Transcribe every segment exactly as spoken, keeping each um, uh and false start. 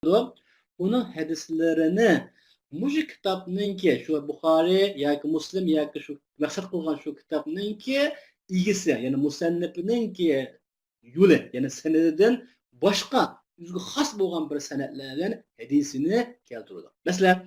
كېلىدۇ. ئۇنىڭ ھەدىسلىرىنى مۇشۇ كىتابنىڭكى، شۇ بۇخارىي ياكى مۇسلىم ياكى شۇ مەقسەت قىلغان شۇ كىتابنىڭكى ئىگىسى، يەنى مۇسەننىپنىڭكى يولى، يەنى سەنىدىدىن باشقا ئۆزىگە خاس بولغان بىر سەنەدلەر بىلەن ھەدىسىنى كەلتۈرىدۇ. مەسىلەن،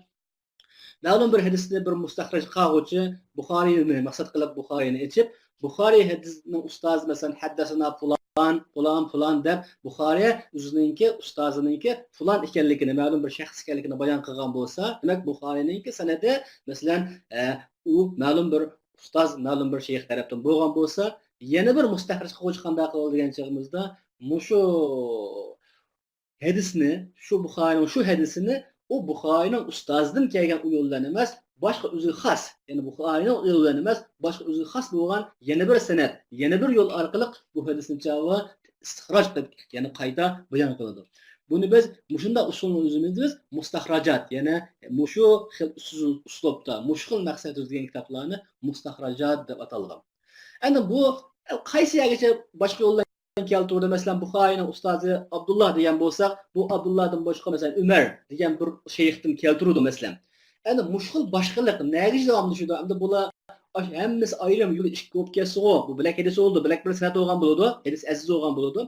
مەلۇم بىر ھەدىسنى بىر مۇستەخرەج قىلغۇچى بۇخارىينى مەقسەت قىلىپ بۇخارىينى ئېچىپ، بۇخارىي ھەدىسنىڭ ئۇستازى مەسىلەن، ھەددەسەنا پۇلان، پۇلان، پۇلان دەپ بۇخارىي ئۆزىنىڭكى ئۇستازىنىڭكى پۇلان ئىكەنلىكىنى، مەلۇم بىر شەخس ئىكەنلىكىنى بايان قىلغان بولسا، دېمەك، بۇخارىينىڭكى سەنەدى مەسىلەن، ئە، ئۇ مەلۇم بىر ئۇستاز، مەلۇم بىر شەيخ تەرەپتىن بولغان بولسا، يەنە بىر مۇستەخرەج قىلغۇچى قانداق قىلىدۇ دېگەن چېغىمىزدا، مۇشۇ ھەدىسنى، شۇ بۇخارىنىڭ شۇ ھەدىسىنى ئۇ بۇخارىنىڭ ئۇستازىدىن كەلگەن ئۇ يول بىلەن ئەمەس، باشقا ئۆزىگە خاس، يەنى بۇخارىنىڭ يولى بىلەن ئەمەس، باشقا ئۆزىگە خاس بولغان يەنە بىر سەنەد، يەنە بىر يول ئارقىلىق بۇ ھەدىسنى چاۋا ئىستىخراج قىلىپ، يەنى قايتا بايان قىلىدۇ. بۇنى بىز مۇشۇنداق ئۇسۇلنى ئۆزىمىز مۇستەخراجات، يەنى مۇشۇ خىل ئۇسۇل-، ئۇسلۇبتا، مۇشۇ خىل مەقسەت يۈرگەن كىتابلارنى مۇستەخراجات دەپ ئاتالغان. ئەمدى بۇ قايسى يەرگىچە باشقا يوللار كەلتۈرىدۇ. مەسىلەن، بۇخارىينىڭ ئۇستازى ئابدۇللا دېگەن بولساق، بۇ ئابدۇللادىن باشقا، مەسىلەن، ئۆمەر دېگەن بىر شەيختىن كەلتۈرىدۇ، مەسىلەن. ئەنە مۇشۇ خىل باشقىلىق نەگىچە داۋاملىشىدۇ؟ ئەمدى بۇلار ئاش-، ھەممىسى ئايرىم يول ئىككى بولۇپ كەتسىغۇ، بۇ بىلەك ھەدىس بولىدۇ، بىلەك بىر سەنەد بولغان بولىدۇ، ھەدىس ئەزىز بولغان بولىدۇ.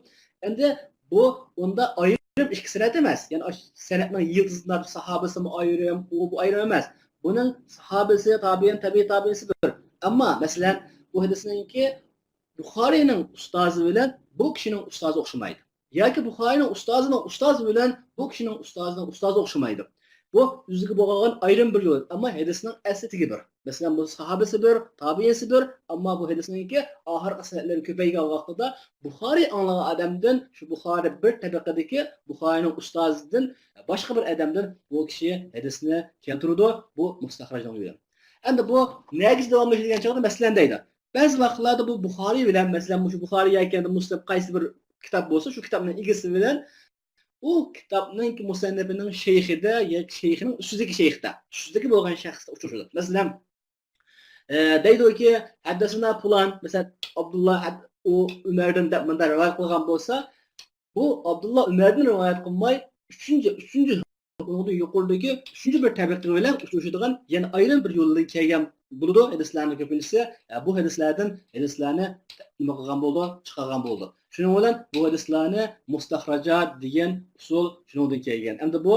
ئەمدى بۇ ئۇندا ئايرىم ئىككى سەنەد ئەمەس. يەنى ئاش-، سەنەدنىڭ يىلتىزىدا ساھابىسىمۇ ئايرىم، ئۇ بۇ ئايرىم ئەمەس. بۇنىڭ ساھابىسى، تابىئىن، تەبىئىي تابىئىسى بىر. ئەمما، مەسىلەن، بۇ ھەدىسنىڭكى بۇخارىينىڭ ئۇستازى بىلەن بۇ كىشىنىڭ ئۇستازى ئوخشىمايدۇ. ياكى بۇخارىينىڭ ئۇستازىنىڭ ئۇستازى بىلەن بۇ كىشىنىڭ ئۇستازىنىڭ ئۇستازى ئوخشىمايدۇ. بۇ ئۆزىگە بولغان ئايرىم بىر يول، ئەمما ھەدىسنىڭ ئەسلى تېگى بىر. مەسىلەن، بۇ ساھابىسى بىر، تابىئىنسى بىر، ئەمما بۇ ھەدىسنىڭكى ئاخىرقى سەنەدلىرى كۆپەيگەن ۋاقتىدا بۇخارىي ئاڭلىغان ئادەمدىن، شۇ بۇخارىي بىر تەبىقىدىكى بۇخارىينىڭ ئۇستازىدىن، باشقا بىر ئادەمدىن بۇ كىشى ھەدىسنى كەلتۈرىدۇ. بۇ مۇستەخرەجنىڭ يولى. ئەمدى بۇ نەگىچە داۋاملىشىدۇ دېگەن چاغدا، مەسىلەن، دەيدۇ. بەزى ۋاقىتلاردا بۇ بۇخارىي بىلەن، مەسىلەن، مۇشۇ بۇخارىي ياكى مۇسلىم قايسى بىر كىتاب بولسا، شۇ كىتابنىڭ ئىگىسى بىلەن ئۇ كىتابنىڭ مۇسەننىپىنىڭ شەيخىدە ياكى شەيخىنىڭ ئۈستىدىكى شەيختا، ئۈستىدىكى بولغان شەخستە ئۇچرىشىدۇ. مەسىلەن، ئە، دەيدۇكى، ھەددەسەنا پۇلان، مەسىلەن، ئابدۇللا ھەد-، ئۇ ئۆمەردىن دەپ مۇنداق رىۋايەت قىلغان بولسا، بۇ ئابدۇللا ئۆمەردىن رىۋايەت قىلماي، ئۈچىنچى، ئۈچىنچى، ئۇنىڭدىن يۇقىرىدىكى ئۈچىنچى بىر تەبىقە بىلەن ئۇچرىشىدىغان يەنە ئايرىم بىر يولدىن كەلگەن بولىدۇ. ھەدىسلەرنىڭ كۆپىنچىسى، ئە، بۇ ھەدىسلەردىن ھەدىسلەرنى نېمە قىلغان بولىدۇ؟ چىقارغان بولىدۇ. شۇنىڭ بىلەن بۇ ھەدىسلەرنى مۇستەخرەجات دېگەن ئۇسۇل شۇنىڭدىن كەلگەن. ئەمدى بۇ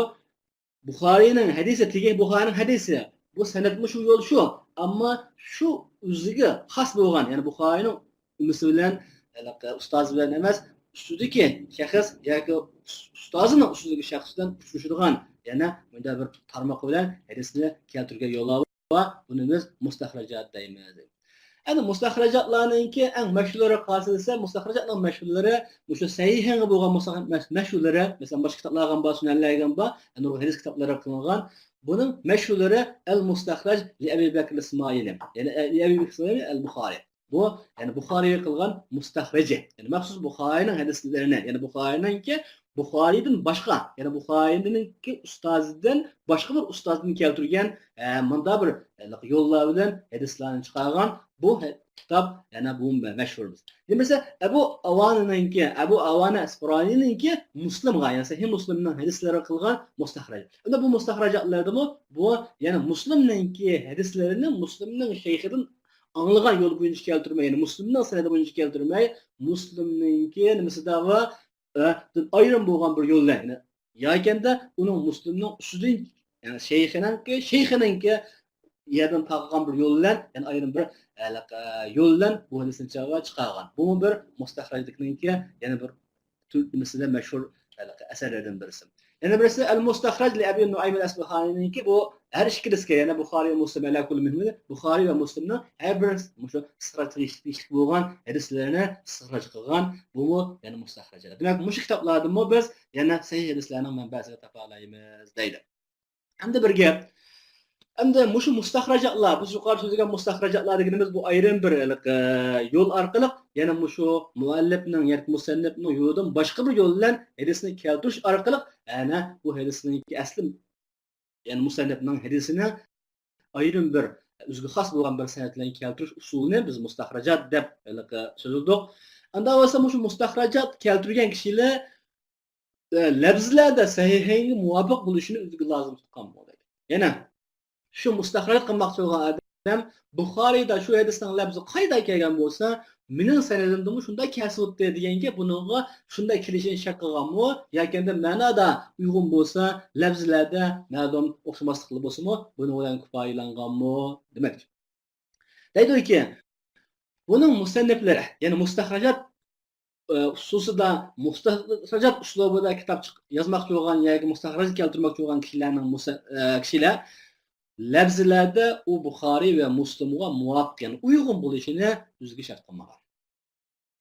بۇخارىينىڭ ھەدىسى، تېگى بۇخارىينىڭ ھەدىسى. بۇ سەنەدمۇ شۇ يول شۇ. ئەمما شۇ ئۆزىگە خاس بولغان، يەنى بۇخارىينىڭ ئۈممىسى بىلەن، ھېلىقى ئۇستازى بىلەن ئەمەس، ئۈستىدىكى شەخس ياكى ئۇس-، ئۇستازىنىڭ ئۈستىدىكى شەخس بىلەن ئۇچرىشىدىغان يەنە مۇنداق بىر تارماق بىلەن ھەدىسنى كەلتۈرگەن يوللار بار. بۇنى بىز مۇستەخرەجات دەيمىز. ئەنە مۇستەخرەجاتلارنىڭكى ئەڭ مەشھۇرلىرى قايسى دېسە، مۇستەخرەجاتنىڭ مەشھۇرلىرى مۇشۇ سەھىھىڭگە بولغان مۇستەخرەج مەش-، مەشھۇرلىرى، مەسىلەن، باشقا كىتابلار ھەم بار، سۈنەنلەر ھەم بار، نۇرغۇن ھەدىس كىتابلىرى قىلىنغان. بۇنىڭ مەشھۇرلىرى ئەل مۇستەخرەج لى ئەبى بەكر ئىسمائىلى، يەنى، ئە، لى ئەبى بەكر ئىسمائىلى ئەل بۇخارى. بۇ، يەنى بۇخارىيغا قىلغان مۇستەخرەجى. يەنى مەخسۇس بۇخارىينىڭ ھەدىسلىرىنى، يەنى بۇخارىينىڭكى بۇخارىيدىن باشقا، يەنى بۇخارىينىڭكى ئۇستازىدىن باشقا بىر ئۇستازدىن كەلتۈرگەن، ئە، مۇنداق بىر، ئە، يوللار بىلەن ھەدىسلەرنى چىقارغان بۇ ھە-، كىتاب يەنە بۇ مە-، مەشھۇر. نېمە دېسە، ئەبۇ ئاۋانىنىڭكى، ئەبۇ ئاۋانە ئىسپىرانىنىڭكى مۇسلىمغا، يەنى سەھىھ مۇسلىمنىڭ ھەدىسلىرىغا قىلغان مۇستەخرەج. ئەمدى بۇ مۇستەخرەجاتلاردىمۇ بۇ يەنە مۇسلىمنىڭكى ھەدىسلىرىنى مۇسلىمنىڭ شەيخىدىن ئاڭلىغان يول بويىچە كەلتۈرمەي، يەنى مۇسلىمنىڭ سەنىدى بويىچە كەلتۈرمەي، مۇسلىمنىڭكى نېمىسىدا ۋە، ئە، دىن ئايرىم بولغان بىر يول بىلەن، يەنى ياكەندە ئۇنىڭ مۇسلىمنىڭ ئۈستىدىن، يەنى شەيخىنىڭكى، شەيخىنىڭكى يەردىن تارقىغان بىر يول بىلەن، يەنى ئايرىم بىر، ئە، يول بىلەن بۇ ھەدىسنى چىقارغان. بۇمۇ بىر مۇستەخرەجلىكنىڭكى يەنە بىر تۈركۈمىسىدە مەشھۇر ئەسەرلەردىن بىرسى. يەنە بىرسى ئەل مۇستەخرەج لى ئەبى نۇئەيم ئەل ئەسبىھانىنىڭكى، بۇ ھەر ئىككىلىسىگە، يەنى بۇخارىي، مۇسلىم، ئەلا كۇللى مۇھىمى، بۇخارىي ۋە مۇسلىمنىڭ ھەر بىر مۇشۇ ئىستىخراج تېگىشلىك بولغان ھەدىسلىرىنى ئىستىخراج قىلغان، بۇمۇ يەنە مۇستەخرەج. دېمەك، مۇشۇ كىتابلاردىنمۇ بىز يەنە سەھىھ ھەدىسلەرنىڭ مەنبەسىنى تاپالايمىز دەيدۇ. ئەمدى بىر گەپ. ئەمدى مۇشۇ مۇستەخرەجاتلار، بىز يۇقىرىدا سۆزلىگەن مۇستەخرەجاتلار دېگىنىمىز بۇ ئايرىم بىر، ئە، يول ئارقىلىق يەنە مۇشۇ مۇئەللىپنىڭ ياكى مۇسەننىپنىڭ يولىدىن باشقا بىر يول بىلەن ھەدىسنى كەلتۈرۈش ئارقىلىق، ئەنە بۇ ھەدىسنىڭكى ئەسلى، يەنى مۇسەننىپنىڭ ھەدىسىنى ئايرىم بىر ئۆزىگە خاس بولغان بىر سەنەد بىلەن كەلتۈرۈش ئۇسۇلىنى بىز مۇستەخرەجات دەپ ھېلىقى سۆزلىدۇق. ئاندا بولسا مۇشۇ مۇستەخرەجات كەلتۈرگەن كىشىلەر لەپزىلەردە سەھىھەينگە مۇۋاپىق بولۇشىنى ئۆزىگە لازىم تۇتقان بولىدۇ. يەنە شۇ مۇستەخرەج قىلماقچى بولغان ئادەم بۇخارىيدا شۇ ھەدىسنىڭ لەپزى قايدا كەلگەن بولسا، مېنىڭ سەنىدىمدىمۇ شۇنداق كەلسە بولاتتى دېگەنگە، بۇنىڭغا شۇنداق كېلىشىنى شەرت قىلغانمۇ ياكى ئەمدى مەنادا ئۇيغۇن بولسا، لەپزىلەردە مەلۇم ئوخشىماسلىقلا بولسىمۇ، بۇنىڭ بىلەن كۇپايىلانغانمۇ دېمەكچى. دەيدۇكى، بۇنىڭ مۇسەننىپلىرى، يەنى مۇستەخرەجات ئە، خۇسۇسىدا مۇستەخرەجات ئۇسلۇبىدا كىتاب چىق-، يازماقچى بولغان ياكى مۇستەخرەج كەلتۈرمەكچى بولغان كىشىلەرنىڭ مۇسە-، ئە، كىشىلەر لەپزىلەردە ئۇ بۇخارىي ۋە مۇسلىمغا مۇۋاپىق، يەنى ئۇيغۇن بولۇشىنى ئۆزىگە شەرت قىلمىغان.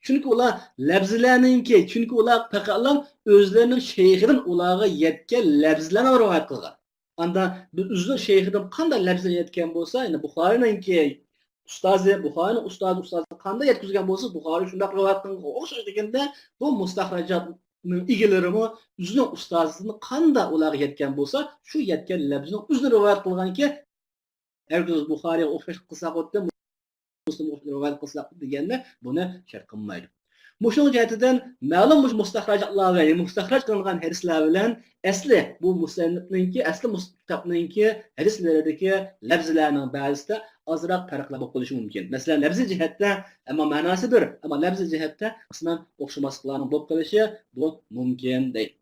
چۈنكى ئۇلار لەپزىلەرنىڭكى، چۈنكى ئۇلار پەقەتلا ئۆزلىرىنىڭ شەيخىدىن ئۇلارغا يەتكەن لەپزىلەرنى رىۋايەت قىلغان. ئاندا بىز ئۆزىنىڭ شەيخىدىن قانداق لەپزىلەر يەتكەن بولسا، يەنى بۇخارىينىڭكى ئۇستازى، بۇخارىينىڭ ئۇستازى، ئۇستازى قانداق يەتكۈزگەن بولسا، بۇخارىي شۇنداق رىۋايەت قىلغانغا ئوخشاش دېگەندە، بۇ مۇستەخرەجاتنىڭ ئىگىلىرىمۇ ئۆزىنىڭ ئۇستازىدىن قانداق ئۇلارغا يەتكەن بولسا، شۇ يەتكەن لەپزىنىڭ ئۆزىنى رىۋايەت قىلغانكى، ھەرگىز بۇخارىيغا ئوخشاش قىلساق بولاتتى، مۇسلىمغا ئوخشاش رىۋايەت قىلساق دېگەندە، بۇنى شەرت قىلمايدۇ. مۇشۇنىڭ جەھىتىدىن مەلۇم مۇشۇ مۇستەخرەجلار ۋە مۇستەخرەج قىلىنغان ھەدىسلەر بىلەن ئەسلى بۇ مۇسەننىپنىڭكى، ئەسلى مۇس-، كىتابنىڭكى ھەدىسلىرىدىكى لەپزىلەرنىڭ بەزىسىدە ئازراق پەرقلەر بولۇپ قېلىشى مۇمكىن. مەسىلەن، لەپزىي جەھەتتە، ئەمما مەناسى بىر، ئەمما لەپزىي جەھەتتە قىسمەن ئوخشىماسلىقلارنىڭ بولۇپ قېلىشى بۇ مۇمكىن دەيدۇ.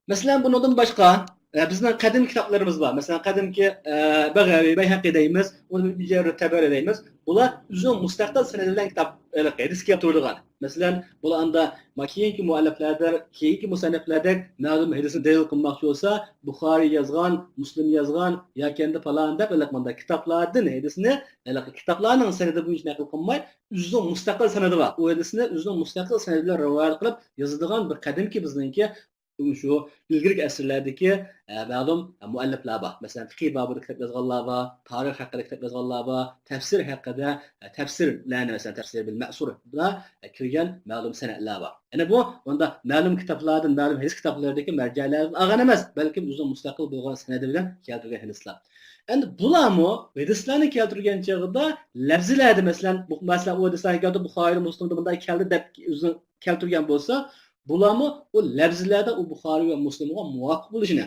مەسىلەن، بۇنىڭدىن باشقا، ئە، بىزنىڭ قەدىم كىتابلىرىمىز بار. مەسىلەن، قەدىمكى، ئە، بەغەۋى، بەيھەقى دەيمىز، ئۇنى مۇجەررىد تەبەرى دەيمىز. بۇلار ئۆزىنىڭ مۇستەقىل سەنەدى بىلەن كىتاب، ھېلىقى ھەدىس كەلتۈرىدىغان. مەسىلەن، بۇلار ئاندا ما-، كېيىنكى مۇئەللىپلەردە، كېيىنكى مۇسەننىپلەردەك مەلۇم ھەدىسنى دەلىل قىلماقچى بولسا، بۇخارىي يازغان، مۇسلىم يازغان ياكى ئەمدى پالان دەپ ھېلىقى مۇنداق كىتابلاردىن ھەدىسنى، ھېلىقى كىتابلارنىڭ سەنىدى بويىچە نەقىل قىلماي، ئۆزىنىڭ مۇستەقىل سەنىدى بار. ئۇ ھەدىسنى ئۆزىنىڭ مۇستەقىل سەنىدى بىلەن رىۋايەت قىلىپ يازىدىغان بىر قەدىمكى بىزنىڭكى شۇ ئىلگىرىكى ئەسىرلەردىكى، ئە، مەلۇم مۇئەللىپلەر بار. مەسىلەن، فىقىھ بابىدا كىتاب يازغانلار بار، تارىخ ھەققىدە كىتاب يازغانلار بار، تەپسىر ھەققىدە، ئە، تەپسىرلەرنى، مەسىلەن، تەپسىر بىل مەسۇر بىلەن، ئە، كىرگەن مەلۇم سەنەدلەر بار. يەنى بۇ ئۇندا مەلۇم كىتابلاردىن، مەلۇم ھەدىس كىتابلىرىدىكى مەرجەلەردىن ئالغان ئەمەس، بەلكىم ئۆزىنىڭ مۇستەقىل بولغان سەنەدى بىلەن كەلتۈرگەن ھەدىسلەر. ئەمدى بۇلارمۇ ھەدىسلەرنى كەلتۈرگەن چېغىدا لەپزىلەردە، مەسىلەن، بۇ، مەسىلەن، ئۇ ھەدىسلەرنى كەلتۈرۈپ، بۇخارىيدا، مۇسلىمدا بۇنداق كەلدى دەپ ئۆزىنىڭ كەلتۈرگەن بولسا، بۇلارمۇ ئۇ لەپزىلەردە ئۇ بۇخارىي ۋە مۇسلىمغا مۇۋاپىق بولۇشىنى،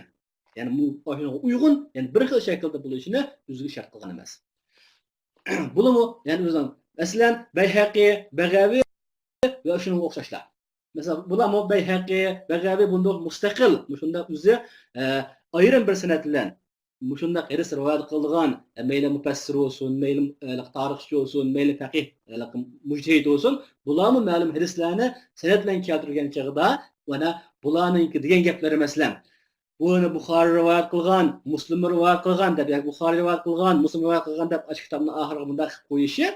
يەنى مۇ-، ئۇيغۇن، يەنى بىر خىل شەكىلدە بولۇشىنى ئۆزىگە شەرت قىلغان ئەمەس. بۇلارمۇ، يەنى ئۆزىنىڭ، مەسىلەن، بەيھەقى، بەغەۋى ۋە شۇنىڭغا ئوخشاشلار. مەسىلەن، بۇلارمۇ بەيھەقى، بەغەۋى بۇنداق مۇستەقىل، مۇشۇنداق ئۆزى، ئە، ئايرىم بىر سەنەد بىلەن مۇشۇنداق ھەدىس رىۋايەت قىلىدىغان، ئە، مەيلى مۇپەسسىر بولسۇن، مەيلى، ئە، تارىخچى بولسۇن، مەيلى پەقىھ، ئە، مۇجتەھىد بولسۇن، بۇلارمۇ مەلۇم ھەدىسلەرنى سەنەد بىلەن كەلتۈرگەن چېغىدا، مانا بۇلارنىڭكى دېگەن گەپلىرى، مەسىلەن، بۇنى بۇخارىي رىۋايەت قىلغان، مۇسلىم رىۋايەت قىلغان دەپ، ياكى بۇخارىي رىۋايەت قىلغان، مۇسلىم رىۋايەت قىلغان دەپ، ئاشۇ كىتابنىڭ ئاخىرىغا مۇنداق قىلىپ قويۇشى،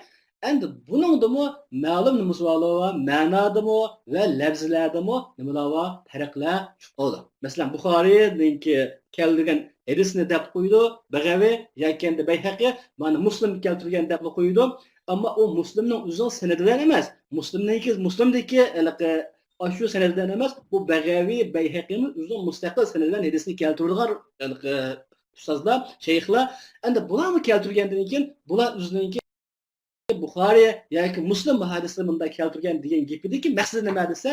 ئەمدى بۇنىڭدىمۇ مەلۇم نېمىسى بار، مەنادىمۇ ۋە لەپزىلەردىمۇ نېمىلەر بار، پەرقلەر چۈشۈپ قالىدۇ. مەسىلەن، بۇخارىينىڭكى كەلتۈرگەن ھەدىسنى دەپ قويىدۇ بەغەۋى ياكى ئەمدى بەيھەقى، مانا مۇسلىم كەلتۈرگەن دەپلا قويىدۇ. ئەمما ئۇ مۇسلىمنىڭ ئۆزىنىڭ سەنىدى بىلەن ئەمەس، مۇسلىمنىڭكى، مۇسلىمدىكى ھېلىقى ئاشۇ سەنەد بىلەن ئەمەس، بۇ بەغەۋى، بەيھەقىمۇ ئۆزىنىڭ مۇستەقىل سەنەد بىلەن ھەدىسنى كەلتۈرىدىغان، ئە، ئۇستازلار، شەيخلار. ئەمدى بۇلارمۇ كەلتۈرگەندىن كېيىن، بۇلار ئۆزىنىڭكى بۇخارىي ياكى مۇسلىم بۇ ھەدىسنى مۇنداق كەلتۈرگەن دېگەن گېپىدىكى مەقسىتى نېمە دېسە،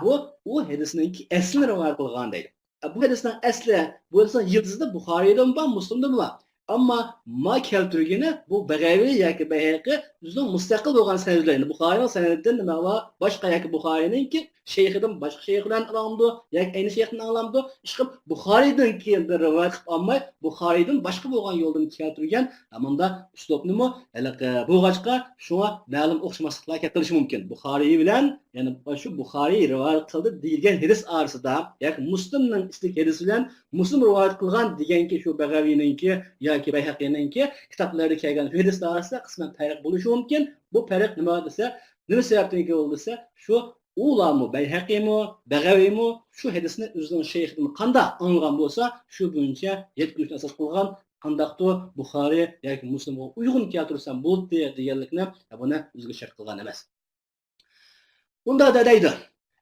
بۇ ئۇ ھەدىسنىڭكى ئەسلىنى رىۋايەت قىلغان دەيدۇ. بۇ ھەدىسنىڭ ئەسلى، بۇ ھەدىسنىڭ يىلتىزىدا بۇخارىيدىمۇ بار، مۇسلىمدىمۇ بار. ئەمما ما كەلتۈرگىنى بۇ بەغەۋى ياكى بەيھەقى ئۆزىنىڭ مۇستەقىل بولغان سەنەدى بىلەن، يەنى بۇخارىينىڭ سەنىدىدىن نېمە بار؟ باشقا ياكى بۇخارىينىڭكى شەيخىدىن باشقا شەيخ بىلەن ئاڭلامدۇ ياكى ئەينى شەيختىن ئاڭلامدۇ؟ ئىشقىلىپ بۇخارىيدىن كېيىن بىر رىۋايەت قىلىپ ئالماي، بۇخارىيدىن باشقا بولغان يولدىن كەلتۈرگەن مۇنداق ئۇسلۇبنىمۇ ھېلىقى بولغاچقا، شۇڭا مەلۇم ئوخشىماسلىقلار كەپ قېلىشى مۇمكىن. بۇخارىي بىلەن، يەنى شۇ بۇخارىي رىۋايەت قىلدى دېيىلگەن ھەدىس ئارىسىدا ياكى مۇسلىمنىڭ ئىچىدىكى ھەدىس بىلەن مۇسلىم رىۋايەت قىلغان دېگەنكى شۇ بەغەۋىنىڭكى ياكى بەيھەقىنىڭكى كىتابلىرىدا كەلگەن شۇ ھەدىس ئارىسىدا قىسمەن پەرق بولۇشى مۇمكىن. بۇ پەرق نېمە دېسە، نېمە سەۋەبتىن كېلىپ دېسە، شۇ ئۇلارمۇ بەيھەقىمۇ، بەغەۋىمۇ شۇ ھەدىسنى ئۆزىنىڭ شەيخىدىن قانداق ئاڭلىغان بولسا، شۇ بويىچە يەتكۈزۈشنى ئاساس قىلغان، قانداقتۇ بۇخارىي ياكى مۇسلىمغا ئۇيغۇن كەلتۈرسەم بولدى دېگەنلىكنى بۇنى ئۆزىگە شەرت قىلغان ئەمەس. ئۇندا دەيدۇ،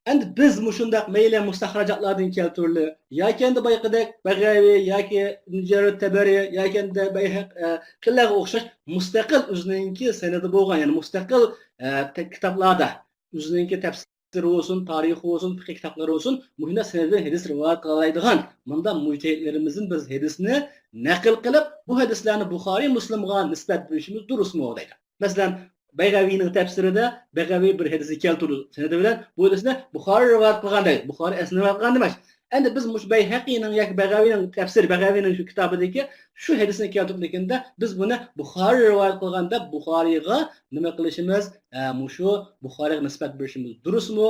ئەمدى بىز مۇشۇنداق مەيلى مۇستەخرەجاتلاردىن كەلتۈرىلى ياكى ئەمدى بايىقىدەك بەغەۋى ياكى مۇجەررىد تەبەرى ياكى ئەمدى بەيھەق-، ئە، قىللارغا ئوخشاش مۇستەقىل ئۆزىنىڭكى سەنىدى بولغان، يەنى مۇستەقىل، ئە، تە-، كىتابلاردا ئۆزىنىڭكى تەپسىر تەپسىرى بولسۇن، تارىخى بولسۇن، پىقھىي كىتابلىرى بولسۇن، مۇشۇنداق سەنەدلەر ھەدىس رىۋايەت قىلالايدىغان مۇنداق مۇجتەھىدلىرىمىزدىن بىز ھەدىسنى نەقىل قىلىپ، بۇ ھەدىسلەرنى بۇخارىي، مۇسلىمغا نىسبەت بېرىشىمىز دۇرۇسمۇ دەيدۇ. مەسىلەن، بەيغەۋىنىڭ تەپسىرىدە بەيغەۋى بىر ھەدىسنى كەلتۈردى سەنەدى بىلەن، بۇ ھەدىسنى بۇخارىي رىۋايەت قىلغان دەيدۇ. بۇخارىي ئەسلىدە رىۋايەت قىلغان دېمەك. ئەمدى بىز مۇشۇ بەيھەقىنىڭ ياكى بەيغەۋىنىڭ تەپسىرى، بەيغەۋىنىڭ شۇ كىتابىدىكى شۇ ھەدىسنى كەلتۈرگەندە، بىز بۇنى بۇخارىي رىۋايەت قىلغان دەپ بۇخارىيغا نېمە قىلىشىمىز؟ ئە، مۇشۇ بۇخارىيغا نىسبەت بېرىشىمىز دۇرۇسمۇ؟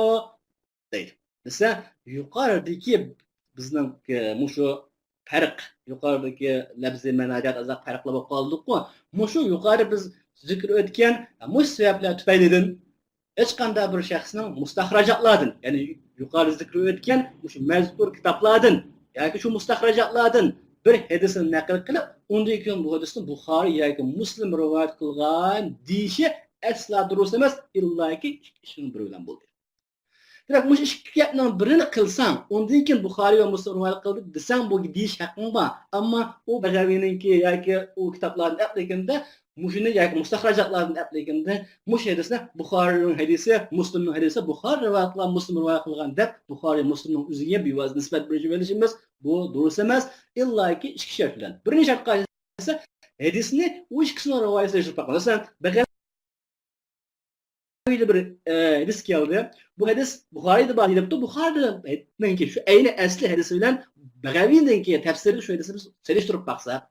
دەيدۇ. دېسە، يۇقىرىدىكى بىزنىڭ، ئە، مۇشۇ پەرق، يۇقىرىدىكى لەپزىي مەناجات ئازراق پەرقلەر بولۇپ قالدۇققۇ. مۇشۇ يۇقىرى بىز زىكىر ئۆتكەن مۇشۇ سەۋەبلەر تۈپەيلىدىن ھېچقانداق بىر شەخسنىڭ مۇستەخرەجاتلاردىن، يەنى يۇقىرىدا زىكىر ئۆتكەن مۇشۇ مەزكۇر كىتابلاردىن ياكى شۇ مۇستەخرەجاتلاردىن بىر ھەدىسنى نەقىل قىلىپ، ئۇندىن كېيىن بۇ ھەدىسنى بۇخارىي ياكى مۇسلىم رىۋايەت قىلغان دېيىشى ئەسلا دۇرۇس ئەمەس، ئىللاكى ئىككى ئىشنىڭ بىرى بىلەن بولدى. دېمەك، مۇشۇ ئىككى گەپنىڭ بىرىنى قىلساڭ، ئۇندىن كېيىن بۇخارىي ۋە مۇسلىم رىۋايەت قىلدى دېسەڭ، بۇ دېيىش ھەققىڭ بار. ئەمما ئۇ بەغەۋىنىڭكى ياكى ئۇ كىتابلارنى ئەپلىكىندە مۇشۇنى ياكى مۇستەخرەجاتلاردىن ئەپلىكىندە مۇشۇ ھەدىسنى بۇخارىينىڭ ھەدىسى، مۇسلىمنىڭ ھەدىسى، بۇخارىي رىۋايەت قىلغان، مۇسلىم رىۋايەت قىلغان دەپ بۇخارىي، مۇسلىمنىڭ ئۆزىگە بىۋاسىتە نىسبەت بېرىۋېلىشىمىز بۇ دۇرۇس ئەمەس. ئىللاكى ئىككى شەرت بىلەن. بىرىنچى شەرت قايسى؟ ھەدىسنى ئۇ ئىككىسىنىڭ رىۋايىتى دېيىشىپ باقماس. مەسىلەن، بەغەۋىدە بىر، ئە، ھەدىس كەلدى. بۇ ھەدىس بۇخارىيدا بار دېيىلىپتۇ. بۇخارىينىڭكى شۇ ئەينى ئەسلى ھەدىسى بىلەن بەغەۋىنىڭكى تەپسىرىدە شۇ ھەدىسنى بىز سېلىشتۇرۇپ باقساق،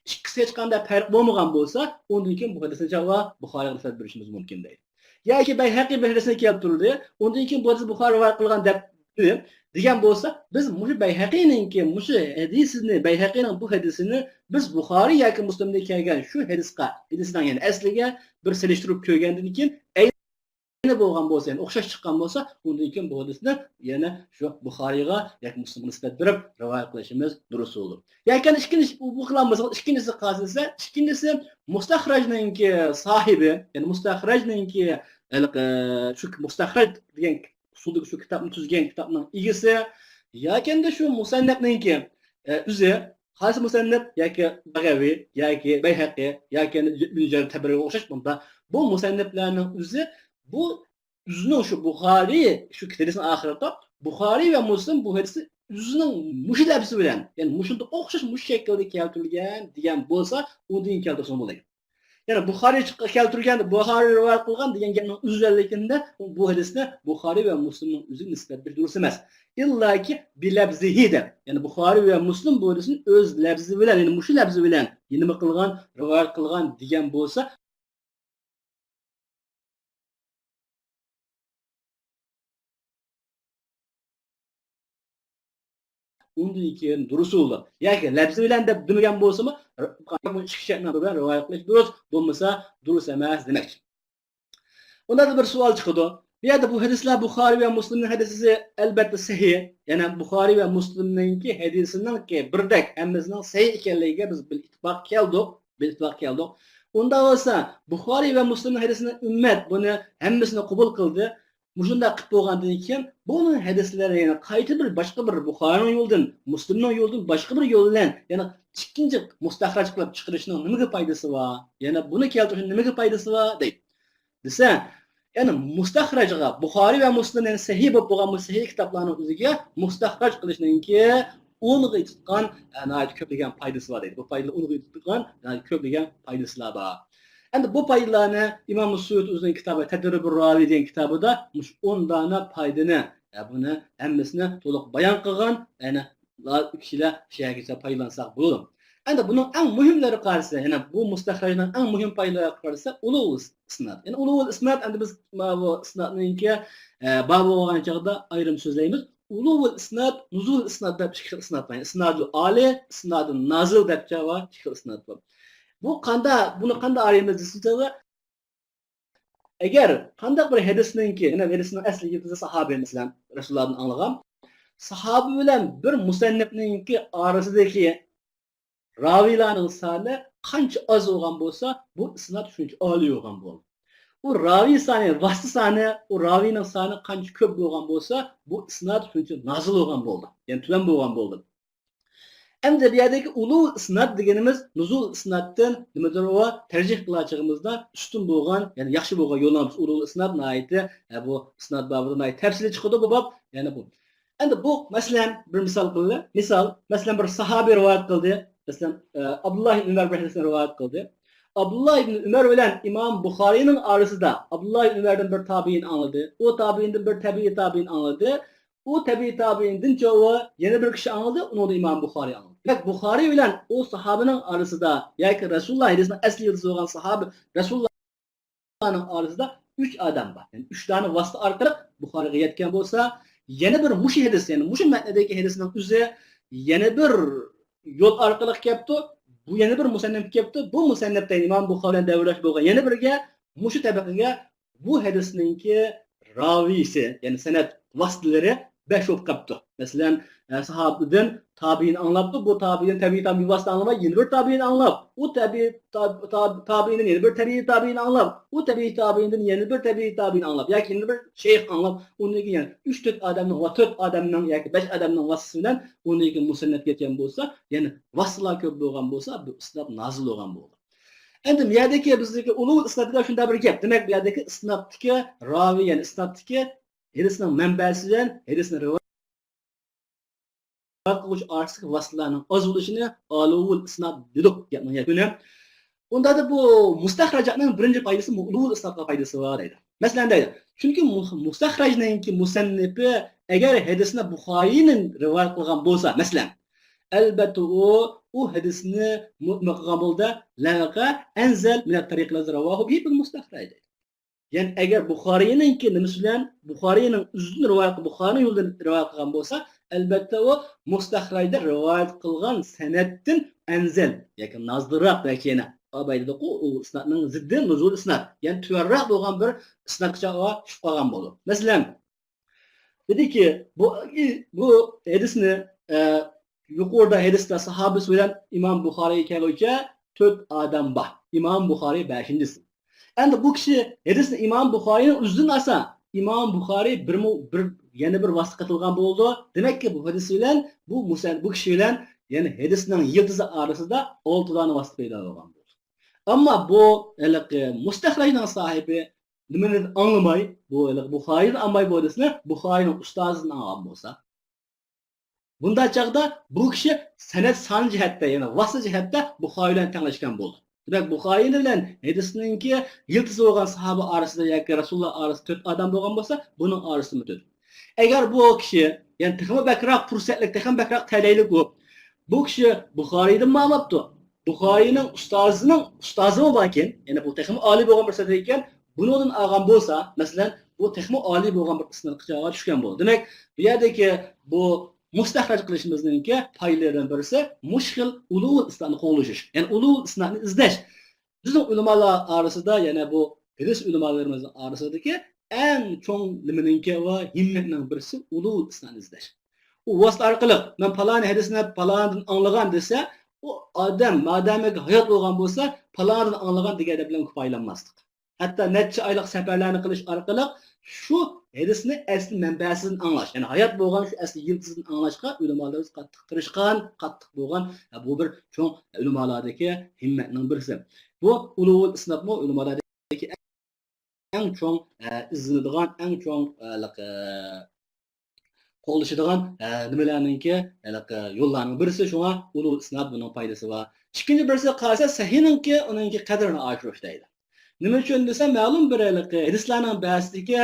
ئىككىسى ھېچقانداق پەرق بولمىغان بولسا، ئۇندىن كېيىن بۇ ھەدىسنى جاۋاب بۇخارىيغا نىسبەت بېرىشىمىز مۇمكىن دەيدۇ. ياكى بەيھەقى بىر ھەدىسنى كەلتۈردى، ئۇندىن كېيىن بۇ ھەدىسنى بۇخارىي رىۋايەت قىلغان دەپ دېگەن بولسا، بىز مۇشۇ بەيھەقىنىڭكى مۇشۇ ھەدىسىنى، بەيھەقىنىڭ بۇ ھەدىسىنى بىز بۇخارىي ياكى مۇسلىمدىن كەلگەن شۇ ھەدىسقا، ھەدىسنىڭ يەنى ئەسلىگە بىر سېلىشتۇرۇپ كۆرگەندىن كېيىن، ئەينى بولغان بولسا، يەنى ئوخشاش چىققان بولسا، ئۇندىن كېيىن بۇ ھەدىسنى يەنە شۇ بۇخارىيغا ياكى مۇسلىمغا نىسبەت بېرىپ رىۋايەت قىلىشىمىز دۇرۇس بولىدۇ. ياكى ئىككىنچى، بۇ قىلالمىسىڭىز، ئىككىنچىسى قايسى دېسە، ئىككىنچىسى مۇستەخرەجنىڭكى ساھىبى، يەنى مۇستەخرەجنىڭكى ھېلىقى، شۇ مۇستەخرەج دېگەن ئۇسۇلدىكى شۇ كىتابنى تۈزگەن كىتابنىڭ ئىگىسى ياكى ئەمدى شۇ مۇسەننەپنىڭكى، ئە، ئۆزى، قايسى مۇسەننەپ ياكى بەغەۋى ياكى بەيھەقى ياكى ئەمدى ئىبن جەرىر تەبەرىگە ئوخشاش بۇندا بۇ مۇسەننەپلەرنىڭ ئۆزى بۇ ئۆزىنىڭ شۇ بۇخارىي شۇ ھەدىسنىڭ ئاخىرىدا بۇخارىي ۋە مۇسلىم بۇ ھەدىسنى ئۆزىنىڭ مۇشۇ لەپزى بىلەن، يەنى مۇشۇنداق ئوخشاش مۇشۇ شەكىلدە كەلتۈرگەن دېگەن بولسا، ئۇندىن كەلتۈرسىمۇ بولىدۇ. يەنى بۇخارىي چىق-، كەلتۈرگەن، بۇخارىي رىۋايەت قىلغان دېگەن گەپنىڭ ئۆزى بىلەنلىكىندە بۇ ھەدىسنى بۇخارىي ۋە مۇسلىمنىڭ ئۆزىگە نىسبەت بېرىش دۇرۇس ئەمەس. ئىللاكى بىلەپزىھى دەپ، يەنى بۇخارىي ۋە مۇسلىم بۇ ھەدىسنى ئۆز لەپزى بىلەن، يەنى مۇشۇ لەپزى بىلەن نېمە قىلغان، رىۋايەت قىلغان دېگەن بولسا، ئۇندىن كېيىن دۇرۇس بولىدۇ. ياكى لەپزى بىلەن دەپ دېمىگەن بولسىمۇ، بۇ ئىككى شەرتنىڭ بىلەن رىۋايەت قىلىش دۇرۇس، بولمىسا دۇرۇس ئەمەس دېمەكچى. ئۇنداقتا بىر سوئال چىقىدۇ. بۇ يەردە بۇ ھەدىسلەر بۇخارىي ۋە مۇسلىمنىڭ ھەدىسى ئەلبەتتە سەھىھ. يەنى بۇخارىي ۋە مۇسلىمنىڭكى ھەدىسىنىڭكى بىردەك ھەممىسىنىڭ سەھىھ ئىكەنلىكىگە بىز بىر ئىتتىپاق كەلدۇق. بىر ئىتتىپاق كەلدۇق. ئۇنداق بولسا، بۇخارىي ۋە مۇسلىمنىڭ ھەدىسىنى ئۈممەت بۇنى ھەممىسىنى قوبۇل قىلدى. مۇشۇنداق قىلىپ بولغاندىن كېيىن، بۇنىڭ ھەدىسلىرى يەنە قايتا بىر باشقا بىر بۇخارىنىڭ يولىدىن، مۇسلىمنىڭ يولىدىن، باشقا بىر يول بىلەن يەنە ئىككىنچى مۇستەخرەج قىلىپ چىقىرىشنىڭ نېمىگە پايدىسى بار؟ يەنە بۇنى كەلتۈرۈشنىڭ نېمىگە پايدىسى بار؟ دەيدۇ. دېسە، يەنى مۇستەخرەجغا، بۇخارىي ۋە مۇسلىم، يەنى سەھىھ بولۇپ بولغان بۇ سەھىھ كىتابلارنىڭ ئۆزىگە مۇستەخرەج قىلىشنىڭكى ئۇنغا يېتىدىغان، ئە، ناھايىتى كۆپلىگەن پايدىسى بار دەيدۇ. بۇ پايدىلار ئۇنغا يېتىدىغان ناھايىتى كۆپلىگەن پايدىسىلار بار. ئەمدى بۇ پايدىلارنى ئىمام سۇيۇتى ئۆزىنىڭ كىتابى تەدرىبۇر راۋى دېگەن كىتابىدا مۇشۇ ئون دانە پايدىنى، ئە، بۇنى ھەممىسىنى تولۇق بايان قىلغان، يەنى كىشىلەر شۇ يەرگىچە پايدىلانساق بولىدۇ. ئەمدى بۇنىڭ ئەڭ مۇھىملىرى قارىسا، يەنە بۇ مۇستەخرەجنىڭ ئەڭ مۇھىم پايدىلىرى قارىسا، ئۇلۇغ ئىسناد. يەنى ئۇلۇغ ئىسناد، ئەمدى بىز ماۋۇ ئىسنادنىڭكى، ئە، باب بولغان چاغدا ئايرىم سۆزلەيمىز. ئۇلۇغ ئىسناد، نۇزۇل ئىسناد دەپ ئىككى خىل ئىسناد بار. ئىسنادۇ ئالى، ئىسنادۇ نازىل دەپ جاۋاب ئىككى خىل ئىسناد بار. بۇ قاندا، بۇنى قاندا ئايرىمىز دېسىڭىز، ئەگەر قانداق بىر ھەدىسنىڭكى، يەنە ھەدىسنىڭ ئەسلى يىلتىزى ساھابە، مەسىلەن، رەسۇلۇللاھتىن ئاڭلىغان، ساھابە بىلەن بىر مۇسەننىپنىڭكى ئارىسىدىكى راۋىيلارنىڭ سانى قانچە ئاز بولغان بولسا، بۇ ئىسناد شۇنچە ئالىي بولغان بولىدۇ. ئۇ راۋىي سانى، ۋاسىتە سانى، ئۇ راۋىينىڭ سانى قانچە كۆپ بولغان بولسا، بۇ ئىسناد شۇنچە نازىل بولغان بولىدۇ. يەنى تۆۋەن بولغان بولىدۇ. ئەمدى بۇ يەردىكى ئۇلۇل ئىسناد دېگىنىمىز نۇزۇل ئىسنادتىن نېمىدۇر ئۇ تەرجىھ قىلغان چېغىمىزدا ئۈستۈن بولغان، يەنى ياخشى بولغان يوللار ئۇلۇل ئىسناد ناھايىتى، ئە، بۇ ئىسناد بابىدا ناھايىتى تەپسىلىي چىقىدۇ بۇ باب. يەنى بۇ. ئەمدى بۇ، مەسىلەن، بىر مىسال قىلىلى. مىسال، مەسىلەن، بىر ساھابى رىۋايەت قىلدى. مەسىلەن، ئە، ئابدۇللا ئىبن ئۆمەر بىر ھەدىسنى رىۋايەت قىلدى. ئابدۇللا ئىبن ئۆمەر بىلەن ئىمام بۇخارىينىڭ ئارىسىدا ئابدۇللا ئىبن ئۆمەردىن بىر تابىئىن ئاڭلىدى. ئۇ تابىئىندىن بىر تەبىئىي تابىئىن ئاڭلىدى. ئۇ تەبىئىي تابىئىندىن چوۋۇ يەنە بىر كىشى ئاڭلىدى، ئۇنىڭدىن ئىمام بۇخارىي ئاڭلىدى. دېمەك، بۇخارىي بىلەن ئۇ ساھابىنىڭ ئارىسىدا ياكى رەسۇلۇللا ھەدىسنىڭ ئەسلى يىلتىزى بولغان ساھابە رەسۇلۇللانىڭ ئارىسىدا ئۈچ ئادەم بار. يەنى ئۈچ دانە ۋاسىتە ئارقىلىق بۇخارىيغا يەتكەن بولسا، يەنە بىر مۇشۇ ھەدىس، يەنى مۇشۇ مەتندىكى ھەدىسنىڭ ئۆزى يەنە بىر يول ئارقىلىق كەپتۇ. بۇ يەنە بىر مۇسەننەپكە كەپتۇ. بۇ مۇسەننەپتە ئىمام بۇخارى بىلەن دەۋرداش بولغان يەنە بىرگە، مۇشۇ تەبەقىگە بۇ ھەدىسنىڭكى راۋىسى، يەنى سەنەد ۋاسىتىلىرى بەش بولۇپ قاپتۇ. مەسىلەن، ئە، ساھابىدىن تابىئىن ئاڭلاپتۇ، بۇ تابىئىن تەبىئىي تابىئىن ۋاسىتە ئاڭلىماي، يەنە بىر تابىئىن ئاڭلاپ، ئۇ تەبىئىي تاب-، تاب-، تابىئىندىن يەنە بىر تەبىئىي تابىئىن ئاڭلاپ، ئۇ تەبىئىي تابىئىندىن يەنە بىر تەبىئىي تابىئىن ئاڭلاپ، ياكى يەنە بىر شەيخ ئاڭلاپ، ئۇندىن كېيىن يەنە ئۈچ، تۆت ئادەمنىڭ ۋە تۆت ئادەمنىڭ ياكى بەش ئادەمنىڭ ۋاسىتىسى بىلەن ئۇندىن كېيىن مۇسەننەپ كەتكەن بولسا، يەنى ۋاسىتىلار كۆپ بولغان بولسا، بۇ ئىسناد نازىل بولغان بولىدۇ. ئەمدى بۇ يەردىكى بىزدىكى ئۇلۇل ئىسنادتا شۇنداق بىر گەپ. دېمەك، بۇ يەردىكى ئىسنادتىكى راۋى، يەنى ئىسنادتىكى ھەدىسنىڭ مەنبەسى بىلەن ھەدىسنى رىۋايەت قىلغۇچى ئارىسىدىكى ۋاسىتىلەرنىڭ ئاز بولۇشىنى ئۇلۇل ئىسناد دېدۇق گەپنىڭ يەكۈنى. ئۇنداقتا بۇ مۇستەخرەجنىڭ بىرىنچى پايدىسى ئۇلۇل ئىسنادقا پايدىسى بار دەيدۇ. مەسىلەن دەيدۇ، چۈنكى مۇ-، مۇستەخرەجنىڭكى مۇسەننىپى ئەگەر ھەدىسنى بۇخارىينى رىۋايەت قىلغان بولسا، مەسىلەن، ئەلبەتتە ئۇ، ئۇ ھەدىسنى مۇ-، نېمە قىلغان بولدى؟ لەۋقە ئەنزەل مىنەت تەرىقىلەزى رەۋاھۇ بىھى فىل مۇستەخرەج دەيدۇ. يەنى ئەگەر بۇخارىينىڭكى نېمىسى بىلەن، بۇخارىينىڭ ئۆزىدىن رىۋايەت، بۇخارىينىڭ يولىدىن رىۋايەت قىلغان بولسا، ئەلبەتتە ئۇ مۇستەخرەجدە رىۋايەت قىلغان سەنەدتىن ئەنزەل ياكى نازلىراق ياكى يەنە ئاباي دېدۇقۇ، ئۇ ئىسنادنىڭ زىددى نۇزۇل ئىسناد، يەنى تۆۋەنرەك بولغان بىر ئىسنادقىچە ئۇ چۈشۈپ قالغان بولىدۇ. مەسىلەن، دېدىكى، بۇ، بۇ ھەدىسنى، ئە، يۇقىرىدا ھەدىستە ساھابىسى بىلەن ئىمام بۇخارىي كەلگۈچە تۆت ئادەم بار. ئىمام بۇخارىي بەشىنچىسى. ئەمدى بۇ كىشى ھەدىسنى ئىمام بۇخارىينىڭ ئۆزىدىن ئالسا، ئىمام بۇخارىي بىرمۇ-، بىر، يەنە بىر ۋاسىتە قىلغان بولىدۇ. دېمەككى، بۇ ھەدىس بىلەن بۇ مۇسەن-، بۇ كىشى بىلەن يەنى ھەدىسنىڭ يىلتىزى ئارىسىدا ئالتە دانە ۋاسىتە پەيدا بولغان بولىدۇ. ئەمما بۇ ھېلىقى مۇستەخرەجنىڭ ساھىبى نېمىنى ئاڭلىماي، بۇ ھېلىقى بۇخارىيدىن ئاڭلىماي بۇ ھەدىسنى بۇخارىينىڭ ئۇستازىدىن ئاڭلىغان بولسا، بۇنداق چاغدا بۇ كىشى سەنەد سان جەھەتتە، يەنى ۋاسىتە جەھەتتە بۇخارىي بىلەن تەڭلەشكەن بولدى. دېمەك، بۇخارىي بىلەن ھەدىسنىڭكى يىلتىزى بولغان ساھابە ئارىسىدا ياكى رەسۇلۇللا ئارىسىدا تۆت ئادەم بولغان بولسا، بۇنىڭ ئارىسىمۇ تۆت. ئەگەر بۇ كىشى، يەنى تېخىمۇ بەكرەك پۇرسەتلىك، تېخىمۇ بەكرەك تەلەيلىك بولۇپ، بۇ كىشى بۇخارىيدىنمۇ ئاڭلاپتۇ. بۇخارىينىڭ ئۇستازىنىڭ ئۇستازىمۇ باركەن، يەنى بۇ تېخىمۇ ئالىي بولغان بىر سەۋىيە ئىكەن، بۇنىڭدىن ئالغان بولسا، مەسىلەن، بۇ تېخىمۇ ئالىي بولغان بىر ئىسنادقا چۈشكەن بولىدۇ. دېمەك، بۇ يەردىكى بۇ مۇستەخرەج قىلىشىمىزنىڭكى پايدىلىرىدىن بىرسى مۇشۇ خىل ئۇلۇل ئىسنادنى قوغلىشىش. يەنى ئۇلۇل ئىسنادنى ئىزدەش. بىزنىڭ ئۆلىمالار ئارىسىدا يەنە بۇ ھەدىس ئۆلىمالىرىمىزنىڭ ئارىسىدىكى ئەڭ چوڭ نېمىنىڭكى ۋە ھىممەتنىڭ بىرسى ئۇلۇل ئىسنادنى ئىزدەش. ئۇ ۋاسىتە ئارقىلىق مەن پالان ھەدىسنى پالاندىن ئاڭلىغان دېسە، ئۇ ئادەم مادامىكى ھايات بولغان بولسا، پالاندىن ئاڭلىغان دېگەن گەپ بىلەن كۇپايىلانماسلىق. ھەتتا نەچچە ئايلىق سەپەرلەرنى قىلىش ئارقىلىق شۇ ھەدىسنى ئەسلى مەنبەسىدىن ئاڭلاش، يەنى ھايات بولغان شۇ ئەسلى يىلتىزىدىن ئاڭلاشقا ئۆلىمالىرىمىز قاتتىق تىرىشقان، قاتتىق بولغان، بۇ بىر چوڭ ئۆلىمالاردىكى ھىممەتنىڭ بىرسى. بۇ ئۇلۇل ئىسنادمۇ ئۆلىمالاردىكى ئەڭ چوڭ، ئە، ئىزدىنىدىغان، ئەڭ چوڭ، ئە، لىق-، ئە، قوغلىشىدىغان، ئە، نېمىلەرنىڭكى، ھېلىقى يوللارنىڭ بىرسى، شۇڭا ئۇلۇل ئىسناد بۇنىڭ پايدىسى بار. ئىككىنچى بىرسى قالسا سەھىھنىڭكى، ئۇنىڭكى قەدرىنى ئاشۇرۇش دەيدۇ. نېمە ئۈچۈن دېسە، مەلۇم بىر ھېلىقى ھەدىسلەرنىڭ بەزىسىدىكى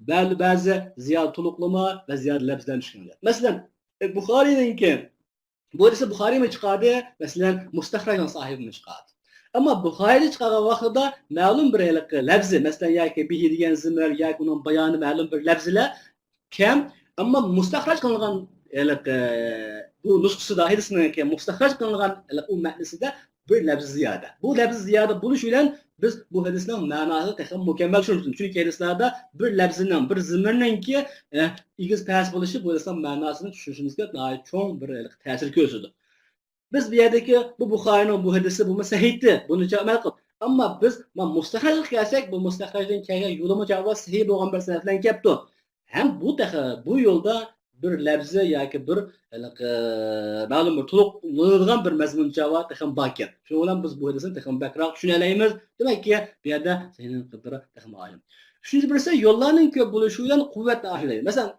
بەل-، بەزى زىيادە تولۇقلىما ۋە زىيادە لەپزلەر چۈشكەن. مەسىلەن، ئە، بۇخارىينىڭكى بۇ ھەدىسنى بۇخارىيمۇ چىقاردى، مەسىلەن، مۇستەخرەجنىڭ ساھىبىمۇ چىقاردى. ئەمما بۇخارىيدا چىقارغان ۋاقتىدا مەلۇم بىر ھېلىقى لەپزى، مەسىلەن، ياكى بىھى دېگەن زىمىر ياكى ئۇنىڭ بايانى مەلۇم بىر لەپزىلەر كەم، ئەمما مۇستەخرەج قىلىنغان ھېلىقى بۇ نۇسخىسىدا، ھەدىسنىڭكى مۇستەخرەج قىلىنغان ھېلىقى ئۇ مەتنىسىدە بىر لەپزى زىيادە. بۇ لەپزى زىيادە بولۇشى بىلەن بىز بۇ ھەدىسنىڭ مەناسىنى تېخىمۇ مۇكەممەل چۈشىنىمىز. چۈنكى ھەدىسلەردە بىر لەپزىنىڭ، بىر زىمىرنىڭكى، ئە، ئېگىز پەس بولۇشى بۇ ھەدىسنىڭ مەناسىنى چۈشىنىشىمىزگە ناھايىتى چوڭ بىر تەسىر كۆرسىتىدۇ. بىز بۇ يەردىكى بۇ بۇخارىنىڭ بۇ ھەدىسى بولما سەھىھتى، بۇنىڭچە ئەمەل قىلىپ. ئەمما بىز مانا مۇستەخرەجگە كەلسەك، بۇ مۇستەخرەجدىن كەلگەن يولىمۇ چاغدا سەھىھ بولغان بىر سەنەد بىلەن كەپتۇ. ھەم بۇ تېخى، بۇ يولدا بىر لەپزى ياكى بىر ھېلىقى مەلۇم بىر تولۇقلىنىدىغان بىر مەزمۇنچە بار، تېخىمۇ باركەن. شۇنىڭ بىلەن بىز بۇ ھەدىسنى تېخىمۇ بەكرەك چۈشىنەلەيمىز. دېمەككى، بۇ يەردە سەھىھنىڭ قەدرى تېخىمۇ ئالىي. ئۈچىنچى بىرسى، يوللارنىڭ كۆپ بولۇشى بىلەن قۇۋۋەتنى ئاشۇرىدۇ. مەسىلەن،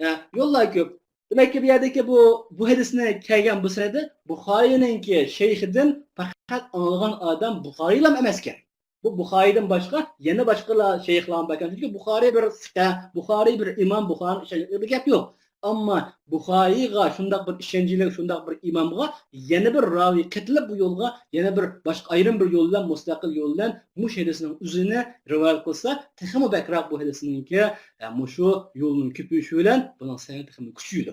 ئە، يوللار كۆپ. دېمەككى، بۇ يەردىكى بۇ، بۇ ھەدىسنى كەلگەن بۇ سەنەدى بۇخارىينىڭكى شەيخىدىن پەقەت ئاڭلىغان ئادەم بۇخارىيلا ئەمەسكەن. بۇ بۇخارىيدىن باشقا يەنە باشقىلار شەيخلار باركەن. چۈنكى بۇخارىي بىر سىقە، بۇخارىي بىر ئىمام، بۇخارىنىڭ ئىشەنچلىكىدە گەپ يوق. ئەمما بۇخارىيغا شۇنداق بىر ئىشەنچلىك، شۇنداق بىر ئىمامغا يەنە بىر راۋىي قېتىلىپ بۇ يولغا يەنە بىر باشقا ئايرىم بىر يول بىلەن، مۇستەقىل يول بىلەن مۇشۇ ھەدىسنىڭ ئۆزىنى رىۋايەت قىلسا، تېخىمۇ بەكرەك بۇ ھەدىسنىڭكى، ئە، مۇشۇ يولنىڭ كۆپىيىشى بىلەن بۇنىڭ سەنەدى تېخىمۇ كۈچىيىدۇ.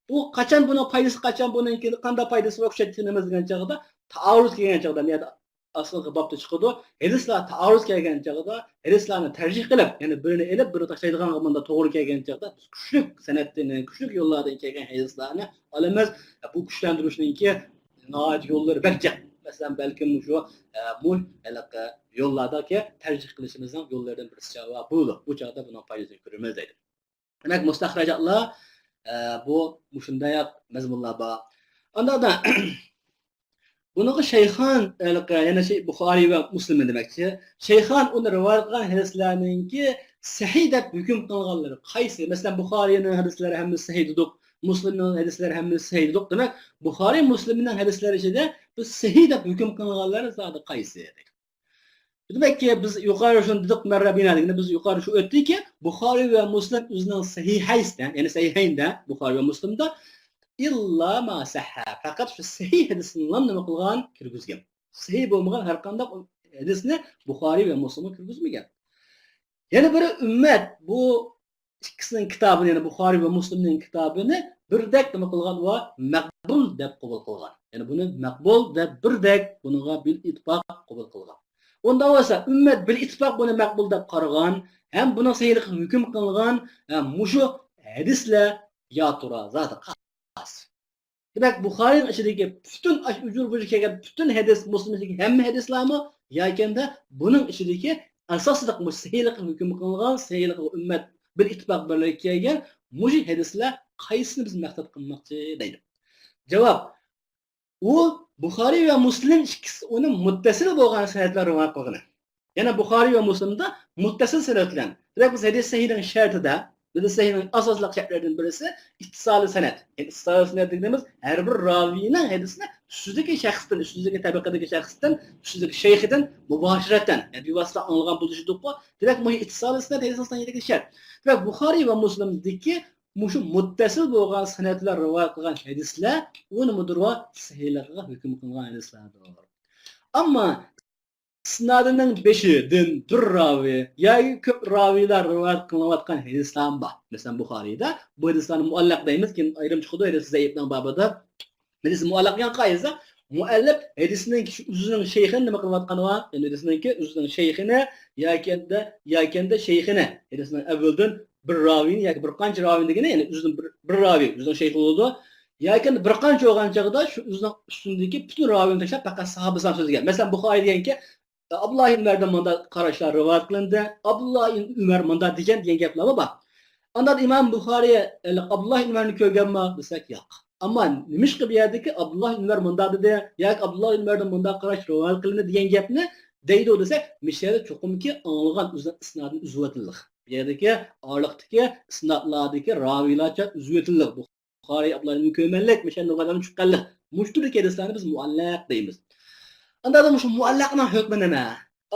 بۇ قاچان، بۇنىڭ پايدىسى قاچان، بۇنىڭكى قانداق پايدىسى بار كۈچەيتكىنىمىز دېگەن چاغدا، تائارۇز كەلگەن چاغدا، يەنى ئاستىدىكى بابتا چىقىدۇ. ھەدىسلەر تائارۇز كەلگەن چاغدا، ھەدىسلەرنى تەرجىھ قىلىپ، يەنى بىرىنى ئېلىپ، بىرىنى تاشلايدىغان مۇندا توغرا كەلگەن چاغدا، بىز كۈچلۈك سەنەدتىن، كۈچلۈك يوللاردىن كەلگەن ھەدىسلەرنى ئالىمىز. بۇ كۈچلەندۈرۈشنىڭكى ناھايىتى يوللىرى بەك جىق. مەسىلەن، بەلكىم مۇشۇ، ئە، مۇ-، ھېلىقى يوللاردىكى تەرجىھ قىلىشىمىزنىڭ يوللىرىدىن بىرسى بولىدۇ. بۇ چاغدا بۇنىڭ پايدىسىنى كۆرىمىز دەيدۇ. دېمەك، مۇستەخرەجاتلار، ئە، بۇ مۇشۇنداق مەزمۇنلار بار. ئاندىن بۇنىڭغا شەيخان، ھېلىقى يەنە شەي-، بۇخارىي ۋە مۇسلىمنى دېمەكچى. شەيخان ئۇنى رىۋايەت قىلغان ھەدىسلەرنىڭكى سەھىھ دەپ ھۆكۈم قىلغانلىرى قايسى؟ مەسىلەن، بۇخارىينىڭ ھەدىسلىرى ھەممىسى سەھىھ دېدۇق، مۇسلىمنىڭ ھەدىسلىرى ھەممىسى سەھىھ دېدۇق. دېمەك، بۇخارىي، مۇسلىمنىڭ ھەدىسلىرى ئىچىدە بىز سەھىھ دەپ ھۆكۈم قىلغانلىرى زادى قايسى؟ دېمەككى، بىز يۇقىرى شۇنى دېدۇق، مەررە بىنا دېگەندە، بىز يۇقىرى شۇ ئۆتتىكى، بۇخارىي ۋە مۇسلىم ئۆزىنىڭ سەھىھەيسىدە، يەنى سەھىھەيندە، بۇخارىي ۋە مۇسلىمدا، ئىللا ما سەھھە، پەقەت شۇ سەھىھ ھەدىسنىلا نېمە قىلغان؟ كىرگۈزگەن. سەھىھ بولمىغان ھەر قانداق ھەدىسنى بۇخارىي ۋە مۇسلىمغا كىرگۈزمىگەن. يەنە بىرى ئۈممەت، بۇ ئىككىسىنىڭ كىتابىنى، يەنى بۇخارىي ۋە مۇسلىمنىڭ كىتابىنى بىردەك نېمە قىلغان ۋە مەقبۇل دەپ قوبۇل قىلغان. يەنى بۇنى مەقبۇل دەپ بىردەك بۇنىڭغا بىل ئىتتىپاق قوبۇل قىلغان. ئۇنداق بولسا، ئۈممەت بىل ئىتتىپاق بۇنى مەقبۇل دەپ قارىغان ھەم بۇنىڭ سەھىھلىقىگە ھۆكۈم قىلغان، ھە، مۇشۇ ھەدىسلەر يا تۇرا زادى خاس. دېمەك، بۇخارىينىڭ ئىچىدىكى پۈتۈن ئاشۇ ئۇجۇر-بۇجۇر كەلگەن پۈتۈن ھەدىس، مۇسلىمدىكى ھەممە ھەدىسلەرمۇ ياكىندە بۇنىڭ ئىچىدىكى ئاساسلىق مۇشۇ سەھىھلىققا ھۆكۈم قىلىنغان، سەھىھلىققا ئۈممەت بىر ئىتتىپاق بىرلىككە كەلگەن مۇشۇ ھەدىسلەر قايسىسىنى بىز مەقسەت قىلماقچى دەيدۇ. جاۋاب، ئۇ بۇخارىي ۋە مۇسلىم ئىككىسى ئۇنى مۇتتەسىل بولغان سەنەدلەر رىۋايەت قىلغىنى. يەنە بۇخارىي ۋە مۇسلىمدا مۇتتەسىل سەنەد بىلەن. دېمەك، بىز ھەدىس سەھىھنىڭ شەرتىدە، ھەدىس سەھىھنىڭ ئاساسلىق شەرتلىرىدىن بىرسى ئىتتىسالى سەنەد. يەنى ئىتتىسالى سەنەد دېگىنىمىز ھەر بىر راۋىينىڭ ھەدىسنى ئۈستىدىكى شەخستىن، ئۈستىدىكى تەبىقىدىكى شەخستىن، ئۈستىدىكى شەيخىدىن مۇباشىرەتەن، يەنى بىۋاسىتە ئاڭلىغان بولۇشى دېدۇققۇ. دېمەك، مۇشۇ ئىتتىسالى سەنەد ھەدىسنىڭ سەھىھلىكى شەرت. دېمەك، بۇخارىي ۋە مۇسلىمدىكى مۇشۇ مۇتتەسىل بولغان سەنەدلەر رىۋايەت قىلغان ھەدىسلەر ئۇ نېمىدۇر، سەھىھلىكىگە ھۆكۈم قىلغان ھەدىسلەردۇر. ئەمما ئىسنادىنىڭ بېشىدىن بىر راۋى ياكى كۆپ راۋىلار رىۋايەت قىلىنىۋاتقان ھەدىسلەرمۇ بار. مەسىلەن، بۇخارىيدا بۇ ھەدىسلەرنى مۇئەللەق دەيمىز، كېيىن ئايرىم چىقىدۇ ھەدىس زەئىپنىڭ بابىدا. ھەدىس مۇئەللەق دېگەن قائىدە، مۇئەللىپ ھەدىسنىڭ ئۆزىنىڭ شەيخىنى نېمە قىلىۋاتقانغا، يەنى ھەدىسنىڭكى ئۆزىنىڭ شەيخىنى ياكى ئەمدى، ياكى ئەمدى شەيخىنى، ھەدىسنىڭ ئەۋۋىلىدىن بىر راۋىنى ياكى بىر قانچە راۋىنى دېگىنى، يەنى ئۆزىدىن بىر، بىر راۋى ئۆزىنىڭ شەيخى بولىدۇ. ياكى بىر قانچە بولغان چاغدا شۇ ئۆزىنىڭ ئۈستۈندىكى پۈتۈن راۋىنى تاشلاپ، پەقەت ساھابىسىنى سۆزلىگەن. مەسىلەن، بۇخارىي دېگەنكى، ئابدۇللا ئىبن ئۆمەردىن مۇنداق قاراشلار رىۋايەت قىلىندى. ئابدۇللا ئىبن ئۆمەر مۇنداق دېگەن، دېگەن گەپلەرمۇ بار. ئاندىن ئىمام بۇخارىي، ئابدۇللا ئىبن ئۆمەرنى كۆرگەنما دېسەك، ياق. ئەمما نېمىشقا بۇ يەردىكى ئابدۇللا ئىبن ئۆمەر مۇنداق دېدى ياكى ئابدۇللا ئىبن ئۆمەردىن مۇنداق قاراش رىۋايەت قىلىندى دېگەن گەپنى دەيدۇ دېسەك، مۇشۇ يەردە چوقۇمكى ئاڭلىغان ئۆزىنىڭ ئىسنادىنى ئۈزۈۋېتىلدى. بۇ يەردىكى ئارىلىقتىكى ئىسنادلاردىكى راۋىيلارچە ئۈزۈۋېتىلدى. بۇخارىي ئابدۇللا ئىبن كۆرمەنلىك، مۇشۇ ئىبن ئۆمەردىن چىققانلىق. مۇشۇ تۈردىكى ھەدىسلەرنى بىز مۇئەللەق دەيمىز. ئاندىن مۇشۇ مۇئەللەقنىڭ ھۆكمى نېمە؟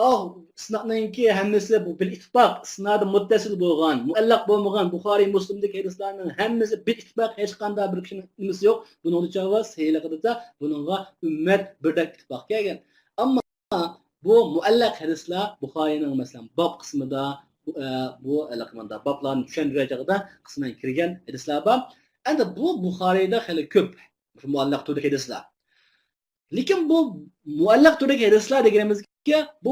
ئاھ، ئىسنادنىڭكى ھەممىسى بۇ بىل ئىتتىپاق، ئىسنادى مۇتتەسىل بولغان، مۇئەللەق بولمىغان بۇخارىي، مۇسلىمدىكى ھەدىسلەرنىڭ ھەممىسى بىل ئىتتىپاق، ھېچقانداق بىر كىشىنىڭ نېمىسى يوق. بۇنىڭدا چاغ بار، سەھىھلىقىدا بۇنىڭغا ئۈممەت بىردەك ئىتتىپاق كەلگەن. ئەمما بۇ مۇئەللەق ھەدىسلەر بۇخارىينىڭ، مەسىلەن، باب قىسمىدا، بۇ، ئە، بۇ ھېلىقى مۇنداق بابلارنى چۈشەندۈرگەن چاغدا قىسمەن كىرگەن ھەدىسلەر بار. ئەمدى بۇ بۇخارىيدا خېلى كۆپ مۇئەللەق تۈردىكى ھەدىسلەر. لېكىن بۇ مۇئەللەق تۈردىكى ھەدىسلەر دېگىنىمىزگە بۇ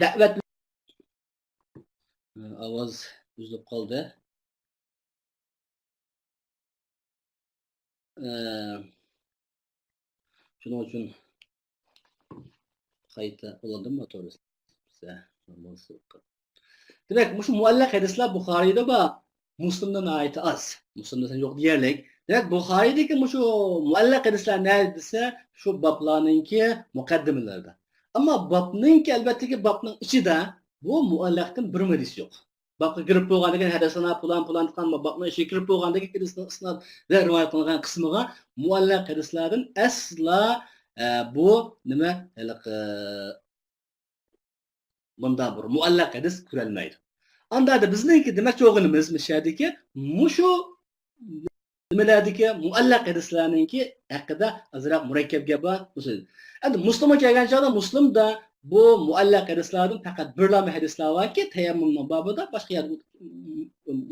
دەۋەت، ئاۋاز ئۈزۈلۈپ قالدى. ئە، شۇنىڭ ئۈچۈن قايتا ئۇلاندىم موتور. دېمەك، مۇشۇ مۇئەللەق ھەدىسلەر بۇخارىيدا بار. مۇسلىمدا ناھايىتى ئاز. مۇسلىمدا يوق دېيەرلىك. دېمەك، بۇخارىيدىكى مۇشۇ مۇئەللەق ھەدىسلەر نەدە دېسە، شۇ بابلارنىڭكى مۇقەددىمىلىرىدە. ئەمما بابنىڭكى، ئەلۋەتتىكى، بابنىڭ ئىچىدە بۇ مۇئەللەقتىن بىرمۇ ھەدىس يوق. بابقا كىرىپ بولغاندىن كېيىن، ھەددەسەنا پۇلان پۇلان دېگەن بابنىڭ ئىچىگە كىرىپ بولغاندىن كېيىن، ھەدىسنىڭ ئىسنادىدا رىۋايەت قىلىنغان قىسمىغا مۇئەللەق ھەدىسلەردىن ئەسلا، ئە، بۇ نېمە، ھېلىقى، مۇنداق بىر مۇئەللەق ھەدىس كۆرەلمەيدۇ. ئاندا بىزنىڭكى دېمەكچى بولغىنىمىز، مۇشۇ يەردىكى مۇشۇ نېمىلەردىكى مۇئەللەق ھەدىسلەرنىڭكى ھەققىدە ئازراق مۇرەككەپ گەپ بار. ئەمدى مۇسلىمغا كەلگەن چاغدا، مۇسلىمدا بۇ مۇئەللەق ھەدىسلەردىن پەقەت بىرلارمۇ ھەدىسلەر باركى، تەيەممۇمنىڭ بابىدا، باشقا يەردە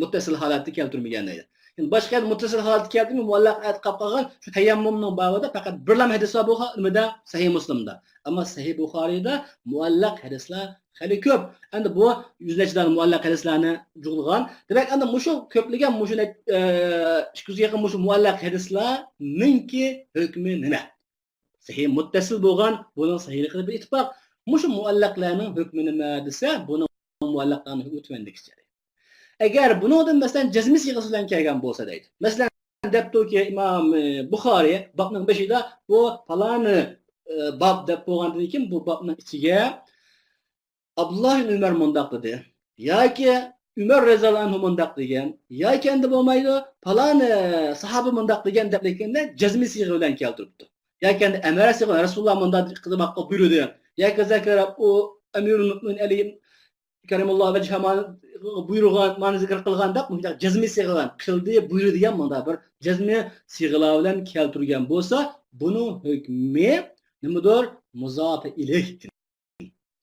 مۇتتەسىل ھالەتتە كەلتۈرمىگەن دەيدۇ. يەنى باشقا يەردە مۇتتەسىل ھالەتتە كەلتۈرمەي، مۇئەللەق ھالەتتە قاپ قالغان شۇ تەيەممۇمنىڭ بابىدا پەقەت بىرلارمۇ ھەدىس بار بۇ نېمىدە، سەھىھ مۇسلىمدا. ئەمما سەھىھ بۇخارىيدا مۇئەللەق ھەدىسلەر خېلى كۆپ. ئەمدى بۇ يۈز نەچچە دانە مۇئەللەق ھەدىسلەرنى جۇغلىغان. دېمەك، ئەمدى مۇشۇ كۆپلىگەن مۇشۇ نەچ-، ئە، ئىككى يۈزگە يېقىن مۇشۇ مۇئەللەق ھەدىسلەرنىڭكى ھۆكمى نېمە؟ سەھىھ مۇتتەسىل بولغان، بۇنىڭ سەھىھلىقىدا بىر ئىتتىپاق. مۇشۇ مۇئەللەقلەرنىڭ ھۆكمى نېمە دېسە، بۇنىڭ مۇئەللەقلارنىڭ ھۆكمى تۆۋەندىكىچە. ئەگەر بۇنىڭدىن، مەسىلەن، جەزمى سىيغىسى بىلەن كەلگەن بولسا دەيدۇ. مەسىلەن، دەپتۇكى ئىمام، ئى، بۇخارى بابنىڭ بېشىدا بۇ پالانى، ئى، باب دەپ بولغاندىن كېيىن بۇ بابنىڭ ئىچىگە ئابدۇللا ئىبن ئۆمەر مۇنداق دېدى ياكى ئۆمەر رەزىياللاھۇ ئەنھۇ مۇنداق دېگەن ياكى ئەمدى بولمايدۇ، پالانى ساھابە مۇنداق دېگەن دەپ لېكىندە جەزمى سىيغە بىلەن كەلتۈرۈپتۇ. ياكى ئەمدى ئەمەر سىيغە رەسۇلۇللا مۇنداق قىلماققا بۇيرۇدى ياكى زەكەر ئۇ ئەمىرۇل مۆمىنىن ئەلى كەرەمەللاھۇ ۋەجھە بۇيرۇغان، مانا زىكىر قىلغان دەپ مۇنداق جەزمى سىيغە بىلەن قىلدى، بۇيرۇدى دېگەن مۇنداق بىر جەزمى سىيغىلار بىلەن كەلتۈرگەن بولسا، بۇنىڭ ھۆكمى نېمىدۇر؟ مۇزاپى ئىلەيھ.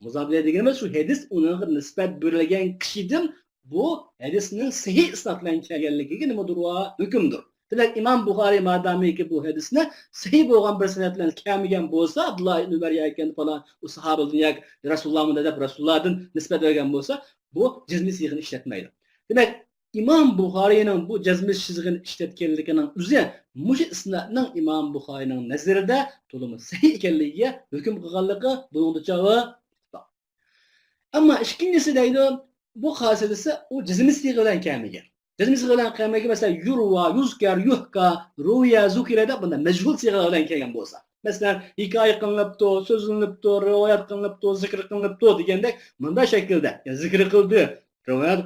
مۇزاپى ئىلەيھ دېگىنىمىز شۇ ھەدىس ئۇنىڭغا نىسبەت بېرىلگەن كىشىدىن بۇ ھەدىسنىڭ سەھىھ ئىسناد بىلەن كەلگەنلىكىگە نېمىدۇر؟ ھۆكۈمدۇر. دېمەك، ئىمام بۇخارىي مادامىكى بۇ ھەدىسنى سەھىھ بولغان بىر سەنەد بىلەن كەلمىگەن بولسا، ئابدۇللا ئىبن ئۆمەر ياكى پالان ئۇ ساھابىدىن ياكى رەسۇلۇللا مۇنداق دەپ رەسۇلۇللادىن نىسبەت بەرگەن بولسا، بۇ جەزمى سىيغىنى ئىشلەتمەيدۇ. دېمەك، ئىمام بۇخارىينىڭ بۇ جەزمى سىيغىنى ئىشلەتكەنلىكىنىڭ ئۆزى مۇشۇ ئىسنادنىڭ ئىمام بۇخارىينىڭ نەزىرىدە تولىمۇ سەھىھ ئىكەنلىكىگە ھۆكۈم قىلغانلىقى بۇنىڭدا چاۋا ئىتتىپاق. ئەمما ئىككىنچىسى دەيدۇ، بۇ خاسىيىتى ئۇ جەزمى سىيغە بىلەن كەلمىگەن. جەزمى سىيغە بىلەن كەلمىگەن، مەسىلەن، يۇرۋا، يۇزكەر، يۇھكا، رۇۋىيە، زۇكىرە دەپ بۇنداق مەجھۇل سىيغىلار بىلەن كەلگەن بولسا. مەسىلەن، ھېكايە قىلىنىپتۇ، سۆزلىنىپتۇ، رىۋايەت قىلىنىپتۇ، زىكىر قىلىنىپتۇ دېگەندەك مۇنداق شەكىلدە، يەنى زىكىر قىلدى، رىۋايەت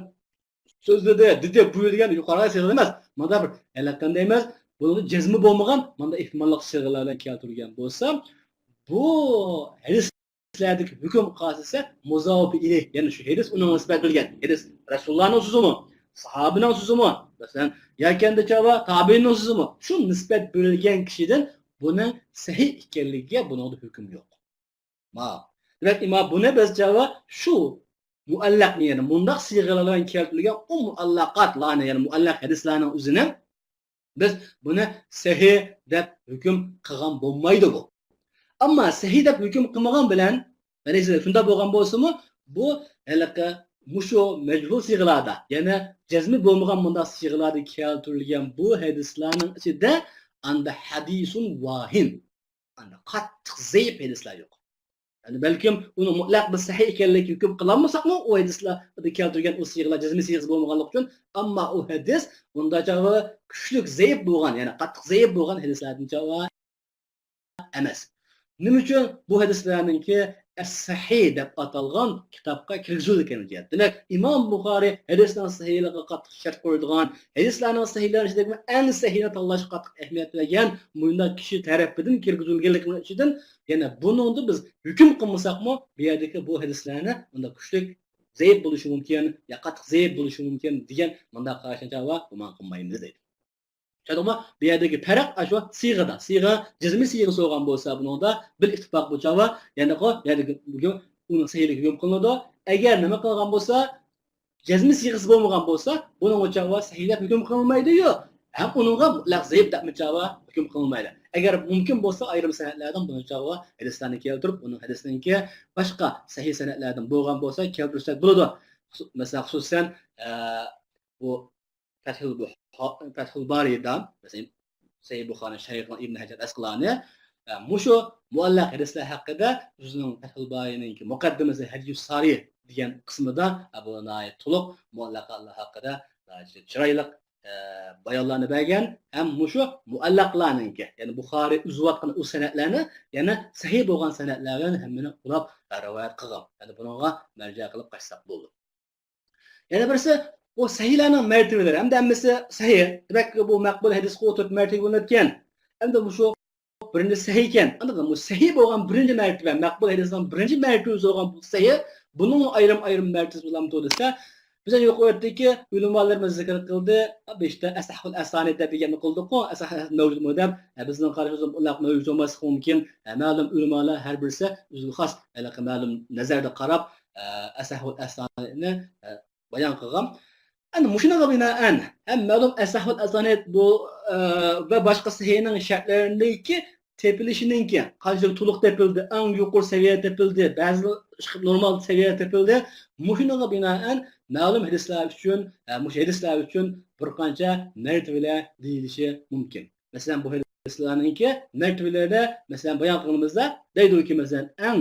سۆزلىدى، دېدى، بۇيرۇدى دېگەن يۇقىرىقى سىيغىلار ئەمەس. مۇنداق بىر ھېلىقى قانداق دەيمىز، بۇنىڭدا جەزمى بولمىغان، مۇنداق ئېھتىماللىق سىيغىلار بىلەن كەلتۈرگەن بولسا، بۇ ھەدىسلەردىكى ھۆكۈم خاسىيىتى مۇزاپى ئىلەيھ، يەنى شۇ ھەدىس ئۇنىڭغا نىسبەت بېرىلگەن. ھەدىس رەسۇلۇللانىڭ سۆزىمۇ، ساھابىنىڭ سۆزىمۇ، مەسىلەن، ياكى ئەمدى چاۋا تابىئىننىڭ سۆزىمۇ، شۇ نىسبەت بېرىلگەن كىشىدىن بۇنىڭ سەھىھ ئىكەنلىكىگە بۇنىڭدا ھۆكۈم يوق. ما. دېمەك، ئىمام بۇنى بىز چاۋا شۇ مۇئەللەقنى، يەنى مۇنداق سىيغىلار بىلەن كەلتۈرۈلگەن ئۇ مۇئەللەقاتلارنى، يەنى مۇئەللەق ھەدىسلەرنىڭ ئۆزىنى بىز بۇنى سەھىھ دەپ ھۆكۈم قىلغان بولمايدۇ بۇ. ئەمما سەھىھ دەپ ھۆكۈم قىلمىغان بىلەن، مەنىسى شۇنداق بولغان بولسىمۇ، بۇ ھېلىقى مۇشۇ مەجھۇل سىيغىلاردا، يەنى جەزمى بولمىغان مۇنداق سىيغىلاردا كەلتۈرۈلگەن بۇ ھەدىسلەرنىڭ ئىچىدە ئاندا ھەدىسۇن ۋاھىن، ئاندا قاتتىق زەئىپ ھەدىسلەر يوق. يەنى بەلكىم ئۇنى مۇتلەق بىز سەھىھ ئىكەنلىكىگە ھۆكۈم قىلالمىساقمۇ، ئۇ ھەدىسلەردە كەلتۈرگەن ئۇ سىيغىلار جەزمى سىيغىسى بولمىغانلىقى ئۈچۈن، ئەمما ئۇ ھەدىس ئۇنداق چاغى كۈچلۈك زەئىپ بولغان، يەنى قاتتىق زەئىپ بولغان ھەدىسلەردىن چاغى ئەمەس. نېمە ئۈچۈن؟ بۇ ھەدىسلەرنىڭكى ئەس-سەھىھ دەپ ئاتالغان كىتابقا كىرگۈزۈلگەن جەھەت. دېمەك، ئىمام بۇخارى ھەدىسنىڭ سەھىھلىقىگە قاتتىق شەرت قويىدىغان، ھەدىسلەرنىڭ سەھىھلىرى ئىچىدىكى ئەڭ سەھىھنى تاللاشقا قاتتىق ئەھمىيەت بەرگەن مۇنداق كىشى تەرىپىدىن كىرگۈزۈلگەنلىكىنىڭ ئىچىدىن، يەنە بۇنىڭدا بىز ھۆكۈم قىلمىساقمۇ، بۇ يەردىكى بۇ ھەدىسلەرنى مۇنداق كۈچلۈك زەئىپ بولۇشى مۇمكىن، يا قاتتىق زەئىپ بولۇشى مۇمكىن دېگەن مۇنداق قاراشنى چاغى گۇمان قىلمايمىز دەيدۇ. چۈشەندىڭمۇ؟ بۇ يەردىكى پەرق ئاشۇ سىيغىدا. سىيغا، جەزمى سىيغىسى بولغان بولسا، بۇنىڭدا بىل ئىتتىپاق بولغان چاغى، يەنى بۇ يەردىكى ھۆكۈم، ئۇنىڭ سەھىھلىكى ھۆكۈم قىلىنىدۇ. ئەگەر نېمە قىلغان بولسا، جەزمى سىيغىسى بولمىغان بولسا، بۇنىڭ چاغى سەھىھ دەپ ھۆكۈم قىلىنمايدۇ. ھەم ئۇنىڭغا مۇتلەق زەئىپ دەپمۇ چاغى ھۆكۈم قىلىنمايدۇ. ئەگەر مۇمكىن بولسا، ئايرىم سەنەدلەردىن بۇنىڭ چاغى ھەدىسلەرنى كەلتۈرۈپ، ئۇنىڭ ھەدىسىنىڭكى باشقا سەھىھ سەنەدلەردىن بولغان بولسا، كەلتۈرسەك بولىدۇ. خۇسۇ-، مەسىلەن، خۇسۇسەن، ئە، بۇ پەتھۇل بۇ-، پەتھۇل بارىدا، مەسىلەن، سەھىھ بۇخارىنىڭ شەرھى قىلغان ئىبن ھەجەر ئەسقىلانى، ئە، مۇشۇ مۇئەللەق ھەدىسلەر ھەققىدە ئۆزىنىڭ پەتھۇل بارىنىڭكى مۇقەددىمىسى ھەديۇس سارى دېگەن قىسمىدا، ئە، بۇ ناھايىتى تولۇق مۇئەللەقلار ھەققىدە ناھايىتى چىرايلىق، ئە، بايانلارنى بەرگەن ھەم مۇشۇ مۇئەللەقلارنىڭكى، يەنى بۇخارىي ئۈزۈۋاتقان ئۇ سەنەدلەرنى يەنە سەھىھ بولغان سەنەدلەر بىلەن ھەممىنى ئۇلاپ، ئە، رىۋايەت قىلغان. يەنى بۇنىڭغا مەرجە قىلىپ قاچساق بولىدۇ. يەنە بىرسى، بۇ سەھىھلەرنىڭ مەرتىۋىلىرى. ھەمدە ھەممىسى سەھىھ. دېمەك، بۇ مەقبۇل ھەدىسكە ئولتۇرۇپ مەرتىۋە بۆلۈنىدىكەن. ھەمدە مۇشۇ بىرىنچى سەھىھ ئىكەن. ئاندىن بۇ سەھىھ بولغان بىرىنچى مەرتىۋە، مەقبۇل ھەدىسنىڭ بىرىنچى مەرتىۋىسى بولغان بۇ سەھىھ، بۇنىڭ ئايرىم-ئايرىم مەرتىۋىسى بولامدۇ دېسە، بىز يۇقىرىدىكى ئۆلىمالىرىمىز زىكىر قىلدى. بېشىدا ئەسەھھۇل ئەسانىد دەپ بىر گەپنى قىلدۇققۇ، ئەسەھھۇل مەۋجۇدمۇ دەپ، بىزنىڭ قارىشىمىزدا ئۇنداق مەۋجۇت بولماسلىقى مۇمكىن. مەلۇم ئۆلىمالار ھەر بىرسى ئۆزىگە خاس ھېلىقى مەلۇم نەزەردە قاراپ، ئەسەھھۇل ئەسانىدنى بايان قىلغان. ئەنە مۇشۇنىڭغا بىنائەن، ھەم مەلۇم ئەسەھھۇل ئەسانىد بۇ، ئە، ۋە باشقا سەھىھنىڭ شەرتلىرىنىڭكى تېپىلىشىنىڭكى قانچىلىك تولۇق تېپىلدى، ئەڭ يۇقىرى سەۋىيەدە تېپىلدى، بەزىلەر ئىشقىلىپ نورمال سەۋىيەدە تېپىلدى. مۇشۇنىڭغا بىنائەن مەلۇم ھەدىسلەر ئۈچۈن، ئە، مۇشۇ ھەدىسلەر ئۈچۈن بىر قانچە مەرتىۋىلەر دېيىلىشى مۇمكىن. مەسىلەن، بۇ ھەدىسلەرنىڭكى مەرتىۋىلىرىنى، مەسىلەن، بايان قىلغىنىمىزدا دەيدۇكى، مەسىلەن، ئەڭ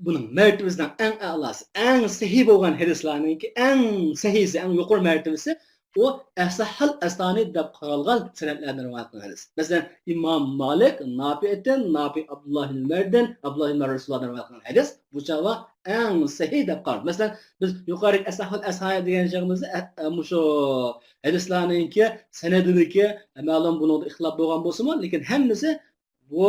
بۇنىڭ مەرتىۋىسىنىڭ ئەڭ ئەلاسى، ئەڭ سەھىھ بولغان ھەدىسلەرنىڭكى ئەڭ سەھىھسى، ئەڭ يۇقىرى مەرتىۋىسى ئۇ ئەسەھھۇل ئەسانىد دەپ قارالغان سەنەدلەردىن رىۋايەت قىلىنغان ھەدىس. مەسىلەن، ئىمام مالىك ناپىئدىن، ناپىئ ئابدۇللا ئىبن ئۆمەردىن، ئابدۇللا ئىبن ئۆمەر رەسۇلۇللادىن رىۋايەت قىلغان ھەدىس، بۇ چاغدا ئەڭ سەھىھ دەپ قارىلىدۇ. مەسىلەن، بىز يۇقىرىدىكى ئەسەھھۇل ئەسانىد دېگەن چېغىمىزدا، ئە، ئە، مۇشۇ ھەدىسلەرنىڭكى سەنەدىدىكى، ئە، مەلۇم بۇنىڭدا ئىختىلاپ بولغان بولسىمۇ، لېكىن ھەممىسى بۇ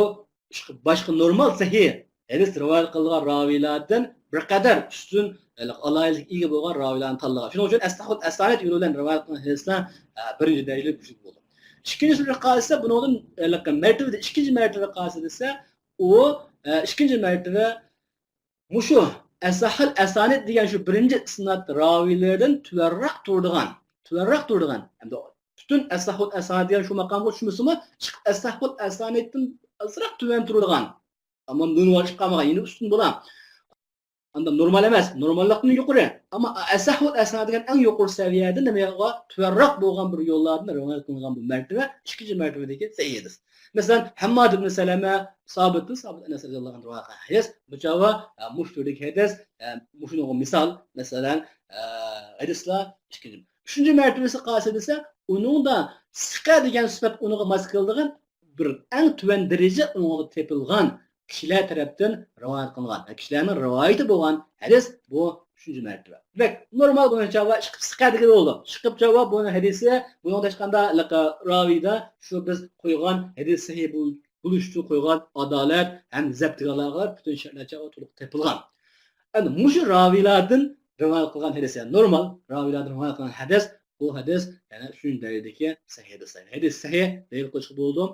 باشقا نورمال سەھىھ ھەدىس رىۋايەت قىلغان راۋىيلاردىن بىر قەدەر ئۈستۈن، ئالاھىدىلىككە ئىگە بولغان راۋىيلارنى تاللىغان. شۇنىڭ ئۈچۈن ئەسەھھۇل ئەسانىد يولى بىلەن رىۋايەت قىلغان ھەدىسلەر، ئە، بىرىنچى دەرىجىلىك كۈچلۈك بولىدۇ. ئىككىنچى بىر قائىدىسى، بۇنىڭدىن، ئە، مەرتىۋىدە ئىككىنچى مەرتىۋە قائىدىسى دېسە، ئۇ، ئە، ئىككىنچى مەرتىۋە مۇشۇ ئەسەھھۇل ئەسانىد دېگەن شۇ بىرىنچى ئىسناد راۋىيلىرىدىن تۆۋەنرەك تۇرىدىغان، تۆۋەنرەك تۇرىدىغان، ھەمدە پۈتۈن ئەسەھھۇل ئەسانىد دېگەن شۇ مەقامغا چۈشمىسىمۇ، ئەسەھھۇل ئەسانىدتىن ئازراق تۆۋەن تۇرىدىغان، ئەمما نون ۋاۋ ئىشقالىپ قالمىغان، يەنە ئۈستۈن بولا. ئاندىن نورمال ئەمەس، نورماللىقتىن يۇقىرى. ئەمما ئەسەھھۇل ئەسانىد دېگەن ئەڭ يۇقىرى سەۋىيەدە نېمىغا تۆۋەنرەك بولغان بىر يوللاردىن رىۋايەت قىلىنغان بۇ مەرتىۋە ئىككىنچى مەرتىۋىدىكى سەھىھ ھەدىس. مەسىلەن، ھەمماد ئىبن سەلەمە سابىتتىن، سابىت ئەنەس رەزىياللاھۇ ئەنھۇ رىۋايەت قىلغان ھەدىس. بۇ چاغدا، ئە، مۇشۇ تۈردىكى ھەدىس، ئە، مۇشۇنىڭغا مىسال، مەسىلەن، ئە، ھەدىسلەر ئىككىنچى. ئۈچىنچى مەرتىۋىسى قايسى دېسە، ئۇنىڭدا سىقە دېگەن سۈپەت ئۇنىڭغا ماس كېلىدىغان بىر ئەڭ تۆۋەن دەرىجە ئۇنىڭغا تېپىلغان كىشىلەر تەرەپتىن رىۋايەت قىلىنغان، كىشىلەرنىڭ رىۋايىتى بولغان ھەدىس بۇ ئۈچىنچى مەرتىۋە. دېمەك، نورمال بۇنى چاۋا ئىشقىپ سىقە دېگىلى بولىدۇ. ئىشقىپ چاۋا بۇنى ھەدىسى، بۇنىڭدا ھېچقانداق راۋىدا شۇ بىز قويغان ھەدىس سەھىھ بول-، بولۇش ئۈچۈن قويغان ئادالەت ھەم زەبتىگە ئالاقىدار پۈتۈن شەرتلەر چاغ تولۇق تېپىلغان. ئەمدى مۇشۇ راۋىيلاردىن رىۋايەت قىلغان ھەدىس، يەنى نورمال راۋىيلاردىن رىۋايەت قىلغان ھەدىس، بۇ ھەدىس يەنە ئۈچىنچى دەرىجىدىكى سەھىھ ھەدىس. ھەدىس سەھىھ دەپ قويۇشقا بولىدۇ.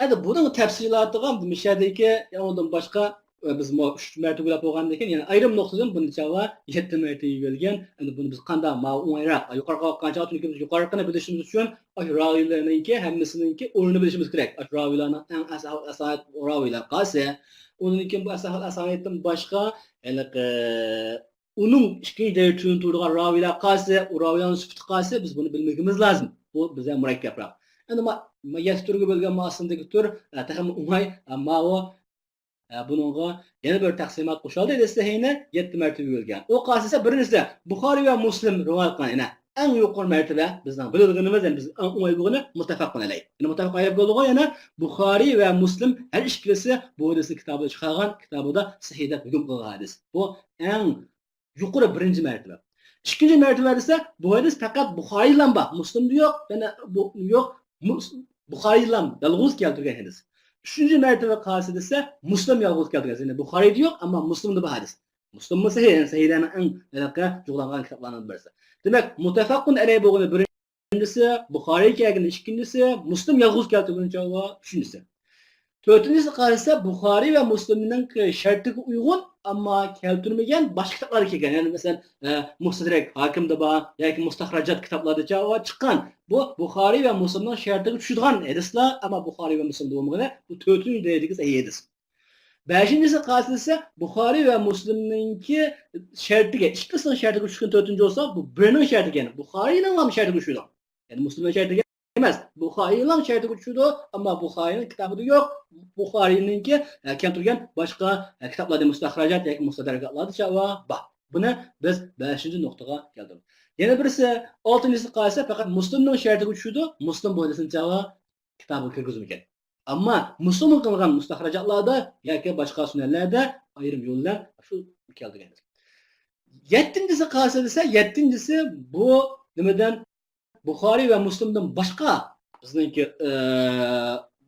ئەمدى بۇنىڭ تەپسىلاتىغا مۇشۇ يەردىكى، يەنى ئۇنىڭدىن باشقا، ئە، بىز مۇ-، ئۈچ مەرتىۋە بولغاندىن كېيىن، يەنى ئايرىم نۇقتىدىن بۇنى چاۋا يەتتە مەرتىۋە يۆگەلگەن. ئەمدى بۇنى بىز قانداق ماۋۇ ئوڭايراق، يۇقىرىقىغا باققانچە، چۈنكى بىز يۇقىرىقىنى بىلىشىمىز ئۈچۈن، ئاشۇ راۋىيلارنىڭكى ھەممىسىنىڭكى ئورنىنى بىلىشىمىز كېرەك. ئاشۇ راۋىيلارنىڭ ئەڭ ئەسەھھۇل ئەسانىد راۋىيلار قايسى؟ ئۇنىڭدىن كېيىن بۇ ئەسەھھۇل ئەسانىدتىن باشقا، ھېلىقى، ئۇنىڭ ئىككىنچى دەرىجىدە تۇرىدىغان راۋىيلار قايسى، ئۇ راۋىيلارنىڭ سۈپىتى قايسى، بىز بۇنى بىلمىگىمىز لازىم. بۇ بىزگە مۇرەككەپراق. ئەمدى ما-، ما-، يەتتە تۈرگە بۆلگەن مۇ ئاستىدىكى تۈر، ئە، تېخىمۇ ئوڭاي، ئە، ماۋۇ، ئە، بۇنىڭغا يەنە بىر تەقسىمات قوشۇلدى، ھەدىس سەھىھنى يەتتە مەرتىۋە بۆلگەن. ئۇ قايسى دېسە، بىرىنچىسى، بۇخارىي ۋە مۇسلىم رىۋايەت قىلغان، يەنە ئەڭ يۇقىرى مەرتىۋە، بىزنىڭ بىلىدىغىنىمىز، يەنى بىزگە ئەڭ ئوڭاي بولغىنى مۇتتەپەقۇن ئەلەيھ. يەنى مۇتتەپەقۇن ئەلەيھ بولىدىغۇ، يەنە بۇخارىي ۋە مۇسلىم ھەر ئىككىلىسى بۇ ھەدىسنى كىتابىدا چىقارغان، كىتابىدا سەھىھ دەپ ھۆكۈم قىلغان ھەدىس. بۇ ئەڭ يۇقىرى بىرىنچى مەرتىۋە. ئىككىنچى مەرتىۋە دېسە، بۇ ھەدىس پەقەت بۇخارىيلا بار، مۇسلىمدا يوق، يەنە بۇ يوق، مۇس-، بۇخارىيلا يالغۇز كەلتۈرگەن ھەدىس. ئۈچىنچى مەرتىۋە قايسى دېسە، مۇسلىم يالغۇز كەلتۈرگەن، يەنى بۇخارىيدا يوق، ئەمما مۇسلىمدا بار ھەدىس. مۇسلىممۇ سەھىھ، يەنى سەھىھلەرنىڭ ئەڭ ھېلىقى جۇغلانغان كىتابلارنىڭ بىرسى. دېمەك، مۇتتەپەقۇن ئەلەيھ بولغىنى بىرىنچىسى، بۇخارىي كەلگىنى ئىككىنچىسى، مۇسلىم يالغۇز كەلتۈرگىنى چاغ ئۈچىنچىسى. تۆتىنچىسى قايسى دېسە، بۇخارىي ۋە مۇسلىمنىڭ شەرتىگە ئۇيغۇن، ئەمما كەلتۈرمىگەن باشقا كىتابلاردا كەلگەن. يەنى مەسىلەن، ئە، مۇستەدرەك ھاكىمدا بار ياكى مۇستەخرەجات كىتابلاردا چاغ چىققان. بۇ بۇخارىي ۋە مۇسلىمنىڭ شەرتىگە چۈشىدىغان ھەدىسلەر، ئەمما بۇخارىي ۋە مۇسلىمدا بولمىغىنى، بۇ تۆتىنچى دەرىجىدىكى سەھىھ ھەدىس. بەشىنچىسى قايسى دېسە، بۇخارىي ۋە مۇسلىمنىڭكى شەرتىگە، ئىككىسىنىڭ شەرتىگە چۈشكەن تۆتىنچى بولسا، بۇ بىرىنىڭ شەرتىگە، يەنى بۇخارىينىڭلا شەرتىگە چۈشىدۇ. يەنى مۇسلىمنىڭ شەرتىگە ئەمەس، بۇخارىينىڭ شەرتىگە چۈشىدۇ، ئەمما بۇخارىينىڭ كىتابىدا يوق، بۇخارىينىڭكى، ئە، كەلتۈرگەن باشقا، ئە، كىتابلاردا مۇستەخرەجات ياكى مۇستەدرەكاتلاردا چاغ بار. بۇنى بىز بەشىنچى نۇقتىغا كەلتۈردۇق. يەنە بىرسى، ئالتىنچىسى قالسا، پەقەت مۇسلىمنىڭ شەرتىگە چۈشىدۇ، مۇسلىم بۇ ھەدىسنى چاغا كىتابىغا كىرگۈزمىگەن. ئەمما مۇسلىم قىلغان مۇستەخرەجاتلاردا ياكى باشقا سۈنەنلەردە ئايرىم يول بىلەن شۇ كەلتۈرگەن. يەتتىنچىسى قالسا دېسە، يەتتىنچىسى بۇ نېمىدىن، بۇخارىي ۋە مۇسلىمدىن باشقا بىزنىڭكى، ئى،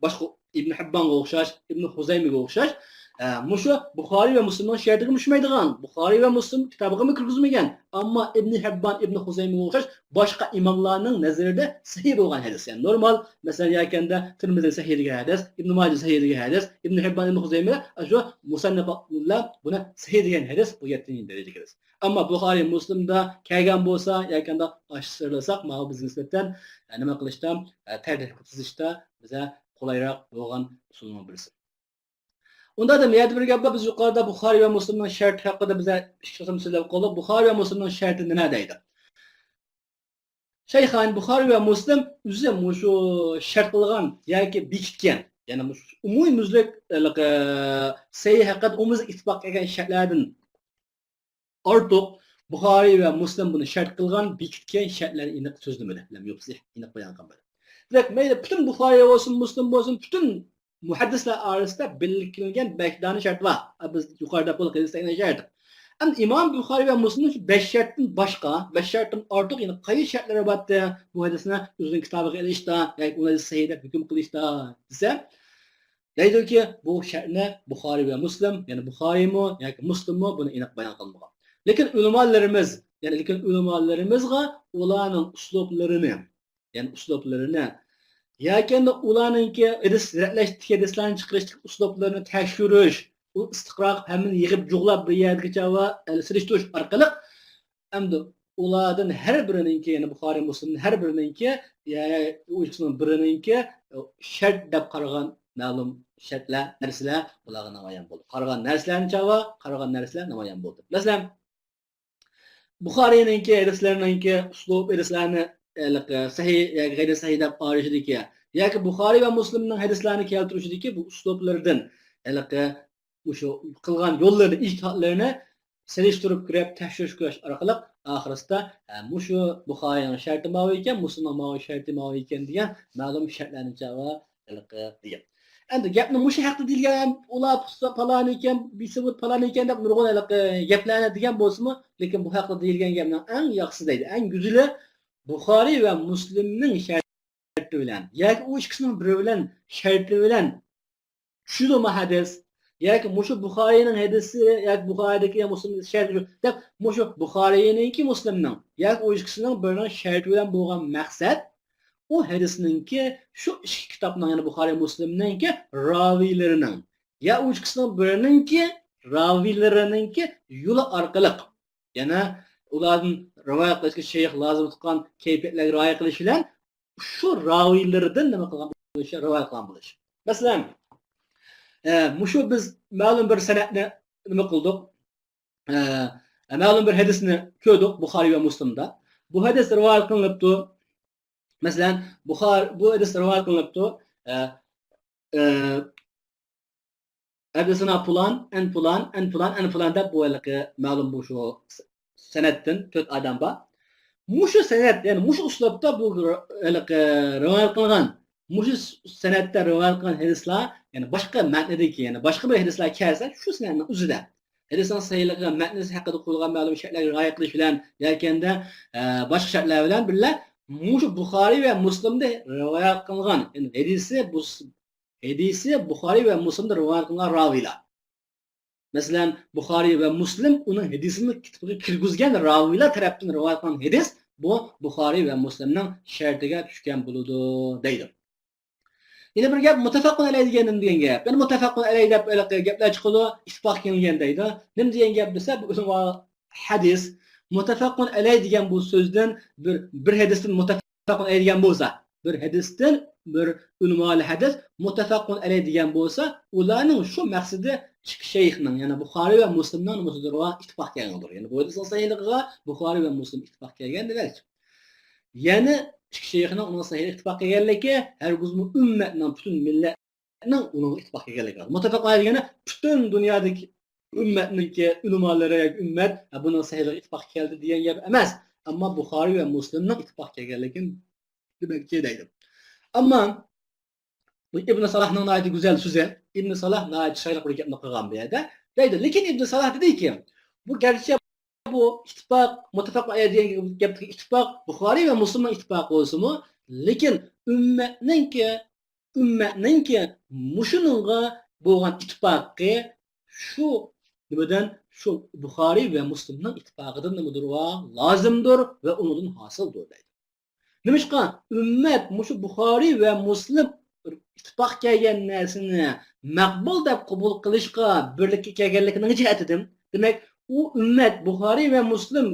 باشقا ئىبن ھىببانغا ئوخشاش، ئىبن خۇزەيمىگە ئوخشاش، ئە، مۇشۇ بۇخارىي ۋە مۇسلىمنىڭ شەرتىگە چۈشمەيدىغان، بۇخارىي ۋە مۇسلىم كىتابىغىمۇ كىرگۈزمىگەن، ئەمما ئىبن ھىببان، ئىبن خۇزەيمىگە ئوخشاش باشقا ئىماملارنىڭ نەزىرىدە سەھىھ بولغان ھەدىس. يەنى نورمال، مەسىلەن، يەكەندە تىرمىزى سەھىھ دېگەن ھەدىس، ئىبن ماجە سەھىھ دېگەن ھەدىس، ئىبن ھىببان، ئىبن خۇزەيمە، شۇ مۇسەننەپلەر بۇنى سەھىھ دېگەن ھەدىس، بۇ يەتتىنچى دەرىجىگە ھەدىس. ئەمما بۇخارىي، مۇسلىمدا كەلگەن بولسا، ياكى ئاشۇنداق ئاشۇ سىرلىساق، ماۋۇ بىزگە نىسبەتەن، ئە، نېمە قىلىشتا، ئە، تەرجىمە قىلىپ تىزىشتا بىزگە قولايراق بولغان ئۇسۇلنىڭ بىرسى. ئۇندا ئادەم يەنە بىر گەپ بار، بىز يۇقىرىدا بۇخارىي ۋە مۇسلىمنىڭ شەرتى ھەققىدە بىز ئىككى قېتىم سۆزلەپ قالدۇق. بۇخارىي ۋە مۇسلىمنىڭ شەرتى نېمە دەيدۇ؟ شەيخان بۇخارىي ۋە مۇسلىم ئۆزى مۇشۇ شەرت قىلغان ياكى بېكىتكەن، يەنى مۇشۇ ئومۇميۈزلۈك، ھېلىقى، سەھىھ ھەققىدە ئومۇميۈزلۈك ئىتتىپاق قىلغان شەرتلەردىن ئارتۇق بۇخارىي ۋە مۇسلىم بۇنى شەرت قىلغان، بېكىتكەن شەرتلەرنى ئېنىق سۆزلىمىدى. لەم يۇفسىھ، ئېنىق بايان قىلمىدى. دېمەك، مەيلى پۈتۈن بۇخارىي بولسۇن، مۇسلىم بولسۇن، پۈتۈن مۇھەددىسلەر ئارىسىدا بىللە كېلىنگەن بەش دانە شەرت بار. ئە، بىز يۇقىرىدا بۇ ھەدىسلەرنى شەرت. ئەمدى ئىمام بۇخارىي ۋە مۇسلىمنىڭ شۇ بەش شەرتتىن باشقا، بەش شەرتتىن ئارتۇق يەنە قايسى شەرتلىرى بارتى بۇ ھەدىسنى ئۆزىنىڭ كىتابىغا ئېلىشتا ياكى ئۇنى سەھىھ دەپ ھۆكۈم قىلىشتا دېسە، دەيدۇكى، بۇ شەرتنى بۇخارىي ۋە مۇسلىم، يەنى بۇخارىيمۇ ياكى مۇسلىممۇ بۇنى ئېنىق بايان قىلمىغان. لېكىن ئۆلىمالىرىمىز، يەنى لېكىن ئۆلىمالىرىمىزغا ئۇلارنىڭ ئۇسلۇبلىرىنى، يەنى ئۇسلۇبلىرىنى، ياكى ئۇلارنىڭكى ھەدىس رەتلەشتىكى، ھەدىسلەرنى چىقىرىشتىكى ئۇسلۇبلىرىنى تەكشۈرۈش، ئۇ ئىستىقرا قىلىپ ھەممىنى يىغىپ جۇغلاپ بىر يەرگىچە ۋە سېلىشتۇرۇش ئارقىلىق ئەمدى ئۇلاردىن ھەر بىرىنىڭكى، يەنى بۇخارىي، مۇسلىمدىن ھەر بىرىنىڭكى، يەنى ئۇ ئىككىسىنىڭ بىرىنىڭكى شەرت دەپ قارىغان مەلۇم شەرتلەر، نەرسىلەر بۇلارغا نامايان بولدى. قارىغان نەرسىلەرنى چاغا، قارىغان نەرسىلەر نامايان بولدى. مەسىلەن، بۇخارىينىڭكى ھەدىسلىرىنىڭكى ئۇسلۇب ھەدىسلەرنى، ھېلىقى سەھىھ ياكى غەيرىي سەھىھ دەپ ئايرىشىدىكى ياكى بۇخارىي ۋە مۇسلىمنىڭ ھەدىسلەرنى كەلتۈرۈشىدىكى بۇ ئۇسلۇبلىرىدىن، ھېلىقى مۇشۇ قىلغان يوللىرىنى، ئىجتىھاتلىرىنى سېلىشتۇرۇپ كۆرۈپ، تەكشۈرۈش كۆرۈش ئارقىلىق ئاخىرسىدا، ھە، مۇشۇ بۇخارىينىڭ شەرتى ماۋۇ ئىكەن، مۇسلىمنىڭ ماۋۇ شەرتى ماۋۇ ئىكەن دېگەن مەلۇم شەرتلەرنى چاغا ھېلىقى دېگەن. ئەمدى گەپنى مۇشۇ ھەقتە دېيىلگەن، ئۇلار پالان ئىكەن، بىسىبۇت پالان ئىكەن دەپ نۇرغۇن ھېلىقى گەپلەرنى دېگەن بولسىمۇ، لېكىن بۇ ھەقتە دېيىلگەن گەپنىڭ ئەڭ ياخشىسى دەيدۇ، ئەڭ گۈزىلى بۇخارىي ۋە مۇسلىمنىڭ شەرتى بىلەن ياكى ئۇ ئىككىسىنىڭ بىرى بىلەن شەرتى بىلەن چۈشىدۇمۇ ھەدىس؟ ياكى مۇشۇ بۇخارىينىڭ ھەدىسى ياكى بۇخارىيدىكى يا مۇسلىمنىڭ شەرتى دەپ، مۇشۇ بۇخارىينىڭكى، مۇسلىمنىڭ ياكى ئۇ ئىككىسىنىڭ بىرىنىڭ شەرتى بىلەن بولغان مەقسەت، ئۇ ھەدىسنىڭكى، شۇ ئىككى كىتابنىڭ، يەنى بۇخارىي، مۇسلىمنىڭكى راۋىيلىرىنىڭ يا ئۇ ئىككىسىنىڭ بىرىنىڭكى راۋىيلىرىنىڭكى يولى ئارقىلىق، يەنى ئۇلاردىن رىۋايەت قىلىشقا شەيخ لازىم تۇتقان كەيپىياتلارغا رىئايە قىلىش بىلەن شۇ راۋىيلىرىدىن نېمە قىلغان بولۇش، رىۋايەت قىلغان بولۇش. مەسىلەن، ئە، مۇشۇ بىز مەلۇم بىر سەنەدنى نېمە قىلدۇق؟ ئە، مەلۇم بىر ھەدىسنى كۆردۇق بۇخارىي ۋە مۇسلىمدا. بۇ ھەدىس رىۋايەت قىلىنىپتۇ. مەسىلەن، بۇخار-، بۇ ھەدىس رىۋايەت قىلىنىپتۇ. ئە، ئە، ھەددەسەنا پۇلان، ئەن پۇلان، ئەن پۇلان، ئەن پۇلان دەپ بۇ ھېلىقى مەلۇم بۇ شۇ سەنەدتىن تۆت ئادەم بار. مۇشۇ سەنەد، يەنى مۇشۇ ئۇسلۇبتا بۇ ھېلىقى رىۋايەت قىلغان، مۇشۇ سەنەدتە رىۋايەت قىلغان ھەدىسلەر، يەنى باشقا مەتندىكى، يەنى باشقا بىر ھەدىسلەر كەلسە، شۇ سەنەدنىڭ ئۆزىدە ھەدىسنىڭ سەھىھلىقى، مەتنىسى ھەققىدە قويۇلغان مەلۇم شەرتلەرگە رىئايە قىلىش بىلەن ياكى ئەمدى، ئە، باشقا شەرتلەر بىلەن بىللە مۇشۇ بۇخارىي ۋە مۇسلىمدا رىۋايەت قىلغان، يەنى ھەدىسى بۇ ھەدىسى بۇخارىي ۋە مۇسلىمدا رىۋايەت قىلىنغان راۋىيلار. مەسىلەن، بۇخارىي ۋە مۇسلىم ئۇنىڭ ھەدىسىنى كىتابىغا كىرگۈزگەن راۋىيلار تەرەپتىن رىۋايەت قىلىنغان ھەدىس، بۇ بۇخارىي ۋە مۇسلىمنىڭ شەرتىگە چۈشكەن بولىدۇ، دەيدۇ. يەنە بىر گەپ، مۇتتەپەقۇن ئەلەيھ دېگەن نېمە دېگەن گەپ؟ يەنى مۇتتەپەقۇن ئەلەيھ دەپ ھېلىقى گەپلەر چىقىدۇ، ئىتتىپاق كېلىنگەن دەيدۇ. نېمە دېگەن گەپ دېسە، بۇ ئۆلىما ھەدىس، مۇتتەپەقۇن ئەلەيھ دېگەن بۇ سۆزدىن بىر، بىر ھەدىستىن مۇتتەپەقۇن ئەلەيھ دېگەن بولسا، بىر ھەدىستىن بىر ئۆلىمالى ھەدىس مۇتتەپەقۇن ئەلەيھ دېگەن بولسا، ئۇلارنىڭ شۇ مەقسىتى ئىككى شەيخنىڭ، يەنى بۇخارىي ۋە مۇسلىمنىڭ نېمىسىدۇر، ئىتتىپاق كەلگەندۇر. يەنى بۇ ھەدىسنىڭ سەھىھلىقىغا بۇخارىي ۋە مۇسلىم ئىتتىپاق كەلگەن دېمەكچى. يەنى ئىككى شەيخنىڭ ئۇنىڭ سەھىھلىقىغا ئىتتىپاق كەلگەنلىكى ھەرگىزمۇ ئۈممەتنىڭ، پۈتۈن مىللەتنىڭ ئۇنىڭغا ئىتتىپاق كەلگەنلىكى. مۇتتەپەقۇن ئەلەيھ دېگەنى پۈتۈن دۇنيادىكى ئۈممەتنىڭكى ئۆلىمالىرى ياكى ئۈممەت، ھە، بۇنىڭ سەھىھلىقى ئىتتىپاق كەلدى دېگەن گەپ ئەمەس. ئەمما بۇخارىي ۋە مۇسلىمنىڭ ئىتتىپاق كەلگەنلىكىنى دېمەكچى دەيدۇ. ئەمما بۇ ئىبن سالاھنىڭ ناھايىتى گۈزەل سۆزى. ئىبن سالاھ ناھايىتى چىرايلىق بىر گەپنى قىلغان بۇ يەردە. دەيدۇ، لېكىن ئىبن سالاھ دېدىكى، بۇ گەرچە بۇ ئىتتىپاق، مۇتتەپەق ئەلەيھ دېگەن گەپتىكى ئىتتىپاق بۇخارىي ۋە مۇسلىمنىڭ ئىتتىپاقى بولسىمۇ، لېكىن ئۈممەتنىڭكى، ئۈممەتنىڭكى مۇشۇنىڭغا بولغان ئىتتىپاقى شۇ نېمىدىن، شۇ بۇخارىي ۋە مۇسلىمنىڭ ئىتتىپاقىدىن نېمىدۇر، لازىمدۇر ۋە ئۇنىڭدىن ھاسىلدۇر دەيدۇ. نېمىشقا؟ ئۈممەت مۇشۇ بۇخارىي ۋە مۇسلىم ئىتتىپاق كەلگەن نەرسىنى مەقبۇل دەپ قوبۇل قىلىشقا بىرلىككە كەلگەنلىكىنىڭ جەھەتىدىن، دېمەك، ئۇ ئۈممەت بۇخارىي ۋە مۇسلىم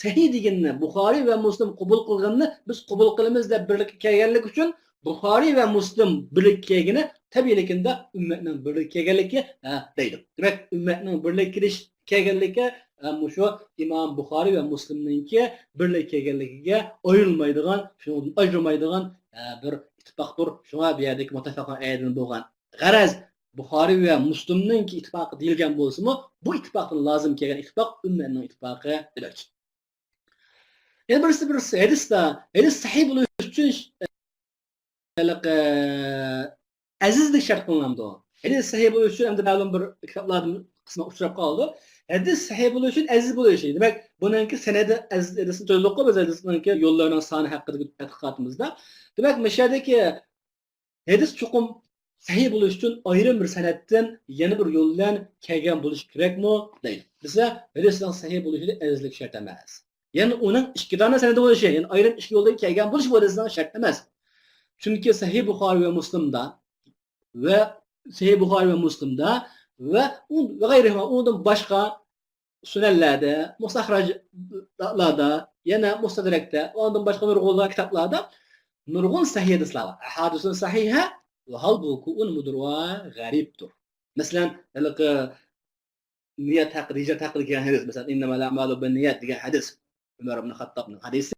سەھىھ دېگىنىنى، بۇخارىي ۋە مۇسلىم قوبۇل قىلغىنىنى بىز قوبۇل قىلىمىز دەپ بىرلىككە كەلگەنلىكى ئۈچۈن، بۇخارىي ۋە مۇسلىم بىرلىككە كەلگىنى تەبىئىيلىكىندە ئۈممەتنىڭ بىرلىككە كەلگەنلىكى، ھە، دەيدۇ. دېمەك، ئۈممەتنىڭ بىرلىككە كېلىش، كەلگەنلىكى، ھە، مۇشۇ ئىمام بۇخارىي ۋە مۇسلىمنىڭكى بىرلىككە كەلگەنلىكىگە ئايرىلمايدىغان، شۇنىڭدىن ئايرىلمايدىغان، ھە، بىر ئىتتىپاقتۇر. شۇڭا بۇ يەردىكى مۇتتەپەقۇن ئەلەيھىدىن بولغان غەرەز، بۇخارىي ۋە مۇسلىمنىڭكى ئىتتىپاقى دېيىلگەن بولسىمۇ، بۇ ئىتتىپاقتىن لازىم كەلگەن ئىتتىپاق ئۈممەتنىڭ ئىتتىپاقى دېمەكچى. يەنە بىرسى، بىر ھەدىستە، ھەدىس سەھىھ بولۇش ئۈچۈن ھېلىقى ئەزىزلىك شەرت قىلىنامدۇ؟ ھەدىس سەھىھ بولۇش ئۈچۈن ئەمدى مەلۇم بىر كىتابلاردا قىسمەن ئۇچراپ قالىدۇ. ھەدىس سەھىھ بولۇش ئۈچۈن ئەزىز بولۇشى. دېمەك، بۇنىڭكى سەنەدى ئەزىز ھەدىسنى تۈزدۇققۇ بىز ھەدىسنىڭكى يوللىرىنىڭ سانى ھەققىدىكى تەتقىقاتىمىزدا. دېمەك، مۇشۇ يەردىكى ھەدىس چوقۇم سەھىھ بولۇش ئۈچۈن ئايرىم بىر سەنەدتىن يەنە بىر يول بىلەن كەلگەن بولۇشى كېرەكمۇ؟ دەيدۇ. دېسە، ھەدىسنىڭ سەھىھ بولۇشىدا ئەزىزلىك شەرت ئەمەس. يەنى ئۇنىڭ ئىككى دانە سەنەدى بولۇشى، يەنى ئايرىم ئىككى يولدىن كەلگەن بولۇشى بۇ ھەدىسنىڭ شەرت ئەمەس. چۈنكى سەھىھ بۇخارىي ۋە مۇسلىمدا ۋە سەھىھ بۇخارىي ۋە مۇسلىمدا ۋە ئۇ-، ۋە غەيرىھىما، ئۇنىڭدىن باشقا سۈنەنلەردە، مۇستەخرەجلاردا، يەنە مۇستەدرەكتە، ئۇنىڭدىن باشقا نۇرغۇنلىغان كىتابلاردا نۇرغۇن سەھىھ ھەدىسلەر بار. ئەھادىسۇن سەھىھە، ۋە ھالبۇكى ئۇ نېمىدۇر، ۋە غەرىبتۇر. مەسىلەن، ھېلىقى نىيەت ھەققىدە، ھىجرەت ھەققىدە كەلگەن ھەدىس، مەسىلەن، ئىننەمەل ئەمالۇ بىننىيەت دېگەن ھەدىس. ئۆمەر ئىبن خەتتابنىڭ ھەدىسى.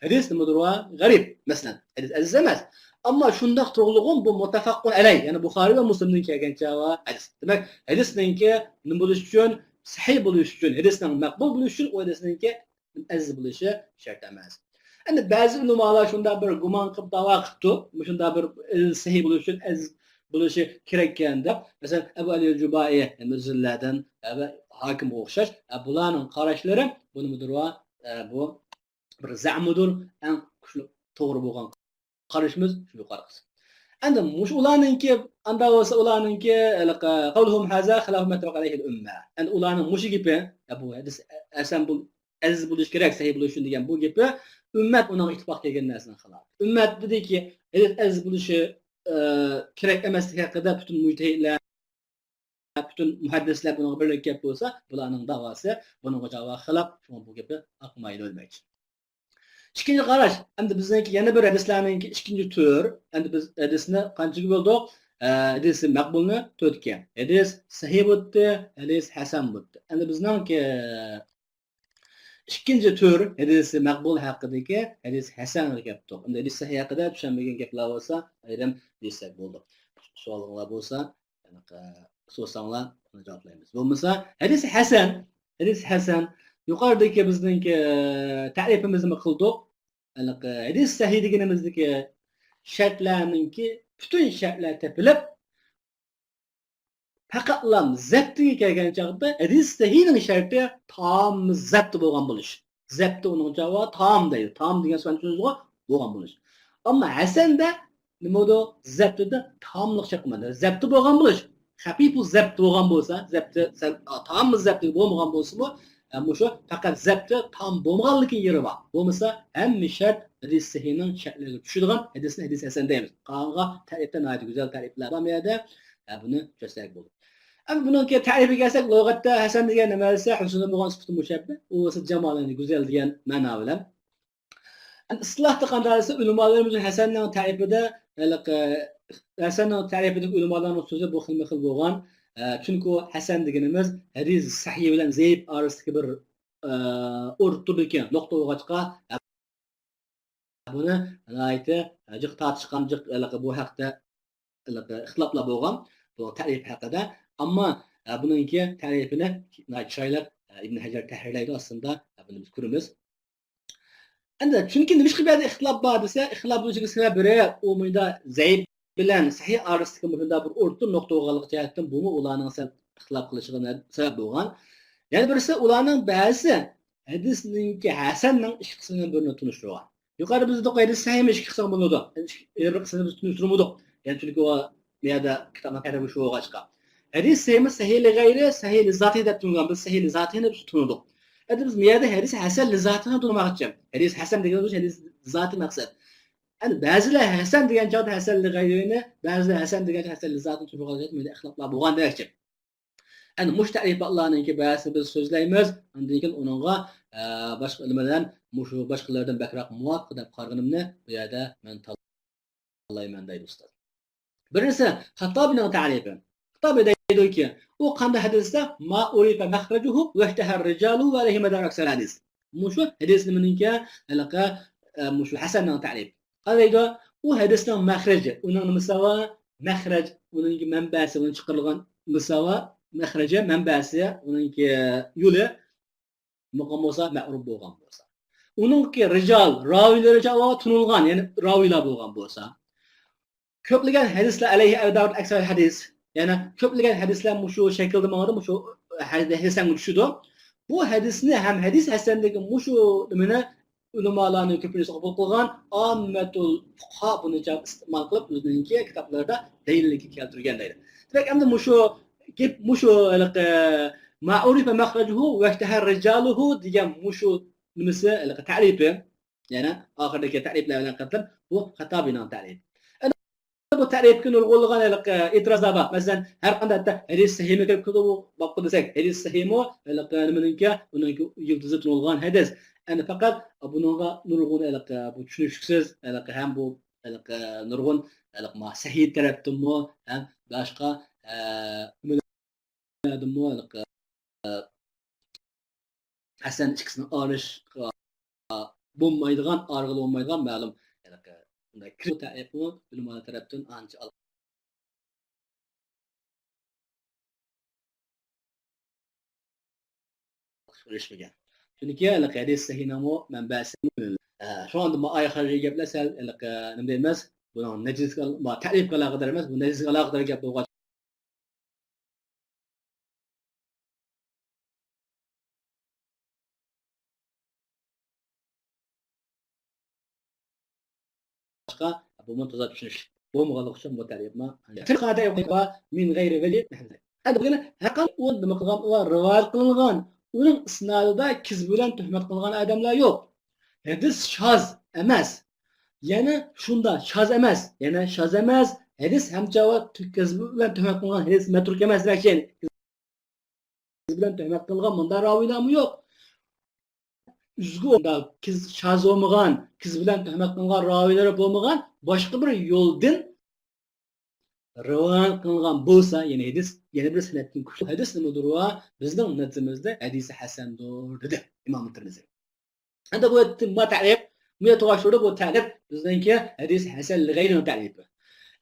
ھەدىس نېمىدۇر، ۋە غەرىب، مەسىلەن. ھەدىس ئەزىز ئەمەس. ئەمما شۇنداق تۇرغۇلىغۇن بۇ مۇتتەپەقۇن ئەلەيھ، يەنى بۇخارىي ۋە مۇسلىمدىن كەلگەنچە ۋە ھەدىس. دېمەك، ھەدىسنىڭكى نېمە بولۇش ئۈچۈن، سەھىھ بولۇش ئۈچۈن، ھەدىسنىڭ مەقبۇل بولۇشى ئۈچۈن ئۇ ھەدىسنىڭكى ئەزىز بولۇشى شەرت ئەمەس. ئەمدى بەزى ئۆلىمالار شۇنداق بىر گۇمان قىلىپ داۋا قىپتۇ، مۇشۇنداق بىر، ئە، سەھىھ بولۇش ئۈچۈن ئەزىز بولۇشى كېرەككەن دەپ. مەسىلەن، ئەبۇ ئەلى جۇبائى، ئە، مۇزىللەردىن، ئە، ۋە ھاكىمغا ئوخشاش، ئە، بۇلارنىڭ قاراشلىرى بۇ نېمىدۇر، ۋە، ئە، بۇ بىر زەمىدۇر، ئەڭ كۈچلۈك توغرا بولغان قارىشىمىز شۇ يۇقىرىقىسى. ئەمدى مۇشۇ ئۇلارنىڭكى، ئاندا بولسا ئۇلارنىڭكى، ھېلىقى، قەۋلۇھۇم ھازا خىلاف مەتتەفەق ئەلەيھىل ئۈممە. ئەمدى ئۇلارنىڭ مۇشۇ گېپى، يا بۇ ھەدىس ھەسەن بول-، ئەزىز بولۇش كېرەك، سەھىھ بولۇش ئۈچۈن دېگەن بۇ گېپى ئۈممەت ئۇنىڭغا ئىتتىپاق كەلگەن نەرسىنىڭ خىلاپى. ئۈممەت دېدىكى، ھەدىس ئەزىز بولۇشى، ئە، كېرەك ئەمەسلىكى ھەققىدە پۈتۈن مۇجتەھىدلەر، پۈتۈن مۇھەددىسلەر بۇنىڭغا بىرلىككە كەپ بولسا، بۇلارنىڭ داۋاسى بۇنىڭغا جاۋاب خىلاپ، شۇڭا بۇ گېپى ئاقمايدۇ دېمەكچى. ئىككىنچى قاراش، ئەمدى بىزنىڭكى يەنە بىر ھەدىسلەرنىڭكى ئىككىنچى تۈر، ئەمدى بىز ھەدىسنى قانچىگە بۆلدۇق؟ ئە، ھەدىسى مەقبۇلنى تۆتكە. ھەدىس سەھىھ بولدى، ھەدىس ھەسەن بولدى. ئەمدى بىزنىڭكى ئىككىنچى تۈر ھەدىسى مەقبۇل ھەققىدىكى ھەدىس ھەسەنگە كەپتۇق. ئەمدى ھەدىس سەھىھ ھەققىدە چۈشەنمىگەن گەپلەر بولسا، ئايرىم دېسەك بولىدۇ. سوئالىڭلار بولسا، سورىساڭلار، ئۇنى جاۋابلايمىز. بولمىسا، ھەدىس ھەسەن، ھەدىس ھەسەن. يۇقىرىدىكى بىزنىڭكى، ئە، تەرىپىمىزنى قىلدۇق. ھېلىقى ھەدىس سەھىھ دېگىنىمىزدىكى شەرتلەرنىڭكى پۈتۈن شەرتلەر تېپىلىپ، پەقەتلا زەپتىگە كەلگەن چاغدا ھەدىس سەھىھنىڭ شەرتى تام زەپتى بولغان بولۇش. زەپتى ئۇنىڭ جاۋابى تام دەيدۇ. تام دېگەن سۆزنى چۈشىنىسىزغۇ؟ بولغان بولۇش. ئەمما ھەسەندە نېمە بولىدۇ؟ زەپتىدە تاملىق شەرت قىلمايدۇ. زەپتى بولغان بولۇش. خەپىپۇ زەپتى بولغان بولسا، زەپتى سەل، ئا، تاممۇ زەپتى بولمىغان بولسىمۇ، ئە، مۇشۇ پەقەت زەپتى تام بولمىغانلىكىنىڭ يېرى بار. بولمىسا، ھەممە شەرت ھەدىس سەھىھنىڭ شەرتلىرىگە چۈشىدىغان ھەدىسنى ھەدىس ھەسەن دەيمىز. قالغانغا تەرىپتە ناھايىتى گۈزەل تەرىپلەر بار بۇ يەردە. ئە، بۇنى چۈشەنسەك بولدى. ئەمدى بۇنىڭكى تەرىپىگە كەلسەك، لۇغەتتە ھەسەن دېگەن نېمە دېسە، ھۇسنى بولغان سۈپىتى مۇشەببە، ئۇ بولسا جامال، يەنى گۈزەل دېگەن مەنا بىلەن. ئەمدى ئىستىلاھتا قانداق دېسە، ئۆلىمالىرىمىز ھەسەننىڭ تەرىپىدە، ھېلىقى، ھەسەننىڭ تەرىپىدىكى ئۆلىمالارنىڭ سۆزى بۇ خىلمۇ خىل بولغان. ئە، چۈنكى ئۇ ھەسەن دېگىنىمىز ھەدىس سەھىھ بىلەن زەئىپ ئارىسىدىكى بىر، ئە، ئورتىدىكى نۇقتا بولغاچقا، بۇنى ناھايىتى جىق تارتىشقان، جىق ھېلىقى بۇ ھەقتە ھېلىقى ئىختىلاپلار بولغان، بۇ تەرىپ ھەققىدە. ئەمما ئە، بۇنىڭكى تەرىپىنى ناھايىتى چىرايلىق، ئە، ئىبن ھەجەر تەھرىرلەيدۇ ئاستىندا. ئە، بۇنى بىز كۆرىمىز. ئەمدى چۈنكى نېمىشقا بۇ يەردە ئىختىلاپ بار دېسە، ئىختىلاپ بولۇشىدىكى سەۋەب بىرى، ئۇ مۇندا زەئىپ بىلەن سەھىھ ئارىسىدىكى مۇشۇنداق بىر ئوتتۇرا نۇقتا بولغانلىقى جەھەتتىن بۇمۇ ئۇلارنىڭ سەۋەب، ئىختىلاپ قىلىشىغا نە-، سەۋەب بولغان. يەنە بىرسى، ئۇلارنىڭ بەزىسى ھەدىسنىڭكى ھەسەننىڭ ئىككى قىسمىدىن بىرىنى تونۇشتۇرغان. يۇقىرىدا بىز دېدۇق، ھەدىس سەھىھمۇ ئىككى قىسىمغا بۆلۈنىدۇ. يەنە بىر قىسمىنى بىز تونۇشتۇرمىدۇق. يەنى چۈنكى ئۇ بۇ يەردە كىتابنىڭ تەرىپى شۇ بولغاچقا. ھەدىس سەھىھمۇ سەھىھ لىغەيرى، سەھىھ لىزاتىھى دەپ تونۇغان. بىز سەھىھ لىزاتىھىنى بىز تونۇدۇق. ئەمدى بىز بۇ يەردە ھەدىس ھەسەن لىزاتىھىنى تونۇماقچى. ھەدىس ھەسەن دېگىنىمىز ھەدىس زاتى مەقسەت. ئەمدى بەزىلەر ھەسەن دېگەن چاغدا ھەسەن لىغەيرىنى، بەزىلەر ھەسەن دېگەن چاغدا ھەسەن لىزاتىنى تونۇغان، مۇنداق ئىختىلاپلار بولغان دېمەكچى. ئەمدى مۇشۇ تەرىپاتلارنىڭكى بەزىسىنى بىز سۆزلەيمىز. ئاندىن كېيىن ئۇنىڭغا، ئە، باشقا ئىلىم بىلەن مۇشۇ باشقىلاردىن بەكرەك مۇۋاپىق دەپ قارىغىنىمنى بۇ يەردە مەن تاللايمەن دەيدۇ ئۇستاز. بىرىنچىسى، خەتتابىنىڭ تەرىپى. خەتتابى دەيدۇكى، ئۇ قانداق ھەدىس دېسە، ما ئۇرىفە مەخرەجۇھۇ ۋەشتەھەر رىجالۇھۇ ۋە ئەلەيھى مەدار ئەكسەر ھەدىس. مۇشۇ ھەدىس نېمىنىڭكى، ھېلىقى، ئە، مۇشۇ ھەسەننىڭ تەرىپى. قانداق دەيدۇ؟ ئۇ ھەدىسنىڭ مەخرىجى، ئۇنىڭ نېمىسى بار؟ مەخرەج، ئۇنىڭكى مەنبەسى، ئۇنىڭ چىقىرىلغان نېمىسى بار؟ مەخرىجى، مەنبەسى، ئۇنىڭكى يولى مۇقىم بولسا، مەئرۇپ بولغان بولسا. ئۇنىڭكى رىجال، راۋىلىرى تونۇلغان، يەنى راۋىلار بولغان بولسا. كۆپلىگەن ھەدىسلەر ئەلەيھى ئەدار ئەكسەر ھەدىس. يەنى كۆپلىگەن ھەدىسلەر مۇشۇ شەكىلدە ماڭىدۇ، مۇشۇ ھەدىس ھەسەنگە چۈشىدۇ. بۇ ھەدىسنى ھەم ھەدىس ھەسەندىكى مۇشۇ نېمىنى ئۆلىمالارنىڭ كۆپىنچىسى قوبۇل قىلغان، ئاممەتۇل فۇقاھا بۇنى ئىستېمال قىلىپ ئۆزىنىڭكى كىتابلىرىدا دەلىللىككە كەلتۈرگەن دەيدۇ. دېمەك، ئەمدى مۇشۇ گەپ، مۇشۇ ھېلىقى ما ئۇرىفە مەخرەجۇھۇ ۋەشتەھەر رىجالۇھۇ دېگەن مۇشۇ نېمىسى، ھېلىقى تەرىپى، يەنى ئاخىرىدىكى تەرىپلەر بىلەن قېتىپ بۇ خەتتابىنىڭ تەرىپى. ئەمدى بۇ تەرىپكە نۇرغۇنلىغان ھېلىقى ئېتىراز بار. مەسىلەن، ھەر قانداق ھەدىس سەھىھمۇ كىرىپ كېلىدۇ بۇ بابقا دېسەك، ھەدىس سەھىھمۇ، ھېلىقى نېمىنىڭكى، ئۇنىڭكى يىلتىزى تونۇلغان ھەدىس. ئەمدى پەقەت بۇنىڭغا نۇرغۇن ھېلىقى بۇ چۈشىنىشلىكسىز، ھېلىقى ھەم بۇ ھېلىقى نۇرغۇن ھېلىقى ما سەھىھ تەرەپتىنمۇ ھەم باشقا، ئە، نېمىلەردىنمۇ ھېلىقى، ئە، ھەسەن ئىككىسىنى ئايرىشقا بولمايدىغان، ئايرىغىلى بولمايدىغان مەلۇم. ھېلىقى بۇنداق كىرىپ تەرىپمۇ ئۆلىمالار تەرەپتىن ئانچە ئېرىشمىگەن. چۈنكى ھېلىقى ھەدىس سەھىھنىڭمۇ مەنبەسى، ئە، شۇڭا ئايەت خارىجىي گەپلەر سەل ھېلىقى نېمە دەيمىز، بۇنىڭ نەجىسكە، تەرىپكە ئالاقىدار ئەمەس، بۇ نەجىسكە ئالاقىدار گەپ بولغاچ بولغاچقا، بۇمۇ تازا چۈشىنىشلىك بولمىغانلىقى ئۈچۈن بۇ تەرىپمۇ. مىن غەيرى ۋەجھى. ئەمدى بۇنى ھەقىقەتەن ئۇ نېمە قىلغان، ئۇلار رىۋايەت قىلىنغان، ئۇنىڭ ئىسنادىدا كىز بىلەن تۆھمەت قىلغان ئادەملەر يوق. ھەدىس شاز ئەمەس. يەنە شۇنداق شاز ئەمەس. يەنە شاز ئەمەس. ھەدىس ھەم چاۋا كىز بىلەن تۆھمەت قىلغان ھەدىس مەترۇك ئەمەس دېمەكچى. كىز بىلەن تۆھمەت قىلغان مۇنداق راۋىلارمۇ يوق. ئۈزگە كىز شاز بولمىغان، كىز بىلەن تۆھمەت قىلغان راۋىلىرى بولمىغان باشقا بىر يولدىن رىۋايەت قىلىنغان بولسا، يەنى ھەدىس يەنە بىر سەنەدتىن كۈچلۈك ھەدىس نېمىدۇر؟ بىزنىڭ نەزىرىمىزدە ھەدىسى ھەسەندۇر، دېدى ئىمام تىرمىزى. ئەمدى بۇ يەردە ما تەرىپ، بۇ يەردە توغرا بۇ تەرىپ بىزنىڭكى ھەدىس ھەسەن لىغەيرىنىڭ تەرىپى.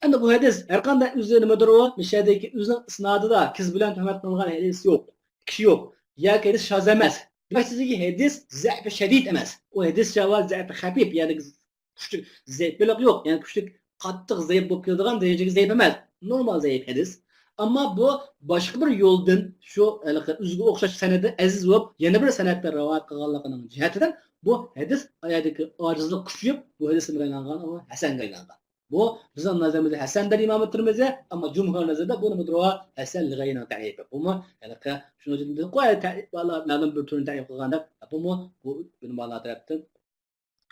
ئەمدى بۇ ھەدىس ھەر قانداق ئۆزى نېمىدۇر ئۇ؟ مۇشۇ يەردىكى ئۆزىنىڭ ئىسنادىدا كىز بىلەن تۆھمەت قىلىنغان ھەدىس يوق، كىشى يوق. ياكى ھەدىس شاز ئەمەس. دېمەك، سىزگە ھەدىس زەئىپى شەدىد ئەمەس. ئۇ ھەدىس شاۋاز زەئىپى خەپىپ، يەنى كۈچلۈك زەئىپلىق يوق، يەنى كۈچلۈك قاتتىق زەئىپ بولۇپ كېلىدىغان دەرىجىگە زەئىپ ئەمەس. نورمال زەئىپ ھەدىس. ئەمما بۇ باشقا بىر يولدىن شۇ ھېلىقى ئۆزىگە ئوخشاش سەنەدى ئەزىز بولۇپ، يەنە بىر سەنەدتە رىۋايەت قىلغانلىقىنىڭ جەھەتىدىن بۇ ھەدىس ئايەتتىكى ئاجىزلىق كۈچىيىپ، بۇ ھەدىس نېمىگە ئايلانغان؟ ئۇ ھەسەنگە ئايلانغان. بۇ بىزنىڭ نەزىرىمىزدە ھەسەن دەيدۇ ئىمام تىرمىزى، ئەمما جۇمھۇر نەزىرىدە بۇ نېمىدۇر؟ ھەسەن لىغەيرىنىڭ تەرىپى. بۇمۇ ھېلىقى شۇنىڭ ئۈچۈن دېدۇققۇ، تەرىپلەرنىڭ بىر تۈرىنى تەرىپ قىلغان دەپ، بۇمۇ بۇ ئۆلىمالار تەرەپتىن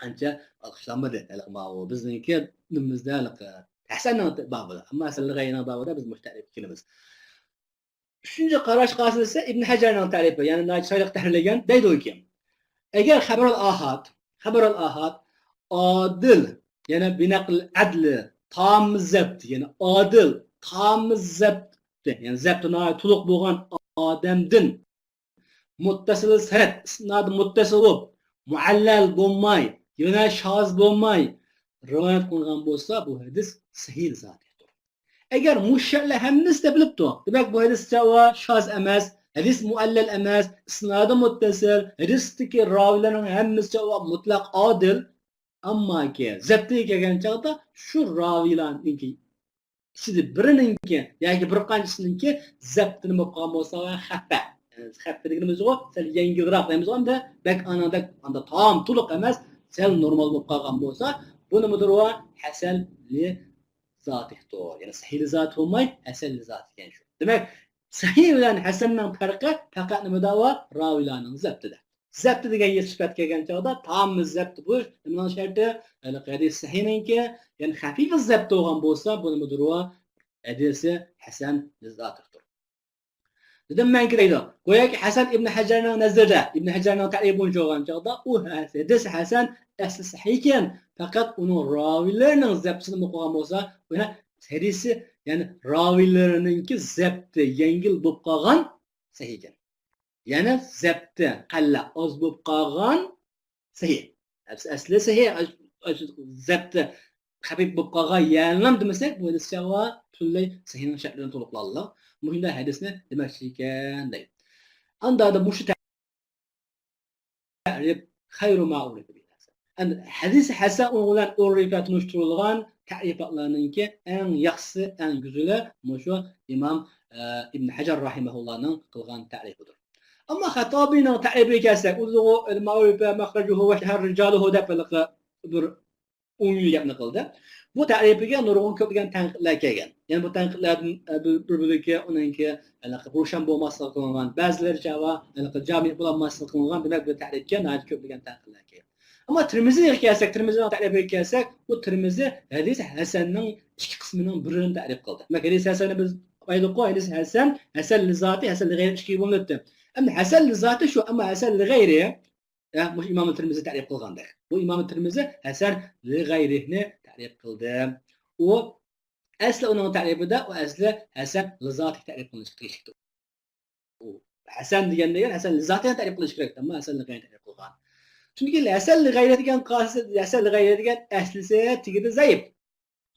ئانچە ئالقىشلانمىدى. ھېلىقى ماۋۇ بىزنىڭكى دىنىمىزدە ھېلىقى ھەسەننىڭ بابىدا، ئەمما ھەسەن لىغەيرىنىڭ بابىدا بىز مۇشۇ تەرىپكە كېلىمىز. ئۈچىنچى قاراش قايسى دېسە، ئىبن ھەجەرنىڭ تەرىپى، يەنى ناھايىتى چىرايلىق تەھرىرلىگەن، دەيدۇكى، ئەگەر خەبەرۇل ئاھاد، خەبەرۇل ئاھاد ئادىل، يەنى بىنەقل ئەدلى، تامىز زەبت، يەنى ئادىل، تامىز زەبت، يەنى زەبتى ناھايىتى تولۇق بولغان ئادەمدىن مۇتتەسىل سەنەد، ئىسنادى مۇتتەسىل بولۇپ، مۇئەللەل بولماي، يەنە شاز بولماي رىۋايەت قىلغان بولسا، بۇ ھەدىس سەھىھ زاتىدۇر. ئەگەر مۇشۇ شەرتلەر ھەممىسى تېپىلىپتۇ، دېمەك، بۇ ھەدىس چاۋا شاز ئەمەس، ھەدىس مۇئەللەل ئەمەس، ئىسنادى مۇتتەسىل، ھەدىستىكى راۋىلەرنىڭ ھەممىسى چاۋا مۇتلەق ئادىل. ئەمماكى زەپتىگە كەلگەن چاغدا شۇ راۋىلارنىڭكى ئىچىدە بىرىنىڭكى ياكى بىر قانچىسىنىڭكى زەپتىنى بولۇپ قالغان بولسا، خەپە. خەپە دېگىنىمىزغۇ، سەل يەڭگىلرەك دەيمىزغۇ، ئەمدى بەك ئاناندەك ئاندا تام تولۇق ئەمەس، سەل نورمال بولۇپ قالغان بولسا، بۇ نېمىدۇر ئۇ؟ ھەسەن لى زاتىھتۇر. يەنى سەھىھ لى زاتى بولماي، ھەسەن لى زاتى ئىكەن شۇ. دېمەك، سەھىھ بىلەن ھەسەننىڭ پەرقى پەقەت نېمىدە بار؟ راۋىيلارنىڭ زەپتىدە. زەپتى دېگەن سۈپەت كەلگەن چاغدا تاممىز زەپتى بۇ نېمىنىڭ شەرتى؟ ھېلىقى ھەدىس سەھىھنىڭكى، يەنى خەپىف زەپتى بولغان بولسا، بۇ نېمىدۇر ئۇ؟ ھەدىسى ھەسەن لى زاتىھتۇر. دېدىم مەنكى دەيدۇ. گوياكى ھەسەن ئىبن ھەجەرنىڭ نەزىرىدە، ئىبن ھەجەرنىڭ تەرىپى بويىچە بولغان چاغدا ئۇ ھەدىس ھەسەن ئەسلى سەھىھكەن، پەقەت ئۇنىڭ راۋىيلىرىنىڭ زەپتىسىنى قويغان بولسا، يەنى ھەدىسى، يەنى راۋىيلىرىنىڭكى زەپتى يەڭگىل بولۇپ قالغان سەھىھكەن. يەنى زەپتى قەللە ئاز بولۇپ قالغان سەھىھ. ئەس-، ئەسلى سەھىھ، ئاش-، ئاش-، زەپتى خەپىپ بولۇپ قالغان يەنىلا دېمىسەك، بۇ ھەدىس چاغا پۈتۈنلەي سەھىھنىڭ شەرتلىرىنى تولۇقلىغانلىق. مۇشۇنداق ھەدىسنى دېمەكچى ئىكەن دەيدۇ. ئاندا مۇشۇ تەرىپ خەيرۇ ما ئۇرىفە بىل ھەسەن. ئەمدى ھەدىس ھەسەن ئۇنىڭ بىلەن ئۇرىفە تونۇشتۇرۇلغان تەرىپاتلارنىڭكى ئەڭ ياخشىسى، ئەڭ گۈزىلى مۇشۇ ئىمام، ئە، ئىبن ھەجەر راھىمەھۇللانىڭ قىلغان تەرىپىدۇر. ئەمما خەتتابىنىڭ تەرىپىگە كەلسەك، ئۇ دېدىغۇ، ئەل مائۇرىفە مەخرەجۇھۇ ۋە شەھەر رىجالۇھۇ دەپ ھېلىقى بىر ئومۇمىي گەپنى قىلدى. بۇ تەرىپىگە نۇرغۇن كۆپلىگەن تەنقىدلەر كەلگەن. يەنى بۇ تەنقىدلەردىن، ئە، بىر، بىر بۆلىكى ئۇنىڭكى ھېلىقى روشەن بولماسلىقى قىلىنغان، بەزىلىرى چاۋا ھېلىقى جامىئ بولالماسلىقى قىلىنغان، دېمەك، بۇ تەرىپكە ناھايىتى كۆپلىگەن تەنقىدلەر كەلگەن. ئەمما تىرمىزىگە كەلسەك، تىرمىزىنىڭ تەرىپىگە كەلسەك، ئۇ تىرمىزى ھەدىس ھەسەننىڭ ئىككى قىسمىنىڭ بىرىنى تەرىپ قىلدى. دېمەك، ھەدىس ھەسەننى بىز ئايدۇققۇ، ھەدىس ھەسەن، ھەسەن لىزاتى، ھەسەن لىغەيرى ئىككىگە بۆلۈنۈپتۇ. ئەمدى ھەسەن لىزاتى شۇ، ئەمما ھەسەن لىغەيرى، يا، مۇشۇ ئىمام تىرمىزى تەرىپ قىلغاندەك. بۇ ئىمام تىرمىزى ھەسەن لىغەيرىھنى تەرىپ قىلدى. ئۇ ئەسلى ئۇنىڭ تەرىپىدە، ئۇ ئەسلى ھەسەن لىزاتىھ تەرىپ قىلىنىشقا تېگىشلىكتۇر. ئۇ ھەسەن دېگەن دېگەن ھەسەن لىزاتىھنى تەرىپ قىلىش كېرەك، ئەمما ھەسەن لىغەيرىنى تەرىپ قىلغان. چۈنكى ھەسەن لىغەيرى دېگەن قاسىد، ھەسەن لىغەيرى دېگەن ئەسلىسى تېگىدە زەئىپ.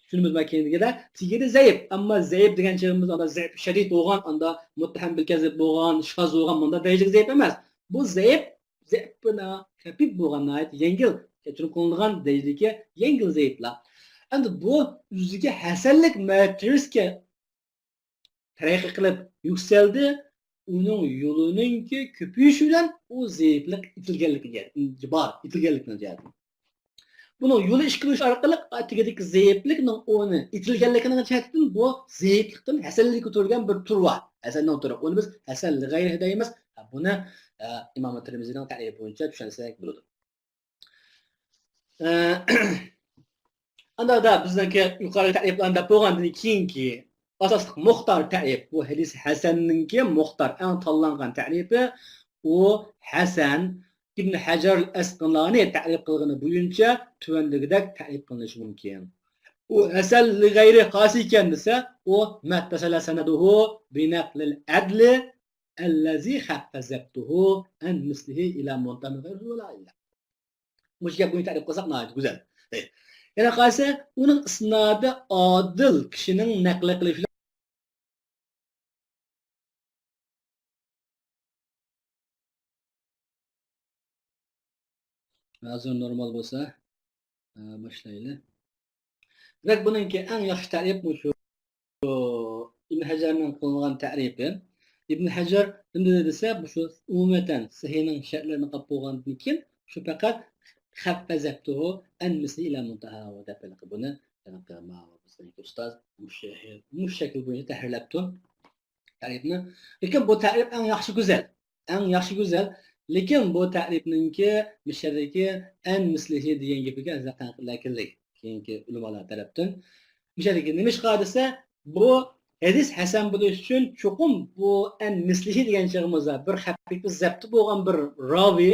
چۈشىنىمىزمۇ كېيىندىكىدە تېگىدە زەئىپ، ئەمما زەئىپ دېگەن چېغىمىزدا ئاندا زەئىپ شەدىد بولغان، ئاندا مۇتتەھەم بىل كەزىب بولغان، شاز بولغان، مۇنداق دەرىجىلىك زەئىپ ئەمەس. بۇ زەئىپ، زەئىپنا خەپىپ بولغان، ناھايىتى يەڭگىل كەچۈرۈم قىلىنىدىغان دەرىجىدىكى يەڭگىل زەئىپلار. ئەمدى بۇ ئۆزىگە ھەسەنلىك مەرتىۋىسىگە تەرەققىي قىلىپ يۈكسەلدى، ئۇنىڭ يولىنىڭكى كۆپىيىشى بىلەن ئۇ زەئىپلىك ئېتىلگەنلىكى جەھەتتىن، بار، ئېتىلگەنلىكىنىڭ جەھەتتىن. بۇنىڭ يولى ئىككى بولۇش ئارقىلىق تېگىدىكى زەئىپلىكنىڭ ئورنى ئېتىلگەنلىكىنىڭ جەھەتتىن بۇ زەئىپلىكتىن ھەسەنلىككە تۈرگەن بىر تۈر بار. ھەسەننىڭ تۈرى. ئۇنى بىز ھەسەن لىغەيرىھ دەيمىز. بۇنى، ئە، ئىمام تىرمىزىنىڭ تەرىپى بويىچە چۈشەنسەك بولىدۇ. ئە، ئاندا بىزنىڭكى يۇقىرىقى تەرىپلەرنى دەپ بولغاندىن كېيىنكى ئاساسلىق مۇختار تەرىپ، بۇ ھەدىس ھەسەننىڭكى مۇختار، ئەڭ تاللانغان تەرىپى، ئۇ ھەسەن ئىبن ھەجەر ئەسقىلانى تەرىپ قىلغىنى بويىچە تۆۋەندىكىدەك تەرىپ قىلىنىشى مۇمكىن. ئۇ ھەسەن لىغەيرى خاس ئىكەن دېسە، ئۇ مەتتەسەلە سەنەدۇھۇ بىنەقلىل ئەدلى ئەللەزى خەففە زەبتۇھۇ ئەن مىسلىھى ئىلە مۇنتەمى غەيرى ۋەلا ئىللە. مۇشۇ گەپ بويىچە تەرىپ قىلساق ناھايىتى گۈزەل. يەنە قارىسا، ئۇنىڭ ئىسنادى ئادىل كىشىنىڭ نەقلى قىلىشى. ھازىر نورمال بولسا، ئە، باشلايلى. دېمەك، بۇنىڭكى ئەڭ ياخشى تەرىپ مۇشۇ ئىبن ھەجەرنىڭ قىلىنغان تەرىپى. ئىبن ھەجەر نېمە دېدى دېسە، مۇشۇ ئومۇمەن سەھىھنىڭ شەرتلىرىنى قىلىپ بولغاندىن كېيىن، شۇ پەقەت خەپپە زەبتۇھۇ ئەن مىسلى ئىلە مۇنتەھا دەپ ھېلىقى بۇنى، ھېلىقى ماۋۇ بىزنىڭكى ئۇستاز مۇشۇ، مۇشۇ شەكىل بويىچە تەھرىرلەپتۇ تەرىپنى. لېكىن بۇ تەرىپ ئەڭ ياخشى گۈزەل. ئەڭ ياخشى گۈزەل. لېكىن بۇ تەرىپنىڭكى مىشەدىكى ئەن مىسلىھى دېگەن گېپىگە ئەزەل تەنقىدلەر كېلدى كېيىنكى ئۆلىمالار تەرەپتىن. مىشەدىكى نېمىشقا دېسە، بۇ ھەدىس ھەسەن بولۇش ئۈچۈن چوقۇم بۇ ئەن مىسلىھى دېگەن چېغىمىزدا بىر خەپىپە زەپتى بولغان بىر راۋى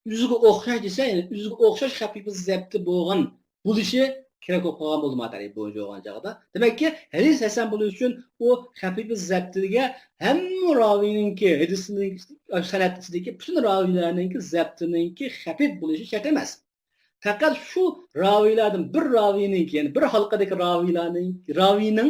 ئۆزىگە ئوخشاش دېسە، يەنى ئۆزىگە ئوخشاش خەپىپە زەپتى بولغان بولۇشى كېرەك بولۇپ قالغان بولىدۇ، ما تەرىپ بويىچە بولغان چاغدا. دېمەككى، ھەدىس ھەسەن بولۇش ئۈچۈن ئۇ خەپىپە زەپتىگە ھەممە راۋىنىڭكى، ھەدىسنىڭ، سەنەد ئىچىدىكى پۈتۈن راۋىلەرنىڭكى زەپتىنىڭكى خەپىپ بولۇشى شەرت ئەمەس. پەقەت شۇ راۋىلاردىن بىر راۋىنىڭكى، يەنى بىر ھالقىدىكى راۋىلارنىڭ، راۋىنىڭ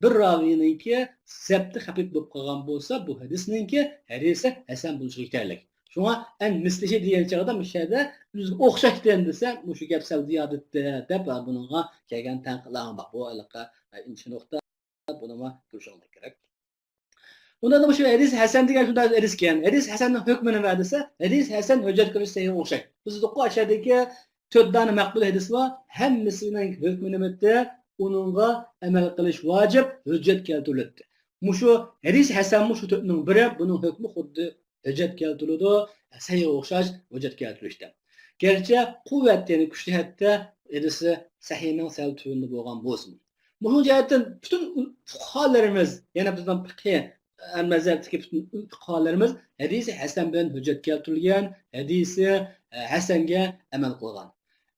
بىر راۋىينىڭكى زەپتى خەپىپ بولۇپ قالغان بولسا، بۇ ھەدىسنىڭكى ھەدىسى ھەسەن بولۇشىغا يېتەرلىك. شۇڭا ئەن مىسلىشى دېگەن چاغدا مۇشۇ يەردە ئۆزىگە ئوخشاشتىن دېسە، مۇشۇ گەپ سەل زىيادەتتە دەپ، بۇنىڭغا كەلگەن تەنقىدلەرمۇ بار. بۇ ھېلىقى ئىنچىكە نۇقتا، بۇنىمۇ كۆرۈشۈڭلار كېرەك. ئۇندا مۇشۇ ھەدىس ھەسەن دېگەن شۇنداق ھەدىس ئىكەن. ھەدىس ھەسەننىڭ ھۆكمى نېمە دېسە، ھەدىس ھەسەن ھۆججەت قىلىش سەھىھە ئوخشاش. بىز دېدۇققۇ، ئاشۇ يەردىكى تۆت دانە مەقبۇل ھەدىس بار. ھەممىسىنىڭ ھۆكمى نېمىدى؟ ئۇنىڭغا ئەمەل قىلىش ۋاجىپ، ھۆججەت كەلتۈرۈلۈپتۇ. مۇشۇ ھەدىس ھەسەنمۇ شۇ تۆتنىڭ بىرى، بۇنىڭ ھۆكمى خۇددى ھۆججەت كەلتۈرۈلىدۇ، سەھىھە ئوخشاش ھۆججەت كەلتۈرۈشتە. گەرچە قۇۋۋەت، يەنى كۈچ جەھەتتە ھەدىسى سەھىھنىڭ سەل تۆۋىنىدە بولغان بولسىمۇ. مۇشۇ جەھەتتىن پۈتۈن فۇقاھالىرىمىز، يەنە بىزنىڭ پىقھىي مەزھەپتىكى پۈتۈن پۇقاھالىرىمىز ھەدىسى ھەسەن بىلەن ھۆججەت كەلتۈرۈلگەن، ھەدىسى، ئە، ھەسەنگە ئەمەل قىلغان.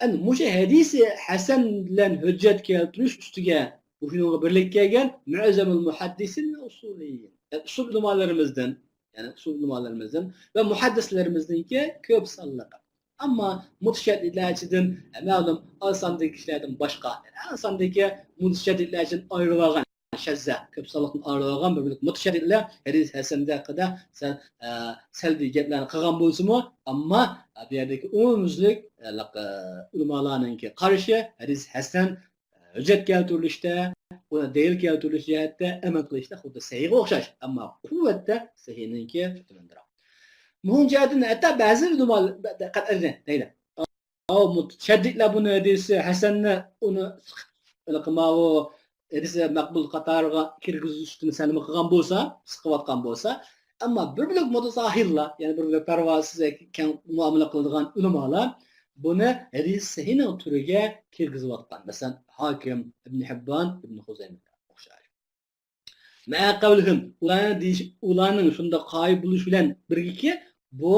ئەمدى مۇشۇ ھەدىسى ھەسەن بىلەن ھۆججەت كەلتۈرۈش ئۈستىگە مۇشۇنىڭغا بىرلىككە كەلگەن مۇئەززەمۇل مۇھەددىسىن ۋە ئۇسۇلىيين. يەنى ئۇسۇل ئۆلىمالىرىمىزدىن، يەنى ئۇسۇل ئۆلىمالىرىمىزدىن ۋە مۇھەددىسلىرىمىزنىڭكى كۆپ سانلىقى. ئەمما مۇتەشەددىتلەر ئىچىدىن، مەلۇم، ئاز ساندىكى كىشىلەردىن باشقا، يەنى ئاز ساندىكى مۇتەشەددىتلەر ئىچىدىن ئايرىلىۋالغان، شەززە، كۆپ سانلىقتىن ئايرىلىۋالغان بىر بۆلەك مۇتەشەددىتلەر ھەدىس ھەسەن ھەققىدە سەل، ئە، سەلبىي گەپلەرنى قىلغان بولسىمۇ، ئەمما، ئە، بۇ يەردىكى ئومۇميۈزلۈك، ئە، ئۆلىمالارنىڭكى قارىشى ھەدىس ھەسەن ھۆججەت كەلتۈرۈلۈشتە، ئۇنى دەلىل كەلتۈرۈلۈش جەھەتتە، ئەمەل قىلىشتا خۇددى سەھىھىگە ئوخشاش، ئەمما قۇۋۋەتتە سەھىھنىڭكى تۆۋەندىرەك. مۇھىم جەھەتتىن ھەتتا بەزى ئۆلىمالار دەيدۇ، ئاۋۇ مۇتەشەددىتلەر بۇنى ھەدىسى ھەسەننى ئۇنى سىقىپ، ماۋۇ ھەدىسى مەقبۇل قاتارىغا كىرگۈزۈشتىن سەل نېمە قىلغان بولسا، سىقىۋاتقان بولسا، ئەمما بىر بۆلەك مۇتەساھىللار، يەنى بىر بۆلەك پەرۋاسىز، كەڭ مۇئامىلە قىلىدىغان ئۆلىمالار بۇنى ھەدىس سەھىھنىڭ تۈرىگە كىرگۈزۈۋاتقان. مەسىلەن، ھاكىم، ئىبن ھىببان، ئىبن خۇزەيمە ئوخشاش. مەئە قەۋلىھىم، ئۇلارنىڭ دېيىش، ئۇلارنىڭ شۇنداق قايىل بولۇشى بىلەن بىرگىكى، بۇ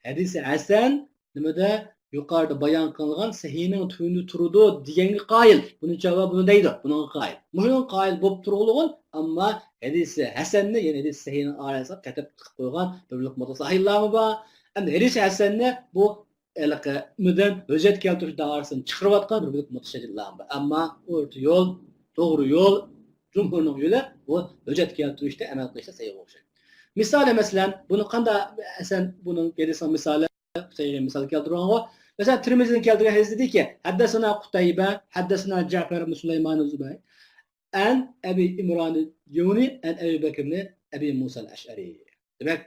ھەدىسى ھەسەن نېمىدە يۇقىرىدا بايان قىلىنغان سەھىھنىڭ تۈۋىدە تۇرىدۇ دېگەنگە قايىل. بۇنى چاۋا بۇنى دەيدۇ، بۇنىڭغا قايىل. مۇشۇنىڭغا قايىل بولۇپ تۇرغۇلىغۇن، ئەمما ھەدىسى ھەسەننى، يەنى ھەدىسى سەھىھنىڭ ئارىسىغا قېتىپ تىقىپ قويغان بىر بۆلەك مۇتەساھىللارمۇ بار. ئەمدى ھەدىسى ھەسەننى بۇ ھېلىقى ئۈمىدىن ھۆججەت كەلتۈرۈش دائىرىسىدىن چىقىرىۋاتقان بىر بۆلەك مۇتەشەددىتلار بار. ئەمما ئورتا يول، توغرا يول، جۇمھۇرنىڭ يولى بۇ ھۆججەت كەلتۈرۈشتە، ئەمەل قىلىشتا سەھىھىگە ئوخشاش. مىسالى، مەسىلەن، بۇنى قانداق ھەسەن، بۇنىڭ ھەدىسىنىڭ مىسالى، قۇتەيبە مىسال كەلتۈرگەنغۇ. مەسىلەن، تىرمىزىنىڭ كەلتۈرگەن ھەدىسىدىكى، ھەددەسەنا قۇتەيبە، ھەددەسەنا جەئفەر ئىبن سۇلەيمان زۇبەي، ئەن ئەبى ئىمران يۇنى، ئەن ئەبى بەكر ئىبن ئەبى مۇسا ئەشئەرى. دېمەك،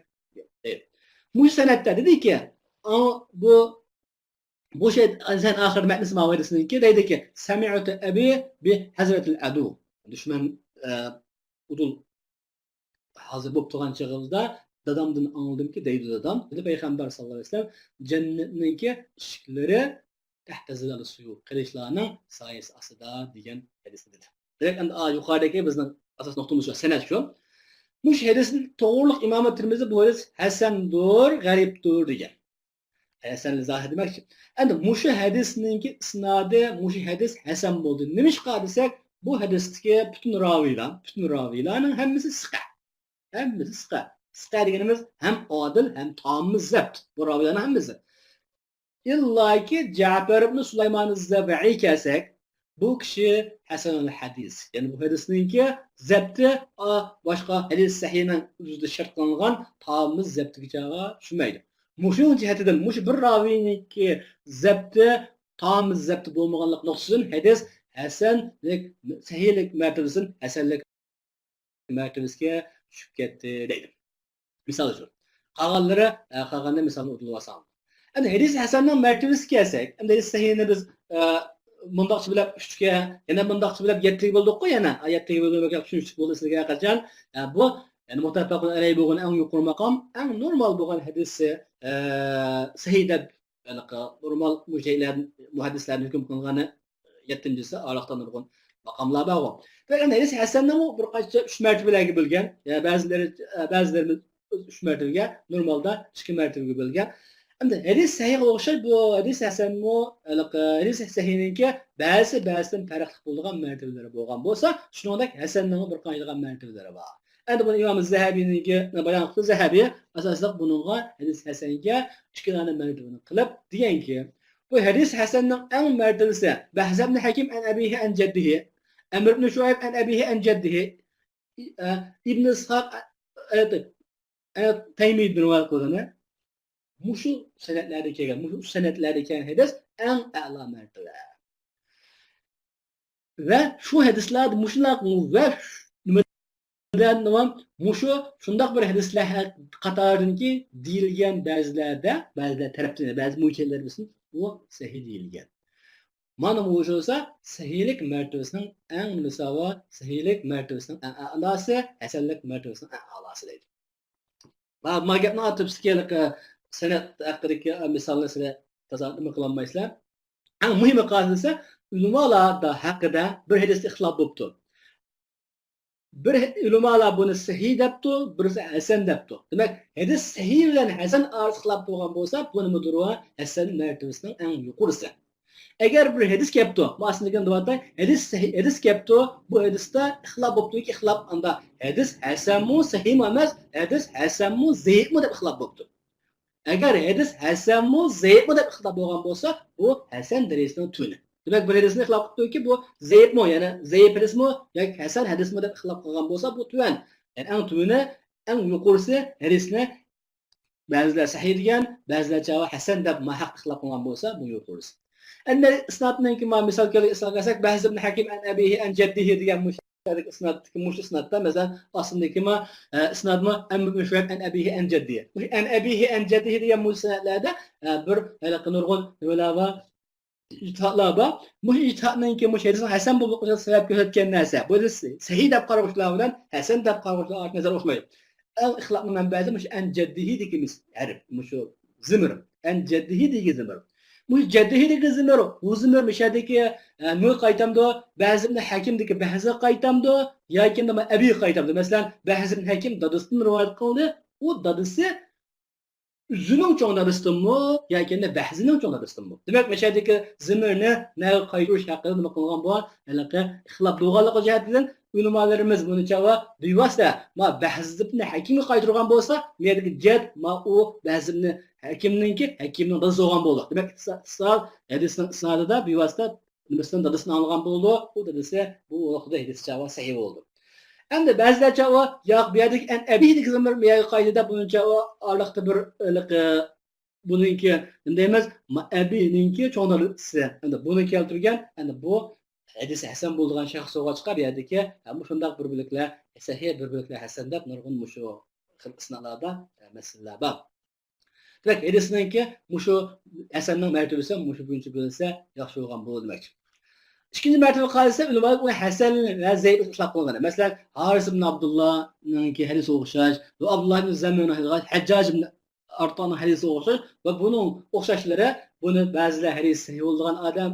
مۇشۇ سەنەدتە دېدىكى، ئاڭ-، بۇ، بۇ شەي، سەن ئاخىرىدا مەتنىسى ماۋۇ ھەدىسنىڭكى، دەيدىكى، سەمىئتۇ ئەبى بى ھەزرەتىل ئەدۇ. دۈشمەن، ئە، ئۇدۇل ھازىر بولۇپ تۇرغان چېغىمىزدا دادامدىن ئاڭلىدىمكى، دەيدۇ دادام، دېدى پەيغەمبەر ساللاللاھۇ ئەلەيھى ۋەسەللەم، جەننەتنىڭكى ئىشىكلىرى تەھتە زىلالى سۇيۇ، قىلىچلارنىڭ سايىسى ئاستىدا دېگەن ھەدىسنى دېدى. دېمەك، ئەمدى، ئا، يۇقىرىدىكى بىزنىڭ ئاساس نۇقتىمىز شۇ، سەنەد شۇ. مۇشۇ ھەدىسنى توغرىلىق ئىمام تىرمىزى بۇ ھەدىس ھەسەندۇر، غەرىبتۇر دېگەن. ھەسەن زاھىر دېمەكچى. ئەمدى مۇشۇ ھەدىسنىڭكى ئىسنادى، مۇشۇ ھەدىس ھەسەن بولدى. نېمىشقا دېسەك، بۇ ھەدىستىكى پۈتۈن راۋىيلار، پۈتۈن راۋىيلارنىڭ ھەممىسى سىقە. ھەممىسى سىقە. سىقە دېگىنىمىز ھەم ئادىل، ھەم تامىز زەبت. بۇ راۋىيلارنىڭ ھەممىسى. ئىللاكى جەپەر ئىبن سۇلايمان زەبئى كەلسەك، بۇ كىشى ھەسەنۇل ھەدىس. يەنى بۇ ھەدىسنىڭكى زەبتى، ئا، باشقا ھەدىس سەھىھنىڭ ئۆزىدە شەرت قىلىنغان تامىز زەبتىگىچە چۈشمەيدۇ. مۇشۇ جەھەتتىن، مۇشۇ بىر راۋىينىڭكى زەبتى، تامىز زەبتى بولمىغانلىق نۇقتىسىدىن ھەدىس ھەسەنلىك، سەھىھلىك مەرتىبىسىدىن ھەسەنلىك مەرتىۋىسىگە چۈشۈپ كەتتى دەيدۇ. مىسال ئۈچۈن. قالغانلىرى، ئە، قالغاننى مىسالنى ئۇدۇلۇۋالساڭ. ئەمدى ھەدىس ھەسەننىڭ مەرتىۋىسىگە كەلسەك، ئەمدى ھەدىس سەھىھنى بىز، ئە، مۇنداقچە بىلەپ ئۈچكە، يەنە مۇنداقچە بىلەپ يەتتىگە بۆلدۇققۇ يەنە. ئە، يەتتىگە بۆلگەن چۈشىنىشلىك بولدى سىلەرگە ھەرقاچان. ئە، بۇ، يەنى مۇتتەپەقۇن ئەلەيھ بولغان ئەڭ يۇقىرى ماقام، ئەڭ نورمال بولغان ھەدىسى، ئە، سەھىھ دەپ ھېلىقى نورمال مۇجتەھىدلەردىن، مۇھەددىسلەردىن ھۆكۈم قىلىنغانى يەتتىنچىسى، ئارىلىقتا نۇرغۇن ماقاملار بارغۇ. بىراق ئەمدى ھەدىس ھەسەننىمۇ بىر قانچە ئۈچ مەرتىۋىلەرگە بۆلگەن. يا بەزىلىرى، بەزىلىرىمىز ئۈچ مەرتىۋىگە، نورمالدا ئىككى مەرتىۋىگە بۆلگەن. ئەمدى ھەدىس سەھىھقە ئوخشاش بۇ ھەدىس ھەسەنمۇ، ھېلىقى ھەدىس سەھىھنىڭكى بەزىسى بەزىسىدىن پەرقلىق بولىدىغان مەرتىۋىلىرى بولغان بولسا، شۇنىڭدەك ھەسەننىڭمۇ بىر قانچىلىغان مەرتىۋىلىرى بار. ئەمدى بۇنى ئىمام زەھەبىنىڭكى بايان قىلىپتۇ، زەھەبى ئاساسلىق بۇنىڭغا ھەدىس ھەسەنگە ئىككى دانە مەرتىۋىنى قىلىپ دېگەنكى، بۇ ھەدىس ھەسەننىڭ ئەڭ مەرتىۋىسى، بەھزەبنى ھەكىم ئەن ئەبىھى ئەن جەددىھى، ئەمر ئىبن شۇئەيب ئەن ئەبىھى ئەن جەددىھى، ئى-، ئە، ئىبن ئىسھاق، ئە، ئە، تەيمىدىن رىۋايەت قىلغىنى. مۇشۇ سەنەدلەردە كەلگەن، مۇشۇ ئۈچ سەنەدلەردە كەلگەن ھەدىس ئەڭ ئەلا مەرتىۋە. ۋە شۇ ھەدىسلەردە مۇشۇنداق ۋە نېمىدىن مۇشۇ شۇنداق بىر ھەدىسلەر ھەق-، قاتارىدىنكى دېيىلگەن بەزىلەردە، بەزىلەر تەرەپتىن، بەزى مۇنكەرلەر بىلسۇن، ئۇ سەھىھ دېيىلگەن. مانا مۇشۇ بولسا سەھىھلىك مەرتىۋىسىنىڭ ئەڭ نېمىسى بار؟ سەھىھلىك مەرتىۋىسىنىڭ ئەڭ ئەلاسى، ھەسەنلىك مەرتىۋىسىنىڭ ئەڭ ئەلاسى دەيدۇ. ما، ما گەپنىڭ تۈپسىدىكى ھېلىقى سەنەد ھەققىدىكى مىسالنى سىلەر تازا نېمە قىلالمايسىلەر. ئەڭ مۇھىمى قالسا، ئۆلىمالار ھەققىدە بىر ھەدىستە ئىختىلاپ بوپتۇ. بىر ئۆلىمالار بۇنى سەھىھ دەپتۇ، بىرسى ھەسەن دەپتۇ. دېمەك، ھەدىس سەھىھ بىلەن ھەسەن ئارىسىدا ئىختىلاپ بولغان بولسا، بۇ نېمىدۇر؟ ھەسەن مەرتىۋىسىنىڭ ئەڭ يۇقىرىسى. ئەگەر بىر ھەدىس كەپتۇ، مانا ئاستىدىكىنى دەۋاتاي، ھەدىس سەھىھ، ھەدىس كەپتۇ، بۇ ھەدىستە ئىختىلاپ بوپتۇكى، ئىختىلاپ ئاندا ھەدىس ھەسەنمۇ، سەھىھمۇ ئەمەس، ھەدىس ھەسەنمۇ، زەئىپمۇ دەپ ئىختىلاپ بوپتۇ. ئەگەر ھەدىس ھەسەنمۇ، زەئىپمۇ دەپ ئىختىلاپ بولغان بولسا، بۇ ھەسەن دەرىجىسىنىڭ تۆۋىنى. دېمەك، بىر ھەدىسنى ئىختىلاپ قىلىپتۇكى، بۇ زەئىپمۇ، يەنى زەئىپ ھەدىسمۇ ياكى ھەسەن ھەدىسمۇ دەپ ئىختىلاپ قىلغان بولسا، بۇ تۆۋەن. يەنى ئەڭ تۆۋىنى، ئەڭ يۇقىرىسى ھەدىسنى بەزىلەر سەھىھ دېگەن، بەزىلەر چاغ ھەسەن دەپ ماھەق ئىختىلاپ قىلغان بولسا، بۇ يۇقىرىسى. ئەمدى ئىسنادنىڭكى ما مىسال كەلتۈرۈپ ئىسناد قىلساق، بەھز ئىبن ھەكىم ئەن ئەبىھى ئەن جەددىھى دېگەن مۇشۇ ئىسنادتىكى، مۇشۇ ئىسنادتا، مەسىلەن، ئاستىدىكى ما، ئە، ئىسنادمۇ ئەن ئىبن شۇئەيب ئەن ئەبىھى ئەن جەددىھى. مۇشۇ ئەن ئەبىھى ئەن جەددىھى دېگەن مۇشۇ سەنەدلەردە، ئە، بىر ھېلىقى نۇرغۇن نېمىلەر بار، ئىجتىھادلار بار. مۇشۇ ئىجتىھادنىڭكى مۇشۇ ھەدىسنىڭ ھەسەن بولماسلىقىغا سەۋەب كۆرسەتكەن نەرسە. بۇ ھەدىس سەھىھ دەپ قارىغۇچىلار بىلەن ھەسەن دەپ قارىغۇچىلار ئارىسىدا نەزەر ئوخشىمايدۇ. ئەڭ ئىختىلاپنىڭ مەنبەسى مۇشۇ ئەن جەددىھى دېگىنىمىز ھەرپ، مۇشۇ زىمىر. ئەن جەددىھى دېگەن زىمىر. مۇشۇ جەددىھى دېگەن زىمىر، بۇ زىمىر مۇشۇ يەردىكى، ئە، نېمىگە قايتامدۇ؟ بەھز ئىبن ھەكىمدىكى بەھزگە قايتامدۇ؟ ياكى نېمە ئەبىگە قايتامدۇ؟ مەسىلەن، بەھز ئىبن ھەكىم دادىسىدىن رىۋايەت قىلدى. ئۇ دادىسى ئۆزىنىڭ چوڭ دادىسىدىنمۇ ياكى بەھزىنىڭ چوڭ دادىسىدىنمۇ؟ دېمەك، مۇشۇ يەردىكى زىمىرنى نەگە قايتۇرۇش ھەققىدە نېمە قىلغان بۇ ھېلىقى ئىختىلاپ بولغانلىقى جەھەتتىن ئۆلىمالىرىمىز بۇنى چاغ بىۋاسىتە ما بەھز ئىبن ھەكىمگە قايتۇرغان بولسا، مۇ يەردىكى جەد ما ئۇ بەھز ئىبن ھەكىمنىڭكى، ھەكىمنىڭ دادىسى بولغان بولىدۇ. دېمەك، ئىسناد، ھەدىسنىڭ ئىسنادىدا بىۋاسىتە نېمىسىدىن، دادىسىدىن ئاڭلىغان بولىدۇ. ئۇ دادىسى بۇ ۋاقىتتا ھەدىس چاغ سەھىھ بولىدۇ. ئەمدى بەزىلەر چاغ ياق، بۇ يەردىكى ئەن ئەبىدىكى زىمىر مۇ يەرگە قايتىدۇ، بۇنى چاغ ئارىلىقتا بىر ھېلىقى بۇنىڭكى نېمە دەيمىز، ما-، ئەبىنىڭكى چوڭ دادىسى. ئەمدى بۇنى كەلتۈرگەن، ئەمدى بۇ ھەدىس ھەسەن بولىدىغان شەخس بولغاچقا، بۇ يەردىكى، ھە، مۇشۇنداق بىر بۆلەكلەر سەھىھ، بىر بۆلەكلەر ھەسەن دەپ نۇرغۇن مۇشۇ خىل ئىسنادلاردا، ھە، مەسىلىلەر بار. دېمەك، ھەدىسنىڭكى مۇشۇ ھەسەننىڭ مەرتىۋىسى مۇشۇ بويىچە بىلىنسە ياخشى بولغان بولىدۇ دېمەك. ئىككىنچى مەرتىۋە قالسا، ئۆلىمالار ئۇنى ھەسەن ۋە زەئىپ ئىتلاق قىلغان. مەسىلەن، ھارىس ئىبن ئابدۇللانىڭكى ھەدىسىگە ئوخشاش، ۋە ئابدۇللا ئىبن زەممىنىڭ ھەدىسىگە، ھەججاج ئىبن ئارتانىڭ ھەدىسىگە ئوخشاش ۋە بۇنىڭ ئوخشاشلىرى، بۇنى بەزىلەر ھەدىس سەھىھ بولىدىغان ئادەم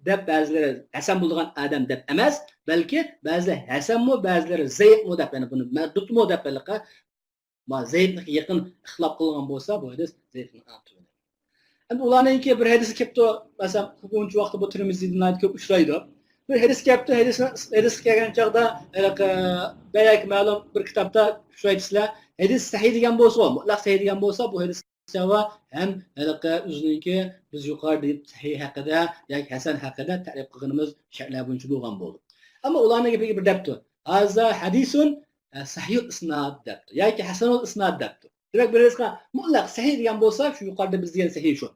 دەپ، بەزىلىرى ھەسەن بولىدىغان ئادەم دەپ ئەمەس، بەلكى بەزىلەر ھەسەنمۇ، بەزىلىرى زەئىپمۇ دەپ، يەنى بۇنى مەردۇدمۇ دەپ، ھېلىقى ما زەئىپلىككە يېقىن ئىختىلاپ قىلغان بولسا، بۇ ھەدىس زەئىپنىڭ ئەڭ تۆۋىنى. ئەمدى ئۇلارنىڭكى بىر ھەدىسى كەپتۇ، مەسىلەن، كۆپىنچە ۋاقىتتا بۇ تىرمىزىدە ناھايىتى كۆپ ئۇچرايدۇ. بىر ھەدىس كەپتۇ، ھەدىسنىڭ، ھەدىس كەلگەن چاغدا، ھېلىقى، بەيەك مەلۇم بىر كىتابتا ئۇچرايدۇ سىلەر. ھەدىس سەھىھ دېگەن بولسا، مۇتلەق سەھىھ دېگەن بولسا، بۇ ھەدىس ھەم ھېلىقى ئۆزىنىڭكى بىز يۇقىرىدا دېيىپ سەھىھ ھەققىدە ياكى ھەسەن ھەققىدە تەرىپ قىلغىنىمىز شەرتلەر بويىچە بولغان بولىدۇ. ئەمما ئۇلارنىڭ گېپىگە بىر دەپتۇ. ھازا ھەدىسۇن، ئە، سەھىھۇل ئىسناد دەپتۇ. ياكى ھەسەنۇل ئىسناد دەپتۇ. دېمەك، بىر ھەدىسقا مۇتلەق سەھىھ دېگەن بولسا، شۇ يۇقىرىدا بىز دېگەن سەھىھ شۇ.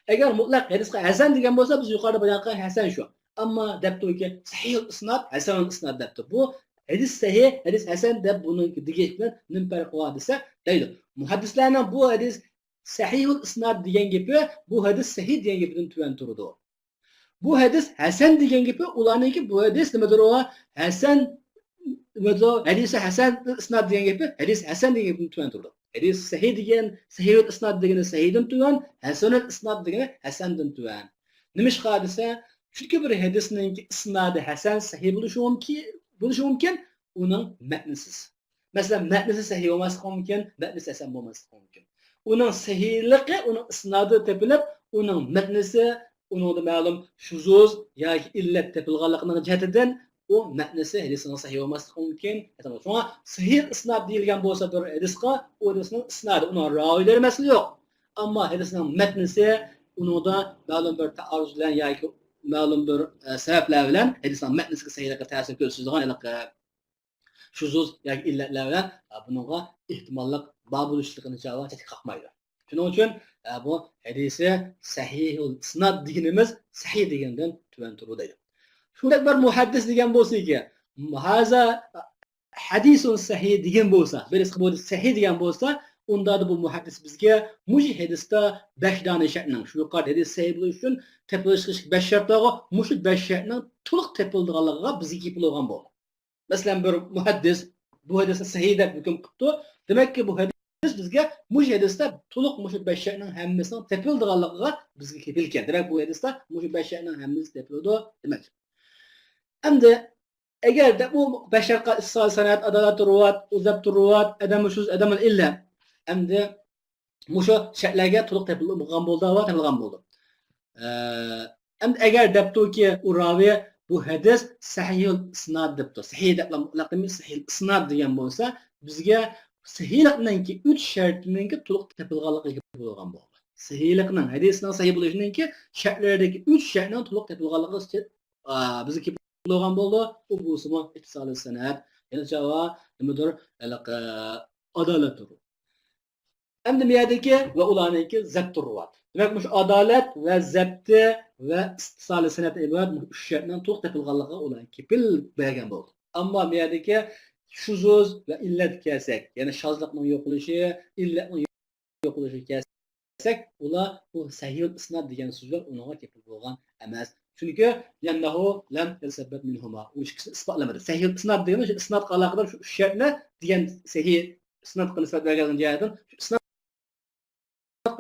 ئەگەر مۇتلەق ھەدىسقا ھەسەن دېگەن بولسا، بىز يۇقىرىدا بايان قىلغان ھەسەن شۇ. ئەمما دەپتۇكى، سەھىھۇل ئىسناد، ھەسەنۇل ئىسناد دەپتۇ. بۇ ھەدىس سەھىھ، ھەدىس ھەسەن دەپ بۇنىڭ دېگەن گېپى بىلەن نېمە پەرقى بار دېسە، دەيدۇ. مۇھەددىسلەرنىڭ بۇ ھەدىس سەھىھۇل ئىسناد دېگەن گېپى، بۇ ھەدىس سەھىھ دېگەن گېپىدىن تۆۋەن تۇرىدۇ. بۇ ھەدىس ھەسەن دېگەن گېپى ئۇلارنىڭكى بۇ ھەدىس نېمىدۇر ئۇ؟ ھەسەن، نېمىدۇر؟ ھەدىسى ھەسەن ئىسناد دېگەن گېپى، ھەدىس ھەسەن دېگەن گېپىدىن تۆۋەن تۇرىدۇ. ھەدىس سەھىھ دېگەن، سەھىھۇل ئىسناد دېگىنى سەھىھدىن تۆۋەن، ھەسەنۇل ئىسناد دېگىنى ھەسەندىن تۆۋەن. نېمىشقا دېسە، چۈنكى بىر ھەدىسنىڭكى ئىسنادى ھەسەن، سەھىھ بولۇشى مۇمكىن، بولۇشى مۇمكىن، ئۇنىڭ مەتنىسىز. مەسىلەن، مەتنىسى سەھىھ بولماسلىقى مۇمكىن، مەتنىسى ھەسەن بولماسلىقى مۇمكىن. ئۇنىڭ سەھىھلىقى ئۇنىڭ ئىسنادىدا تېپىلىپ، ئۇنىڭ مەتنىسى، ئۇنىڭدا مەلۇم شۇزۇز ياكى ئىللەت تېپىلغانلىقىنىڭ جەھىتىدىن ئۇ مەتنىسى ھەدىسنىڭ سەھىھ بولماسلىقى مۇمكىن. شۇڭا سەھىھ ئىسناد دېيىلگەن بولسا بىر ھەدىسقا، ئۇ ھەدىسنىڭ ئىسنادى، ئۇنىڭ راۋىلىرى مەسىلە يوق. ئەمما ھەدىسنىڭ مەتنىسى، ئۇنىڭدا مەلۇم بىر تائارۇز بىلەن ياكى مەلۇم بىر، ئە، سەۋەبلەر بىلەن ھەدىسنىڭ مەتنىسىگە سەھىھلىككە تەسىر كۆرسىتىدىغان ھېلىقى شۇزۇز ياكى ئىللەتلەر بىلەن، ئە، بۇنىڭغا ئېھتىماللىق بار بولۇشلۇقىنى چاۋا چەتكە قاقمايدۇ. شۇنىڭ ئۈچۈن، ئە، بۇ ھەدىسى سەھىھۇل ئىسناد دېگىنىمىز سەھىھ دېگەندىن تۆۋەن تۇرىدۇ دەيدۇ. شۇنداق بىر مۇھەددىس دېگەن بولسىكى، ھازا ھەدىسۇن سەھىھ دېگەن بولسا، بىرسى بۇ سەھىھ دېگەن بولسا، ئۇندا بۇ مۇھەددىس بىزگە مۇشۇ ھەدىستە بەش دانە شەرتنىڭ، شۇ يۇقىرىدا ھەدىس سەھىھ بولۇش ئۈچۈن تېپىلىشلىق بەش شەرت بارغۇ، مۇشۇ بەش شەرتنىڭ تولۇق تېپىلىدىغانلىقىغا بىزگە كېپىل بولغان بولدى. مەسىلەن، بىر مۇھەددىس بۇ ھەدىسنى سەھىھ دەپ ھۆكۈم قىپتۇ. دېمەككى، بۇ ھەدىس بىزگە مۇشۇ ھەدىستە تولۇق مۇشۇ بەش شەرتنىڭ ھەممىسىنىڭ تېپىلىدىغانلىقىغا بىزگە كېپىلكەن. دېمەك، بۇ ھەدىستە مۇشۇ بەش شەرتنىڭ ھەممىسى تېپىلىدۇ دېمەك. ئەمدى ئەگەر دە بۇ بەش شەرتقە ئىتتىسال سەنەد، ئادالەت رۇۋات، زەبت رۇۋات، ئەدەم شۇز، ئەدەم ئىللە. ئەمدى مۇشۇ شەرتلەرگە تولۇق تېپىلغان بولدى ۋە تېپىلغان بولدى. ئە، ئەمدى ئەگەر دەپتۇكى ئۇ راۋى بۇ ھەدىس سەھىھۇل ئىسناد دەپتۇ. سەھىھ دەپ مۇتلەق دېمەي، سەھىھۇل ئىسناد دېگەن بولسا، بىزگە سەھىھلىقنىڭكى ئۈچ شەرتىنىڭكى تولۇق تېپىلغانلىقىغا ئىگە بولغان بولدى. سەھىھلىقنىڭ، ھەدىسنىڭ سەھىھ بولۇشىنىڭكى شەرتلىرىدىكى ئۈچ شەرتنىڭ تولۇق تېپىلغانلىقى ئۈچۈن، ئا، بىزگە كېپىل بولغان بولدى. ئۇ بولسىمۇ ئىتتىسال سەنەد، يەنە چاۋا نېمىدۇر، ھېلىقى ئادالەتتۇر. ئەمدى بۇ يەردىكى ۋە ئۇلارنىڭكى زەبتۇر رۇۋات. دېمەك، مۇشۇ ئادالەت ۋە زەبتى ۋە ئىتتىسالى سەنەدتىن ئىبارەت مۇشۇ ئۈچ شەرتنىڭ تولۇق تېپىلغانلىقىغا ئۇلار كېپىل بەرگەن بولدى. ئەمما بۇ يەردىكى شۇزۇز ۋە ئىللەت كەلسەك، يەنى شازلىقنىڭ يوقىلىشى، ئىللەتنىڭ يوقىلىشىغا كەلسەك، ئۇلار بۇ سەھىھۇل ئىسناد دېگەن سۆزلەر ئۇنىڭغا كېپىل بولغان ئەمەس. چۈنكى لىئەننەھۇ لەم يەتەسەببەت مىنھۇما. ئۇ ئىككىسىنى ئىسپاتلىمىدى. سەھىھۇل ئىسناد دېگىنى شۇ ئىسنادقا ئالاقىدار شۇ ئۈچ شەرتنى دېگەن سەھىھ ئىسنادقا نىسبەت بەرگەن جەھەتتىن شۇ ئىسنادقا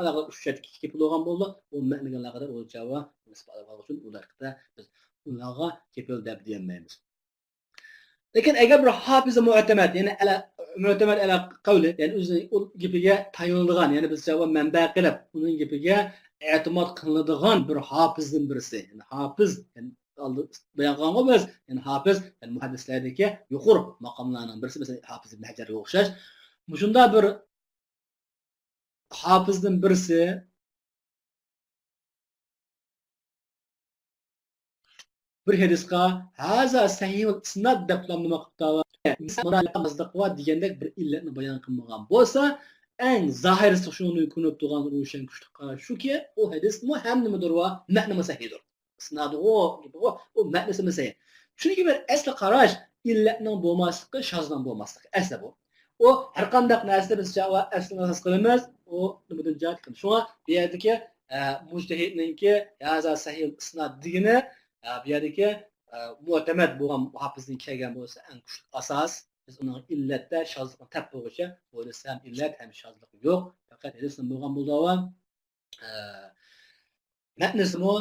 ئالاقىدار ئۈچ شەرتكە كېپىل بولغان بولدى. ئۇ مەنىگە ئالاقىدار بولغان چاغدا ئۇنى ئىسپاتلىغانلىقى ئۈچۈن ئۇ ھەقتە بىز ئۇلارغا كېپىل دەپ دېيەلمەيمىز. لېكىن ئەگەر بىر ھاپىز مۇئتەمەد، يەنى ئەلە، مۇئتەمەد ئەلە قەۋلى، يەنى ئۆزىنىڭ ئۇ گېپىگە تايىنىلىدىغان، يەنى بىزچە مەنبە قىلىپ، ئۇنىڭ گېپىگە ئېتىماد قىلىنىدىغان بىر ھاپىزدىن بىرسى، يەنى ھاپىز، يەنى ئالدى بايان قىلغانغۇ بىز، يەنى ھاپىز، يەنى مۇھەددىسلەردىكى يۇقىرى ماقاملارنىڭ بىرسى، مەسىلەن، ھاپىز ئىبن ھەجەرگە ئوخشاش. مۇشۇنداق بىر ھاپىزدىن بىرسى بىر ھەدىسقا ھازا سەھىھۇل ئىسناد دەپلا نېمە قىلىپتا، مۇناسىۋەتلىك بار دېگەندەك بىر ئىللەتنى بايان قىلمىغان بولسا، ئەڭ زاھىرىسى شۇنى كۆرۈنۈپ تۇرغان روشەن كۈچلۈك قاراش شۇكى، ئۇ ھەدىسمۇ ھەم نېمىدۇر ۋە مەتنىمۇ سەھىھدۇر. ئىسنادىغۇ، گېپىغۇ، ئۇ مەتنىسىمۇ سەھىھ. چۈنكى بىر ئەسلى قاراش ئىللەتنىڭ بولماسلىقى، شازنىڭ بولماسلىقى. ئەسلى بۇ. ئۇ ھەر قانداق نەرسىدە بىز چاغ ئەسلىنى ئاساس قىلىمىز، ئۇ نېمىدىن جاي قىلىمىز. شۇڭا بۇ يەردىكى، ئە، مۇجتەھىدنىڭكى ھازا سەھىھۇل ئىسناد دېگىنى، ئە، بۇ يەردىكى، ئە، مۇئتەمەد بولغان ھاپىزدىن كەلگەن بولسا ئەڭ كۈچلۈك ئاساس. بىز ئۇنىڭ ئىللەتتە شازلىقنى تەپ بولغۇچە، بۇ ھەدىس ھەم ئىللەت ھەم شازلىقى يوق. پەقەت ھەدىسنى بولغان بولىدۇ. ئە، مەتنىسىمۇ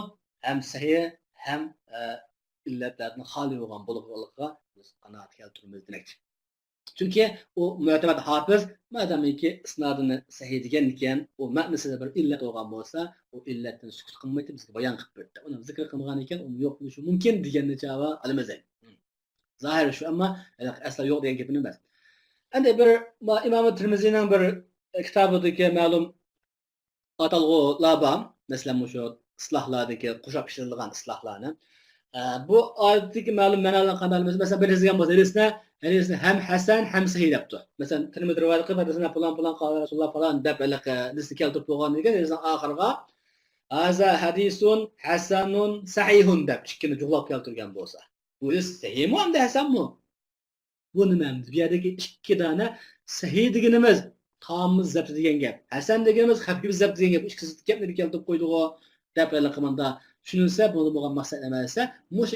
ھەم سەھىھ، ھەم، ئە، ئىللەتلەردىن خالىي بولغان بولغانلىقىغا بىز قانائەت كەلتۈرىمىز دېمەكچى. چۈنكى ئۇ مۇئتەمەد ھاپىز، مادامكى ئىسنادىنى سەھىھ دېگەنىكەن، ئۇ مەتنىسىدە بىر ئىللەت بولغان بولسا، ئۇ ئىللەتتىن سۈكۈت قىلمايتتى، بىزگە بايان قىلىپ بېرىپتۇ. ئۇنى زىكىر قىلمىغانىكەن، ئۇمۇ يوق بولۇشى مۇمكىن دېگەننى چاۋا ئالىمىز. زاھىر شۇ، ئەمما ئەسلا يوق دېگەن گېپىم ئەمەس. ئەمدى بىر، ما-، ئىمام تىرمىزىنىڭ بىر كىتابىدىكى مەلۇم ئاتالغۇلار بار. مەسىلەن، مۇشۇ ئىسلاھلاردىكى قوشاپ ئىشلىتىلگەن ئىسلاھلارنى. ئە، بۇ ئايەتتىكى مەلۇم مەنالارنى قانداق ئالىمىز؟ مەسىلەن، بىر ھەدىس دېگەن بولسا، ھەدىسنى، ھەدىسنى ھەم ھەسەن، ھەم سەھىھ دەپتۇ. مەسىلەن، تىرمىزى رىۋايەت قىلىپ، ھەددەسەنە پۇلان، پۇلان، قال رەسۇلۇللا پالان دەپ ھېلىقى ھەدىسنى كەلتۈرۈپ بولغاندىن كېيىن، ھەدىسنىڭ ئاخىرىغا، ھازا ھەدىسۇن ھەسەنۇن سەھىھۇن دەپ ئىككىنى جۇغلاپ كەلتۈرگەن بولسا، بۇ ھەدىس سەھىھمۇ ئەمدى ھەسەنمۇ؟ بۇ نېمە ئەمدى؟ بۇ يەردىكى ئىككى دانە سەھىھ دېگىنىمىز تامىز زەبتى دېگەن گەپ. ھەسەن دېگىنىمىز خەپىف زەبتى دېگەن گەپ. ئىككى گەپنى بىر كەلتۈرۈپ قويدىغۇ دەپ ھېلىقى مۇندا چۈشىنىلسە، بۇنىڭدا بولغان مەقسەت نېمە دېسە، مۇشۇ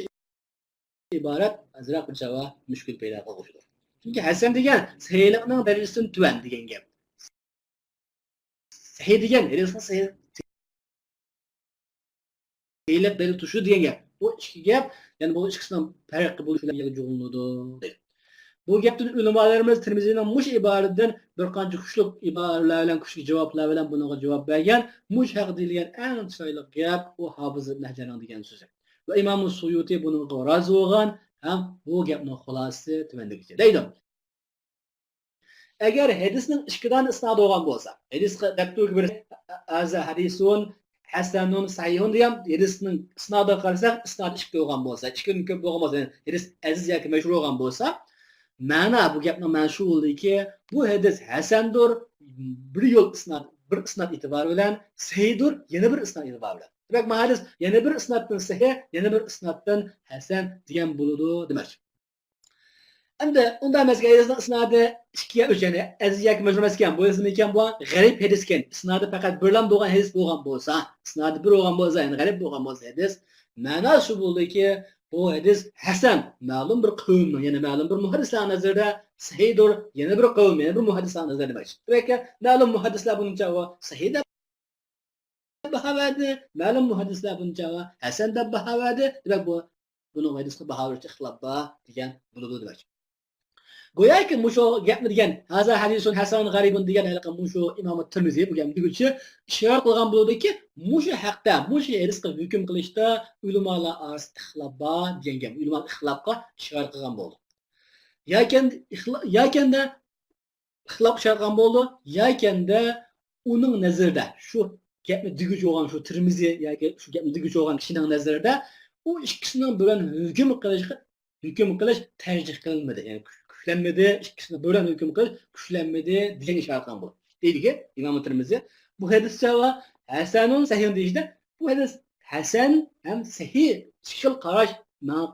ئىبارەت ئازراق بىر چاغا مۈشكۈل پەيدا قىلغۇچىدۇر. چۈنكى ھەسەن دېگەن سەھىھلىكنىڭ دەرىجىسىدىن تۆۋەن دېگەن گەپ. سەھىھ دېگەن ھەدىسنىڭ سەھىھ، سەھىھلىك دەرىجىسى تۇرۇشى دېگەن گەپ. بۇ ئىككى گەپ، يەنى بۇ ئىككىسىنىڭ پەرقى بولۇشى بىلەن يەنە جۇغلىنىدۇ. بۇ گەپتىن ئۆلىمالىرىمىز تىرمىزىنىڭ مۇشۇ ئىبارىدىن بىر قانچە كۈچلۈك ئىبارىلەر بىلەن، كۈچلۈك جاۋابلار بىلەن بۇنىڭغا جاۋاب بەرگەن. مۇشۇ ھەققىدە دېيىلگەن ئەڭ چىرايلىق گەپ ئۇ ھاپىز ئىبن ھەجەرنىڭ دېگەن سۆزى. ۋە ئىمام سۇيۇتى بۇنىڭغا رازى بولغان ھەم بۇ گەپنىڭ خۇلاسىسى تۆۋەندىكىچە دەيدۇ. ئەگەر ھەدىسنىڭ ئىككى دانە ئىسنادى بولغان بولسا، ھەدىسقا دەپتۇ بىر ھازا ھەدىسۇن ھەسەنۇن سەھىھۇن دېگەن ھەدىسنىڭ ئىسنادىغا قارىساق، ئىسنادى ئىككى بولغان بولسا، ئىككىدىن كۆپ بولغان بولسا، يەنى ھەدىس ئەزىز ياكى مەشھۇر بولغان بولسا، مەنا بۇ گەپنىڭ مەنا شۇ بولدىكى، بۇ ھەدىس ھەسەندۇر، بىر يول ئىسناد، بىر ئىسناد ئېتىبارى بىلەن، سەھىھدۇر، يەنە بىر ئىسناد ئېتىبارى بىلەن. دېمەك، بۇ ھەدىس يەنە بىر ئىسنادتىن سەھىھ، يەنە بىر ئىسنادتىن ھەسەن دېگەن بولىدۇ دېمەكچى. ئەمدى ئۇنداق ئەمەسكەن، ھەدىسنىڭ ئىسنادى ئىككى يا ئۈچ، يەنى ئەزىز ياكى مەشھۇر ئەمەسكەن، بۇ ھەدىسمىكەن، بۇ غەرىب ھەدىسكەن، ئىسنادى پەقەت بىرلا بولغان ھەدىس بولغان بولسا، ئىسنادى بىر بولغان بولسا، يەنى غەرىب بولغان بولسا ھەدىس، مەنا شۇ بولدىكى، بۇ ھەدىس ھەسەن، مەلۇم بىر قەۋمنىڭ، يەنى مەلۇم بىر مۇھەددىسلەرنىڭ نەزىرىدە، سەھىھدۇر، يەنە بىر قەۋم، يەنە بىر مۇھەددىسلەرنىڭ نەزىرىدە دېمەكچى. دېمەك، مەلۇم مۇھەددىسلەر بۇنىڭچە ئۇ سەھىھ دەپ باھا بەردى، مەلۇم مۇھەددىسلەر بۇنىڭچە ئۇ ھەسەن دەپ باھا بەردى. دېمەك، بۇ، بۇنىڭ ھەدىسكە باھا بېرىشتە ئىختىلاپ بار دېگەن بولىدۇ دېمەكچى. گوياكى مۇشۇ گەپنى دېگەن، ھازا ھەدىسۇن ھەسەن غەرىبۇن دېگەن ھېلىقى مۇشۇ ئىمام تىرمىزى بۇ گەپنى دېگۈچى ئىشارە قىلغان بولىدۇكى، مۇشۇ ھەقتە، مۇشۇ ھەدىسقا ھۆكۈم قىلىشتا ئۆلىمالار ئارىسىدا ئىختىلاپ بار دېگەن گەپ، ئۆلىمالار ئىختىلاپقا ئىشارە قىلغان بولدى. ياكەن، ئىخلا-، ياكەندە ئىختىلاپقا ئىشارە قىلغان بولدى، ياكەندە ئۇنىڭ نەزىرىدە، شۇ گەپنى دېگۈچى بولغان شۇ تىرمىزى ياكى شۇ گەپنى دېگۈچى بولغان كىشىنىڭ نەزىرىدە ئۇ ئىككىسىنىڭ بىلەن ھۆكۈم قىلىشقا، ھۆكۈم قىلىش تەرجىھ قىلىنمىدى، يەنى كۈچ-، كۈچلەنمىدى، ئىككىسىنى بىلەن ھۆكۈم قىلىش كۈچلەنمىدى دېگەن ئىشارە قىلغان بولدى. دەيدىكى، ئىمام تىرمىزى بۇ ھەدىسچە ۋە ھەسەنۇن سەھىھۇن دېيىشتە، بۇ ھەدىس ھەسەن ھەم سەھىھ ئىككى خىل قاراش ماڭا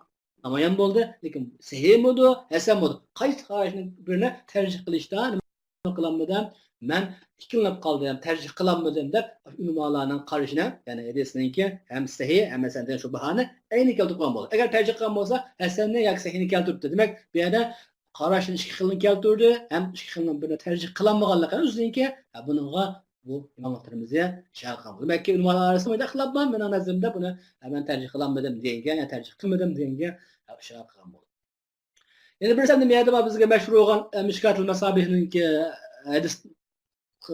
نامايان بولدى. لېكىن سەھىھمىدۇ، ھەسەنمىدۇ؟ قايسى قاراشنى بىرىنى تەرجىھ قىلىشتا نېمە قىلالمىدىم؟ مەن ئىككىلىنىپ قالدىم، تەرجىھ قىلالمىدىم دەپ ئۆلىمالارنىڭ قارىشىنى، يەنى ھەدىسنىڭكى ھەم سەھىھ، ھەم ھەسەن دېگەن شۇ باھانى ئەينى كەلتۈرۈپ قويغان بولدى. ئەگەر تەرجىھ قىلغان بولسا، ھەسەننى ياكى سەھىھنى كەلتۈرۈپتۇ. دېمەك، بۇ يەردە قاراشنى ئىككى خىلنى كەلتۈردى، ھەم ئىككى خىلنىڭ بىرىنى تەرجىھ قىلالمىغانلىقىنى ئۆزىنىڭكى، ھە، بۇنىڭغا بۇ ئىمام تىرمىزى ئىشارە قىلغان. دېمەككى، ئۆلىمالار ئارىسىدا بۇ يەردە ئىختىلاپ بار، مېنىڭ نەزىرىمدە بۇنى، ھە، مەن تەرجىھ قىلالمىدىم دېگەنگە، يا تەرجىھ قىلمىدىم دېگەنگە، ھە، ئىشارە قىلغان بولدى. يەنە بىرسى، ئەمدى بۇ يەردە بار بىزگە مەشھۇر بولغان، ئە، مىشكاتۇل مەسابىھنىڭكى ھەدىس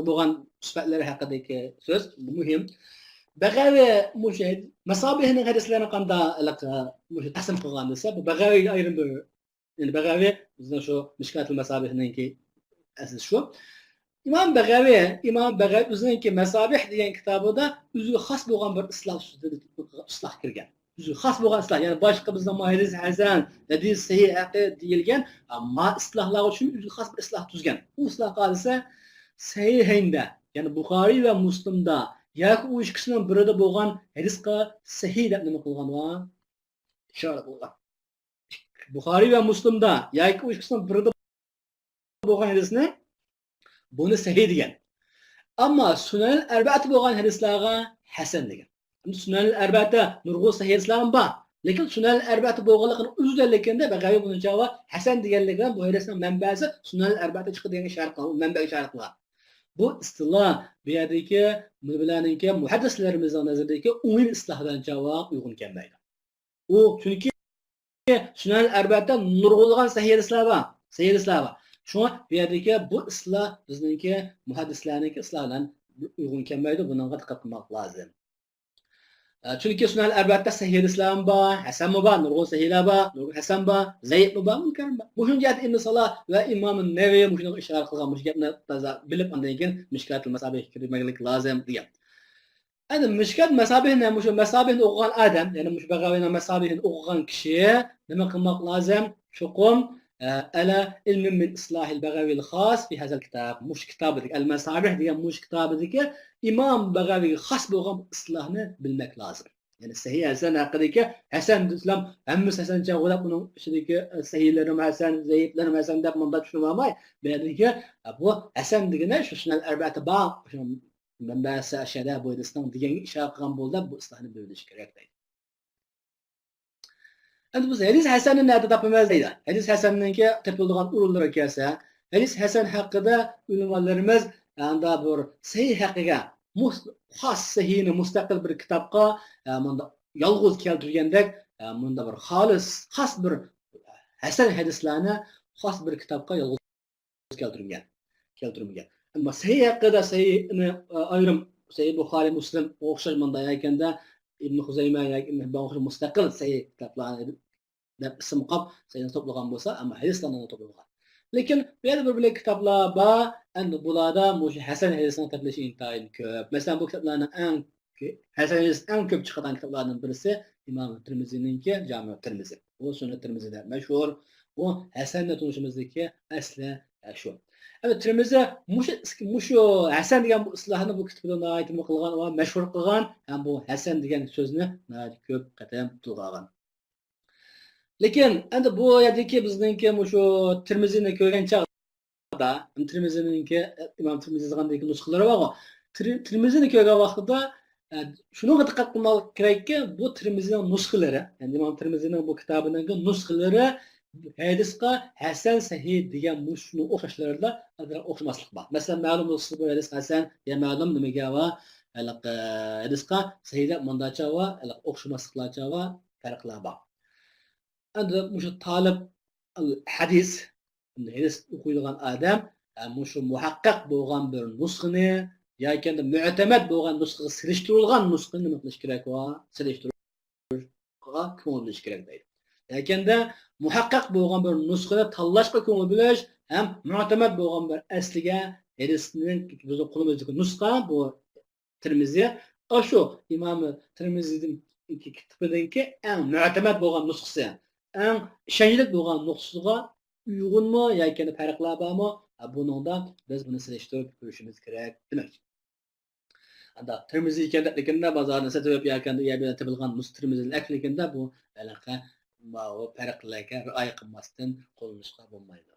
بولغان سۈپەتلىرى ھەققىدىكى سۆز، بۇ مۇھىم. بەغەۋى مۇشۇ ھەد-، مەسابىھنىڭ ھەدىسلىرىنى قانداق، ئە، مۇشۇ تەقسىم قىلغان دېسە، بۇ بەغەۋىگە ئايرىم بىر، يەنى بەغەۋى بىزنىڭ شۇ مىشكاتۇل مەسابىھنىڭكى ئەسلى شۇ. ئىمام بەغەۋى، ئىمام بەغەۋى ئۆزىنىڭكى مەسابىھ دېگەن كىتابىدا ئۆزىگە خاس بولغان بىر ئىسلاھ ئۈستىدە، ئىسلاھ كىرگەن. ئۆزىگە خاس بولغان ئىسلاھ، يەنى باشقا بىزنىڭ ما ھەدىس ھەسەن، ھەدىس سەھىھ ھەققى دېيىلگەن، ئەمما ئىسلاھلارغا چۈشۈپ ئۆزىگە خاس بىر ئىسلاھ تۈزگەن. ئۇ ئىسلاھ قائىدىسى سەھىھەيندە، يەنى بۇخارىي ۋە مۇسلىمدا ياكى ئۇ ئىككىسىنىڭ بىرىدە بولغان ھەدىسقا سەھىھ دەپ نېمە قىلغان؟ ئىشارە قىلغان. بۇخارىي ۋە مۇسلىمدا ياكى ئۇ ئىككىسىنىڭ بىرىدە بولغان ھەدىسنى بۇنى سەھىھ دېگەن. ئەمما سۇنەن ئەربەتە بولغان ھەدىسلەرگە ھەسەن دېگەن. ئەمدى سۇنەن ئەربەتە نۇرغۇن سەھىھ ھەدىسلەر بار. لېكىن سۇنەن ئەربەتە بولغانلىقىنى ئۆزىدىن لېكىندە بەغەۋى بۇنىڭچە ھەسەن دېگەنلىكى بىلەن بۇ ھەدىسنىڭ مەنبەسى سۇنەن ئەربەتە چىقتى دېگەن ئىشارە قىلغان، مەنبەگە ئىشارە قىلغان. بۇ ئىستىلاھ بۇ يەردىكى، بۇلارنىڭكى مۇھەددىسلىرىمىزنىڭ نەزىرىدىكى ئومۇمىي ئىستىلاھ بىلەن ئۇيغۇن كەلمەيدۇ. ئۇ چۈنكى سۇنەن ئەربەتە نۇرغۇنلىغان سەھىھ ھەدىسلەر بار. سەھىھ ھەدىسلەر بار. شۇڭا بۇ يەردىكى بۇ ئىستىلاھ بىزنىڭكى مۇھەددىسلەرنىڭكى ئىستىلاھى بىلەن ئۇيغۇن كەلمەيدۇ. بۇنىڭغا دىققەت قىلماق لازىم. ئە، چۈنكى سۇنەن ئەربەتە سەھىھ ھەدىسلەرمۇ بار، ھەسەنمۇ بار، نۇرغۇن سەھىھلەر بار، نۇرغۇن ھەسەن بار، زەئىپمۇ بار، مۇنكەرمۇ بار. مۇشۇ جەھەتتە ئىبن سالاھ ۋە ئىمام نەۋەۋى مۇشۇنىڭغا ئىشارە قىلغان، مۇشۇ گەپنى تازا بىلىپ، ئاندىن كېيىن مىشكاتۇل مەسابىھگە كىرمەكلىك لازىم دېگەن. ئەمدى مىشكات مەسابىھنى، مۇشۇ مەسابىھنى ئوقۇغان ئادەم، يەنى مۇشۇ بەغەۋىنىڭ مەسابىھىنى ئوقۇغان كىشى نېمە قىلماق لازىم؟ چوقۇم، ئە، ئەلا ئىلمىم مىن ئىسلاھىل بەغەۋىل خاس في هذا الكتاب. مۇشۇ كىتابىدىكى، ئەل مەسابىھ دېگەن مۇشۇ كىتابىدىكى ئىمام بەغەۋىگە خاس بولغان بۇ ئىسلاھنى بىلمەك لازىم. يەنى سەھىھ ھەسەن ھەققىدىكى ھەسەن دېسىلەم ھەممىسى ھەسەن چاغۇ دەپ، ئۇنىڭ ئىچىدىكى، ئە، سەھىھلىرىمۇ ھەسەن، زەئىپلىرىمۇ ھەسەن دەپ مۇنداق چۈشىنىۋالماي، بۇ يەردىكى، ئە، بۇ ھەسەن دېگىنى شۇ سۇنەن ئەربەتە بار، شۇ مەنبەسى ئەشەدە بۇ ھەدىسنىڭ دېگەنگە ئىشارە قىلغان بولدى دەپ بۇ ئىستىلاھنى بىلىۋېلىش كېرەك دەيدۇ. ئەمدى بىز ھەدىس ھەسەننى نەدە تاپىمىز دەيدۇ. ھەدىس ھەسەننىڭكى تېپىلىدىغان ئورۇنلىرىغا كەلسە، ھەدىس ھەسەن ھەققىدە ئۆلىمالىرىمىز ئاندا بىر سەھىھ ھەققىگە مۇس-، خاس سەھىھنى مۇستەقىل بىر كىتابقا، ئە، مۇنداق يالغۇز كەلتۈرگەندەك، ئە، مۇنداق بىر خالىس، خاس بىر ھەسەن ھەدىسلەرنى خاس بىر كىتابقا يالغۇز كەلتۈرگەن. كەلتۈرمىگەن. ئەمما سەھىھ ھەققىدە سەھىھنى، ئە، ئايرىم، سەھىھ بۇخارىي، مۇسلىم ئوخشاش مۇنداق يەكەندە ئىبن خۇزەيمە ياكى ئىبن ھىببان ئوخشاش مۇستەقىل سەھىھ كىتابلارنى دەپ ئىسىم قويۇپ سەھىھنى توپلىغان بولسا، ئەمما ھەدىسلەرنى توپلىمىغان. لېكىن بۇ يەردە بىر بۆلەك كىتابلار بار، ئەمدى بۇلاردا مۇشۇ ھەسەن ھەدىسنىڭ تېپىلىشى ئىنتايىن كۆپ. مەسىلەن، بۇ كىتابلارنىڭ ئەڭ ھەسەن ھەدىس ئەڭ كۆپ چىقىدىغان كىتابلاردىن بىرسى ئىمام تىرمىزىنىڭكى جامىئۇ تىرمىزى. ئۇ سۈنەن تىرمىزى دەپ مەشھۇر. ئۇ ھەسەن دەپ تونۇشىمىزدىكى ئەسلى شۇ. ئەمدى تىرمىزى مۇشۇ، مۇشۇ ھەسەن دېگەن بۇ ئىسلاھنى بۇ كىتابىدا ناھايىتى نېمە قىلغان ۋە مەشھۇر قىلغان ھەم بۇ ھەسەن دېگەن سۆزنى ناھايىتى كۆپ قېتىم تىلغا ئالغان. لېكىن ئەمدى بۇ يەردىكى بىزنىڭكى مۇشۇ تىرمىزىنى كۆرگەن چاغدا، تىرمىزىنىڭكى، ئىمام تىرمىزى يازغاندىكى نۇسخىلىرى بارغۇ. تىر-، تىرمىزىنى كۆرگەن ۋاقتىدا، ئە، شۇنىڭغا دىققەت قىلماق كېرەككى، بۇ تىرمىزىنىڭ نۇسخىلىرى، يەنى ئىمام تىرمىزىنىڭ بۇ كىتابىنىڭكى نۇسخىلىرى ھەدىسقا ھەسەن سەھىھ دېگەن مۇشۇنىڭ ئوخشاشلىرىدا ئازراق ئوخشىماسلىق بار. مەسىلەن، مەلۇم بولسا بۇ ھەدىس ھەسەن يا مەلۇم نېمىگە ۋە ھېلىقى ھەدىسقا سەھىھ دەپ مۇنداچە ۋە ھېلىقى ئوخشىماسلىقلارچە ۋە پەرقلەر بار. ئەمدى مۇشۇ تالىب ھەدىس، ھەدىس ئوقۇيدىغان ئادەم، ئە، مۇشۇ مۇھەققەق بولغان بىر نۇسخىنى ياكى مۇئتەمەد بولغان نۇسخىغا سېلىشتۇرۇلغان نۇسخىنى نېمە قىلىش كېرەك؟ ۋە سېلىشتۇرۇشقا كۆڭۈل بۆلۈش كېرەك دەيدۇ. لېكىندە مۇھەققەق بولغان بىر نۇسخىنى تاللاشقا كۆڭۈل بۆلۈش ھەم مۇئتەمەد بولغان بىر ئەسلىگە ھەدىسنىڭ بىزنىڭ قولىمىزدىكى نۇسخا بۇ تىرمىزى، ئاشۇ ئىمام تىرمىزىدىن كىتابىدىكى ئەڭ مۇئتەمەد بولغان نۇسخىسى، ئەڭ ئىشەنچلىك بولغان نۇسخىسىغا ئۇيغۇنمۇ ياكى پەرقلەر بارمۇ؟ بۇنىڭدا بىز بۇنى سېلىشتۇرۇپ كۆرۈشىمىز كېرەك دېمەكچى. ئاندا تىرمىزى ئىكەن دەپ لېكىندە بازارنى سېتىپ ياكى يەر بىلەن تېپىلغان نۇسخا تىرمىزىدىن ئەكلىكىندە بۇ ھېلىقى ماۋۇ پەرقلەرگە رىئايە قىلماستىن قوللىنىشقا بولمايدۇ.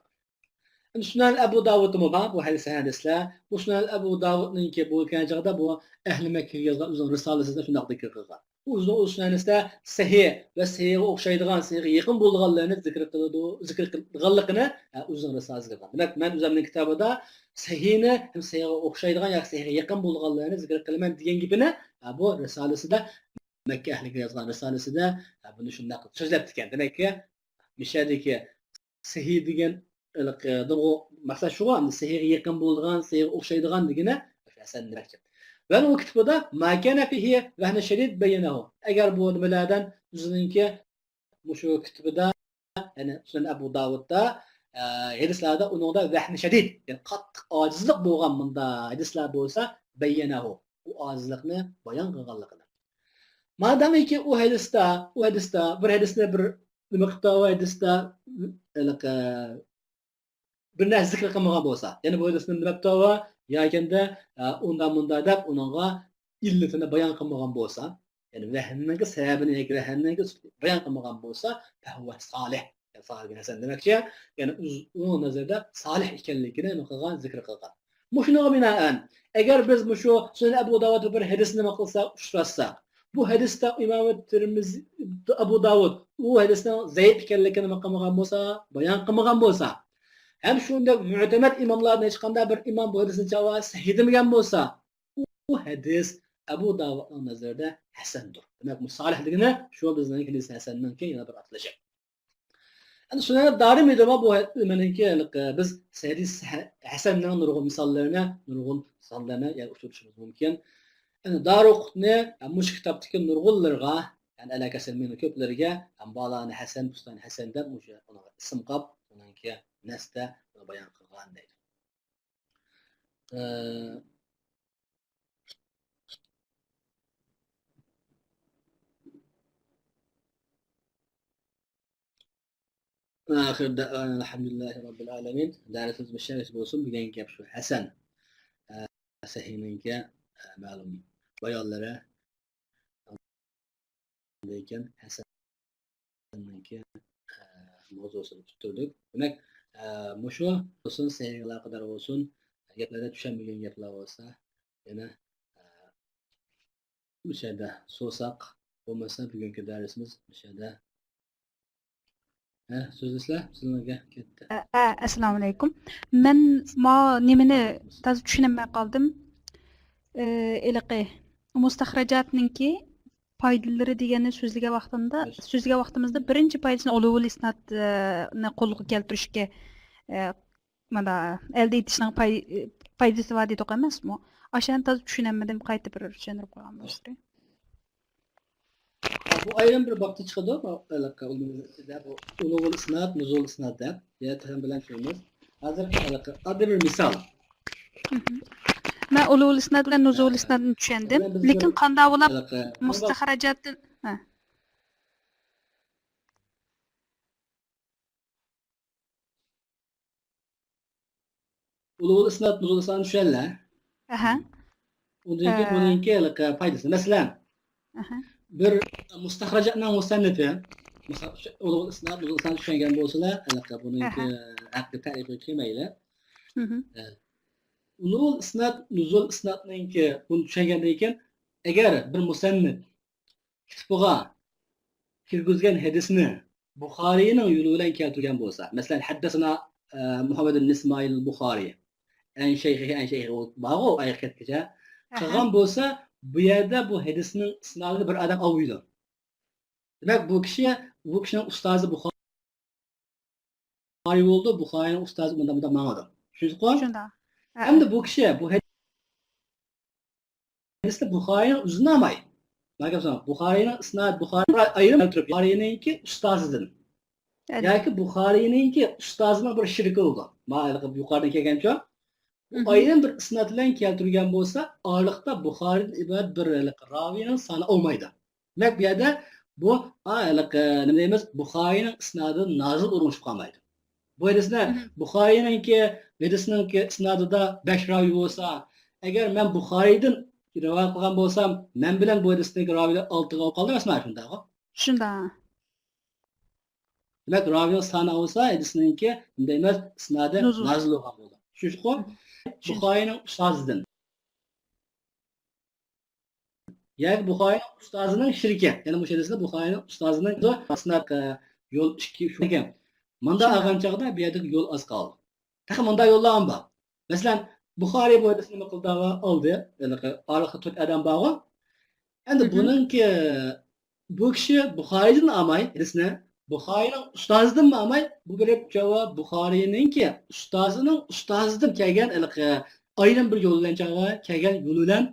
ئەمدى سۈنەن ئەبۇ داۋۇدتىمۇ بار بۇ ھەدىس، ھەدىسلەر. بۇ سۈنەن ئەبۇ داۋۇدنىڭكى بۇ كەلگەن چاغدا بۇ ئەھلى مەككىگە يازغان ئۆزىنىڭ رىسالىسىدە شۇنداق زىكىر قىلغان. ئۇ ئۆزىنىڭ ئۇ سۈنەن ھەدىسلەر سەھىھ ۋە سەھىھقا ئوخشايدىغان، سەھىھقا يېقىن بولىدىغانلىرىنى زىكىر قىلىدۇ، زىكىر قىلغانلىقىنى، ھە، ئۆزىنىڭ رىسالىسىدە قىلغان. دېمەك، مەن ئۆزۈمنىڭ كىتابىدا سەھىھنى ھەم سەھىھقا ئوخشايدىغان ياكى سەھىھقا يېقىن بولىدىغانلىرىنى زىكىر قىلىمەن دېگەن گېپىنى، ھە، بۇ رىسالىسىدە مەككە ئەھلىگە يازغان رىسالىسىدە، ھە، بۇنى شۇنداق سۆزلەپتىكەن. دېمەككى، مىشەدىكى سەھىھ دېگەن ھېلىقى، دىنغۇ مەقسەت شۇغۇ، ئەمدى سەھىھقا يېقىن بولىدىغان، سەھىھقا ئوخشايدىغان دېگىنى ھەسەن دېمەكچى. ۋە ئۇ كىتابىدا ما كان فيه وهن شديد بينه. ئەگەر بۇ نېمىلەردىن ئۆزىنىڭكى مۇشۇ كىتابىدا، يەنى سۈنەن ئەبۇ داۋۇدتا، ئە، ھەدىسلەردە ئۇنىڭدا ۋەھنى شەدىد، يەنى قاتتىق ئاجىزلىق بولغان مۇنداق ھەدىسلەر بولسا، بەييەنەھۇ، ئۇ ئاجىزلىقنى بايان قىلغانلىقىنى. مادامىكى ئۇ ھەدىستە، ئۇ ھەدىستە، بىر ھەدىسنى بىر نېمە قىپتا، ئۇ ھەدىستە، ھېلىقى، بىر نەرسە زىكىر قىلمىغان بولسا، يەنى بۇ ھەدىسنى نېمە دەپتۇ، ياكىندا، ئە، ئۇنداق مۇنداق دەپ ئۇنىڭغا ئىللىتىنى بايان قىلمىغان بولسا، يەنى ۋەھىمنىڭكى سەۋەبىنى ياكى ۋەھىمنىڭكى بايان قىلمىغان بولسا، فەھۇۋە سالىھ. يەنى سالىھ ھەسەن دېمەكچى، يەنى ئۇز-، ئۇنىڭ نەزىرىدە سالىھ ئىكەنلىكىنى نېمە قىلغان، زىكىر قىلغان. مۇشۇنىڭغا بىنائەن، ئەگەر بىز مۇشۇ سۈنەن ئەبۇ داۋۇدتا بىر ھەدىسنى نېمە قىلساق، ئۇچراتساق، بۇ ھەدىستە ئىمام تىرمىزى، ئەبۇ داۋۇد ئۇ ھەدىسنىڭ زەئىپ ئىكەنلىكىنى نېمە قىلمىغان بولسا، بايان قىلمىغان بولسا، ھەم شۇنداق مۇئتەمەد ئىماملاردىن ھېچقانداق بىر ئىمام بۇ ھەدىسنى چاۋا سەھىھ دېمىگەن بولسا، ئۇ ھەدىس ئەبۇ داۋۇدنىڭ نەزىرىدە ھەسەندۇر. دېمەك، مۇ سالىھ دېگىنى شۇ بىزنىڭ ھەدىس ھەسەننىڭكى يەنە بىر ئاتىلىشى. ئەمدى سۈنەن دارىمىدىمۇ بۇ ھە-، نېمىنىڭكى، بىز ھەدىس ھە-، ھەسەننىڭ نۇرغۇن مىساللىرىنى، نۇرغۇن سانلىرىنى يەنە ئۇچرىتىشىمىز مۇمكىن. ئەمدى دارىقۇتنى مۇشۇ كىتابتىكى نۇرغۇنلىرىغا، يەنى ئەلەكەسىرمىنىڭ كۆپلىرىگە، ھەم بالانى ھەسەن، پۇستانى ھەسەن دەپ مۇشۇ ئۇنىڭغا ئىسىم قاپ، ئۇنىڭكى نەستە بۇنى بايان قىلغان دەيدۇ. ئە، ئاخىر دەۋانا ئەلھەمدۇلىللاھى رەببىل ئالەمىن. دەرسىمىز مۇشۇ يەرگىچە بولسۇن. بۈگۈنكى گەپ شۇ. ھەسەن، ئە، سەھىھنىڭكى، ئە، مەلۇم بايانلىرى. لېكىن ھەسەننىڭكى، ئە، ماۋزۇسىنى پۈتتۈردۇق. دېمەك، ئە، مۇشۇ بولسۇن، سەھىھكە ئالاقىدار بولسۇن، گەپلەردە چۈشەنمىگەن گەپلەر بولسا، يەنە، ئە، مۇشۇ يەردە سورىساق، بولمىسا بۈگۈنكى دەرسىمىز مۇشۇ يەردە. ھە، سۆزلىسىلە، سىلەرگە كەتتى. ئە، ئە، ئەسسالامۇئەلەيكۇم. مەن ما نېمىنى تازا چۈشىنەلمەي قالدىم. ئە، ھېلىقى مۇستەخرەجاتنىڭكى پايدىلىرى دېگەننى سۆزلىگەن ۋاقتىمدا، سۆزلىگەن ۋاقتىمىزدا بىرىنچى پايدىسىنى ئۇلۇۋۇل ئىسنادنى قولغا كەلتۈرۈشكە، ئە، مانا، ئەلدە ئېتىشنىڭ پاي-، پايدىسى بار دېدۇق ئەمەسمۇ؟ ئاشۇنى تازا چۈشىنەلمىدىم، قايتا بىر چۈشەندۈرۈپ قويغان بولسىدى. بۇ ئايرىم بىر بابتا چىقىدۇ، بۇ ھېلىقى ئۇلۇغ ئىسناد، بۇ ئۇلۇغۇل ئىسناد، نۇزۇل ئىسناد دەپ، يەنە تەرەپ بىلەن چۈشىنىمىز. ھازىر ھېلىقى ئاددىي بىر مىسال. مھم. مەن ئۇلۇل ئىسناد بىلەن نۇزۇل ئىسنادنى چۈشەندىم. لېكىن قانداق بولۇپ مۇستەخرەجاتتىن، ھە. ئۇلۇل ئىسناد، نۇزۇل ئىسناد چۈشەنلە. ئەھە. ئۇندىن كېيىن بۇنىڭكى ھېلىقى پايدىسى. مەسىلەن، بىر مۇستەخرەجاتنىڭ مۇسەننىپى، مۇستەخ-، ئۇلۇل ئىسناد، نۇزۇل ئىسناد چۈشەنگەن بولسىلا، ھېلىقى بۇنىڭكى ھەققىدە تەرىپكە كىرمەيلى. ئۇلۇل ئىسناد، نۇزۇل ئىسنادنىڭكى بۇنى چۈشەنگەندىن كېيىن، ئەگەر بىر مۇسەننىپ كىتابىغا كىرگۈزگەن ھەدىسنى بۇخارىينىڭ يولى بىلەن كەلتۈرگەن بولسا، مەسىلەن، ھەددەسەنا، ئە، مۇھەممەد ئىبن ئىسمائىل بۇخارىي، ئەن شەيخىھى، ئەن شەيخىھى بارغۇ، ئايەت كەتكىچە قىلغان بولسا، بۇ يەردە بۇ ھەدىسنىڭ ئىسنادىدا بىر ئادەم ئاۋۇيدۇ. دېمەك، بۇ كىشى، بۇ كىشىنىڭ ئۇستازى بۇخارىي بۇخارىي بولىدۇ، بۇخارىينىڭ ئۇستازى مۇنداق، مۇنداق ماڭىدۇ. چۈشەندىڭىزغۇ؟ شۇنداق. ھە. ئەمدى بۇ كىشى، بۇ ھەدىسنى بۇخارىينىڭ ئۆزىدىن ئالماي. مانا گەپ سوراڭ. بۇخارىينىڭ ئىسناد، بۇخارىي ئايرىم كەلتۈرۈپ، بۇخارىينىڭكى ئۇستازىدىن. ياكى بۇخارىينىڭكى ئۇستازىنىڭ بىر شېرىكى بولىدۇ. مانا ھېلىقى يۇقىرىدىن كەلگەنچۇ. ئۇ ئايرىم بىر ئىسناد بىلەن كەلتۈرگەن بولسا، ئارىلىقتا بۇخارىيدىن ئىبارەت بىر ھېلىقى راۋىينىڭ سانى ئالمايدۇ. دېمەك، بۇ يەردە بۇ، ئا، ھېلىقى، نېمە دەيمىز، بۇخارىينىڭ ئىسنادىدا نازىل ئورۇنلىشىپ قالمايدۇ. بۇ ھەدىسنى بۇخارىينىڭكى، ھەدىسنىڭكى ئىسنادىدا بەش راۋى بولسا، ئەگەر مەن بۇخارىيدىن رىۋايەت قىلغان بولسام، مەن بىلەن بۇ ھەدىسنىڭكى راۋىيلار ئالتىغا بولۇپ قالدى ئەمەسمۇ، شۇنداقغۇ؟ شۇنداق. دېمەك، راۋىنىڭ سانى بولسا، ھەدىسنىڭكى، نېمە دەيمىز، ئىسنادى نازىل بولغان بولىدۇ. چۈشەندىڭىزغۇ؟ بۇخارىينىڭ ئۇستازىدىن. ياكى بۇخارىينىڭ ئۇستازىنىڭ شېرىكى. يەنى مۇشۇ ھەدىسنى بۇخارىينىڭ ئۇستازىنىڭ ئىسناد، ئە، يول ئىككى، شۇ ئىكەن. مۇنداق ئالغان چاغدا بۇ يەردىكى يول ئاز قالدى. تېخى مۇنداق يوللار ھەم بار. مەسىلەن، بۇخارىي بۇ ھەدىسنى نېمە قىلدى، ئالدى. ھېلىقى ئارىلىقتا تۆت ئادەم بارغۇ. ئەمدى بۇنىڭكى، بۇ كىشى بۇخارىيدىن ئالماي ھەدىسنى، بۇخارىينىڭ ئۇستازىدىنمۇ ئالماي، بۇ بىر جاۋاب بۇخارىينىڭكى ئۇستازىنىڭ ئۇستازىدىن كەلگەن ھېلىقى ئايرىم بىر يول بىلەن چاغا كەلگەن يول بىلەن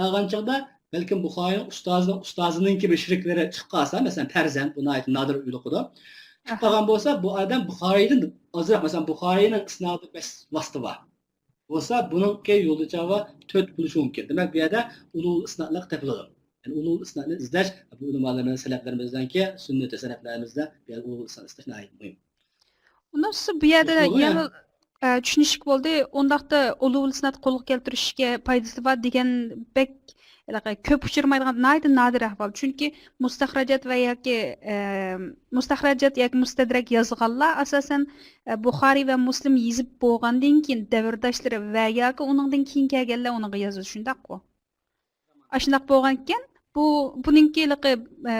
ئالغان چاغدا، بەلكىم بۇخارىينىڭ ئۇستازىنىڭ ئۇستازىنىڭكى بىر شېرىكلىرى چىقىپ قالسا، مەسىلەن، پەرزەنت، بۇ ناھايىتى نادىر يولۇقىدۇ. چىقىپ قالغان بولسا، بۇ ئادەم بۇخارىيدىن ئازراق، مەسىلەن، بۇخارىينىڭ ئىسنادىدا بەش ۋاسىتە بار. بولسا، بۇنىڭكى يولدا چاغا تۆت بولۇشى مۇمكىن. دېمەك، بۇ يەردە ئۇلۇل ئىسنادلار تېپىلىدۇ. يەنى ئۇلۇل ئىسنادنى ئىزدەش، بۇ ئۆلىمالىرىمىز، سەلەفلىرىمىزنىڭكى سۈننىتى، سەلەفلىرىمىزدە بۇ يەردە ئۇلۇل ئىسناد ئىزدەش ناھايىتى مۇھىم. ئۇنداق بولسا بۇ يەردە يەنە، ئە، چۈشىنىشلىك بولدى. ئۇنداقتا ئۇلۇل ئىسناد قولغا كەلتۈرۈشكە پايدىسى بار دېگەن بەك ھېلىقى كۆپ ئۇچرىمايدىغان ناھايىتى نادىر ئەھۋال. چۈنكى مۇستەخرەجات ۋە ياكى، ئە، مۇستەخرەجات ياكى مۇستەدرەك يازغانلار ئاساسەن، ئە، بۇخارىي ۋە مۇسلىم يېزىپ بولغاندىن كېيىن دەۋرداشلىرى ۋە ياكى ئۇنىڭدىن كېيىن كەلگەنلەر ئۇنىڭغا يازىدۇ، شۇنداققۇ؟ ئاشۇنداق بولغانىكەن، بۇ، بۇنىڭكى ھېلىقى، ئە،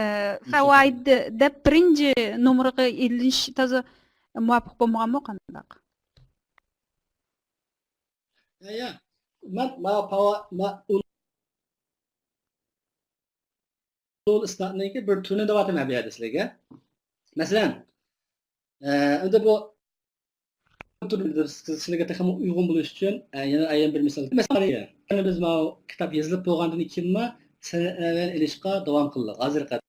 فەۋايىد دەپ بىرىنچى نومۇرغا ئېلىنىش تازا مۇۋاپىق بولمىغانمۇ قانداق؟ يا، يا. مەن، ما، پاۋا، ما، ئۇلۇل ئىسنادنىڭكى بىر تۈرىنى دەۋاتىمەن بۇ يەردە سىلەرگە. مەسىلەن، ئە، ئەمدى بۇ تۈر سىلەرگە تېخىمۇ ئۇيغۇن بولۇش ئۈچۈن، ئە، يەنە ئايرىم بىر مىسال. مەسىلەن، يەنە بىز ماۋۇ كىتاب يېزىلىپ بولغاندىن كېيىنمۇ سەنەدلەرنى ئېلىشقا داۋام قىلدۇق. ھازىرغا قەدەر.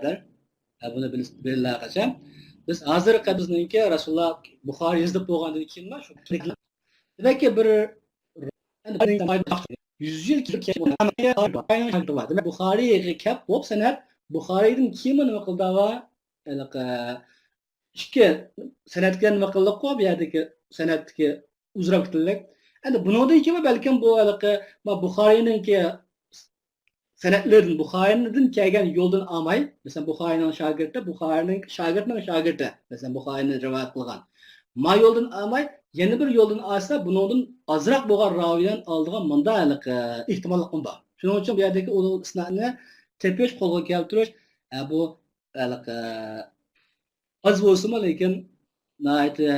قەدەر، ئە، بۇنى بىلىش، بىلىلەرگىچە. بىز ھازىرقى بىزنىڭكى رەسۇلۇللا بۇخارىي يېزىلىپ بولغاندىن كېيىنلا شۇ، دېمەككى، بىر يۈز يىل كېيىن، دېمەك، بۇخارىيغا كەپ بولۇپ سەنەد، بۇخارىيدىن كېيىنمۇ نېمە قىلدى، ھېلىقى ئىككى سەنەدكە نېمە قىلدۇققۇ، بۇ يەردىكى سەنەدتىكى ئۇزراپ كېتىلدى. ئەمدى بۇنىڭدىن كېيىن بەلكىم بۇ ھېلىقى، ما، بۇخارىينىڭكى سەنەدلىرىدىن، بۇخارىيدىن كەلگەن يولدىن ئالماي، مەسىلەن، بۇخارىينىڭ شاگىرتى، بۇخارىينىڭ شاگىرتىنىڭ شاگىرتى، مەسىلەن، بۇخارىينى رىۋايەت قىلغان. ما يولدىن ئالماي، يەنە بىر يولدىن ئالسا، بۇنىڭدىن ئازراق بولغان راۋىيلەرنى ئالىدىغان مۇنداق ھېلىقى ئېھتىماللىقمۇ بار. شۇنىڭ ئۈچۈن بۇ يەردىكى ئۇلۇل ئىسنادنى تېپىش، قولغا كەلتۈرۈش، ئە، بۇ ھېلىقى ئاز بولسىمۇ، لېكىن ناھايىتى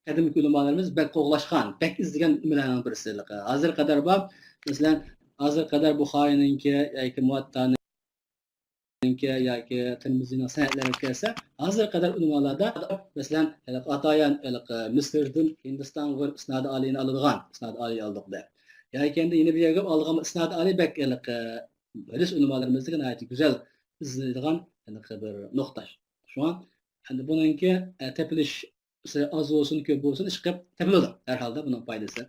قەدىمكى ئۆلىمالىرىمىز بەك قوغلاشقان، بەك ئىزدىگەن نېمىلەرنىڭ بىرسى. ھازىرغا قەدەر بار. مەسىلەن، ھازىرغا قەدەر بۇخارىينىڭكى ياكى مۇۋەتتانى ياكى تىرمىزىنىڭ سەنەدلىرىگە كەلسە، ھازىرغا قەدەر ئۆلىمالاردا، مەسىلەن، ھېلىقى ئاتايان، ھېلىقى مىسىردىن ھىندىستانغا بېرىپ ئىسنادى ئالىينى ئالىدىغان، ئىسنادى ئالىي ئالدۇق دەپ. ياكى ئەمدى يەنە بىر يەرگە ئالىدىغان ئىسنادى ئالىي بەك ھېلىقى ھەدىس ئۆلىمالىرىمىزدىكى ناھايىتى گۈزەل ئىزدەيدىغان ھېلىقى بىر نۇقتا. شۇڭا ئەمدى بۇنىڭكى، ئە، تېپىلىش ئاز بولسۇن، كۆپ بولسۇن، ئىشقىلىپ تېپىلىدۇ. ھەر ھالدا بۇنىڭ پايدىسى.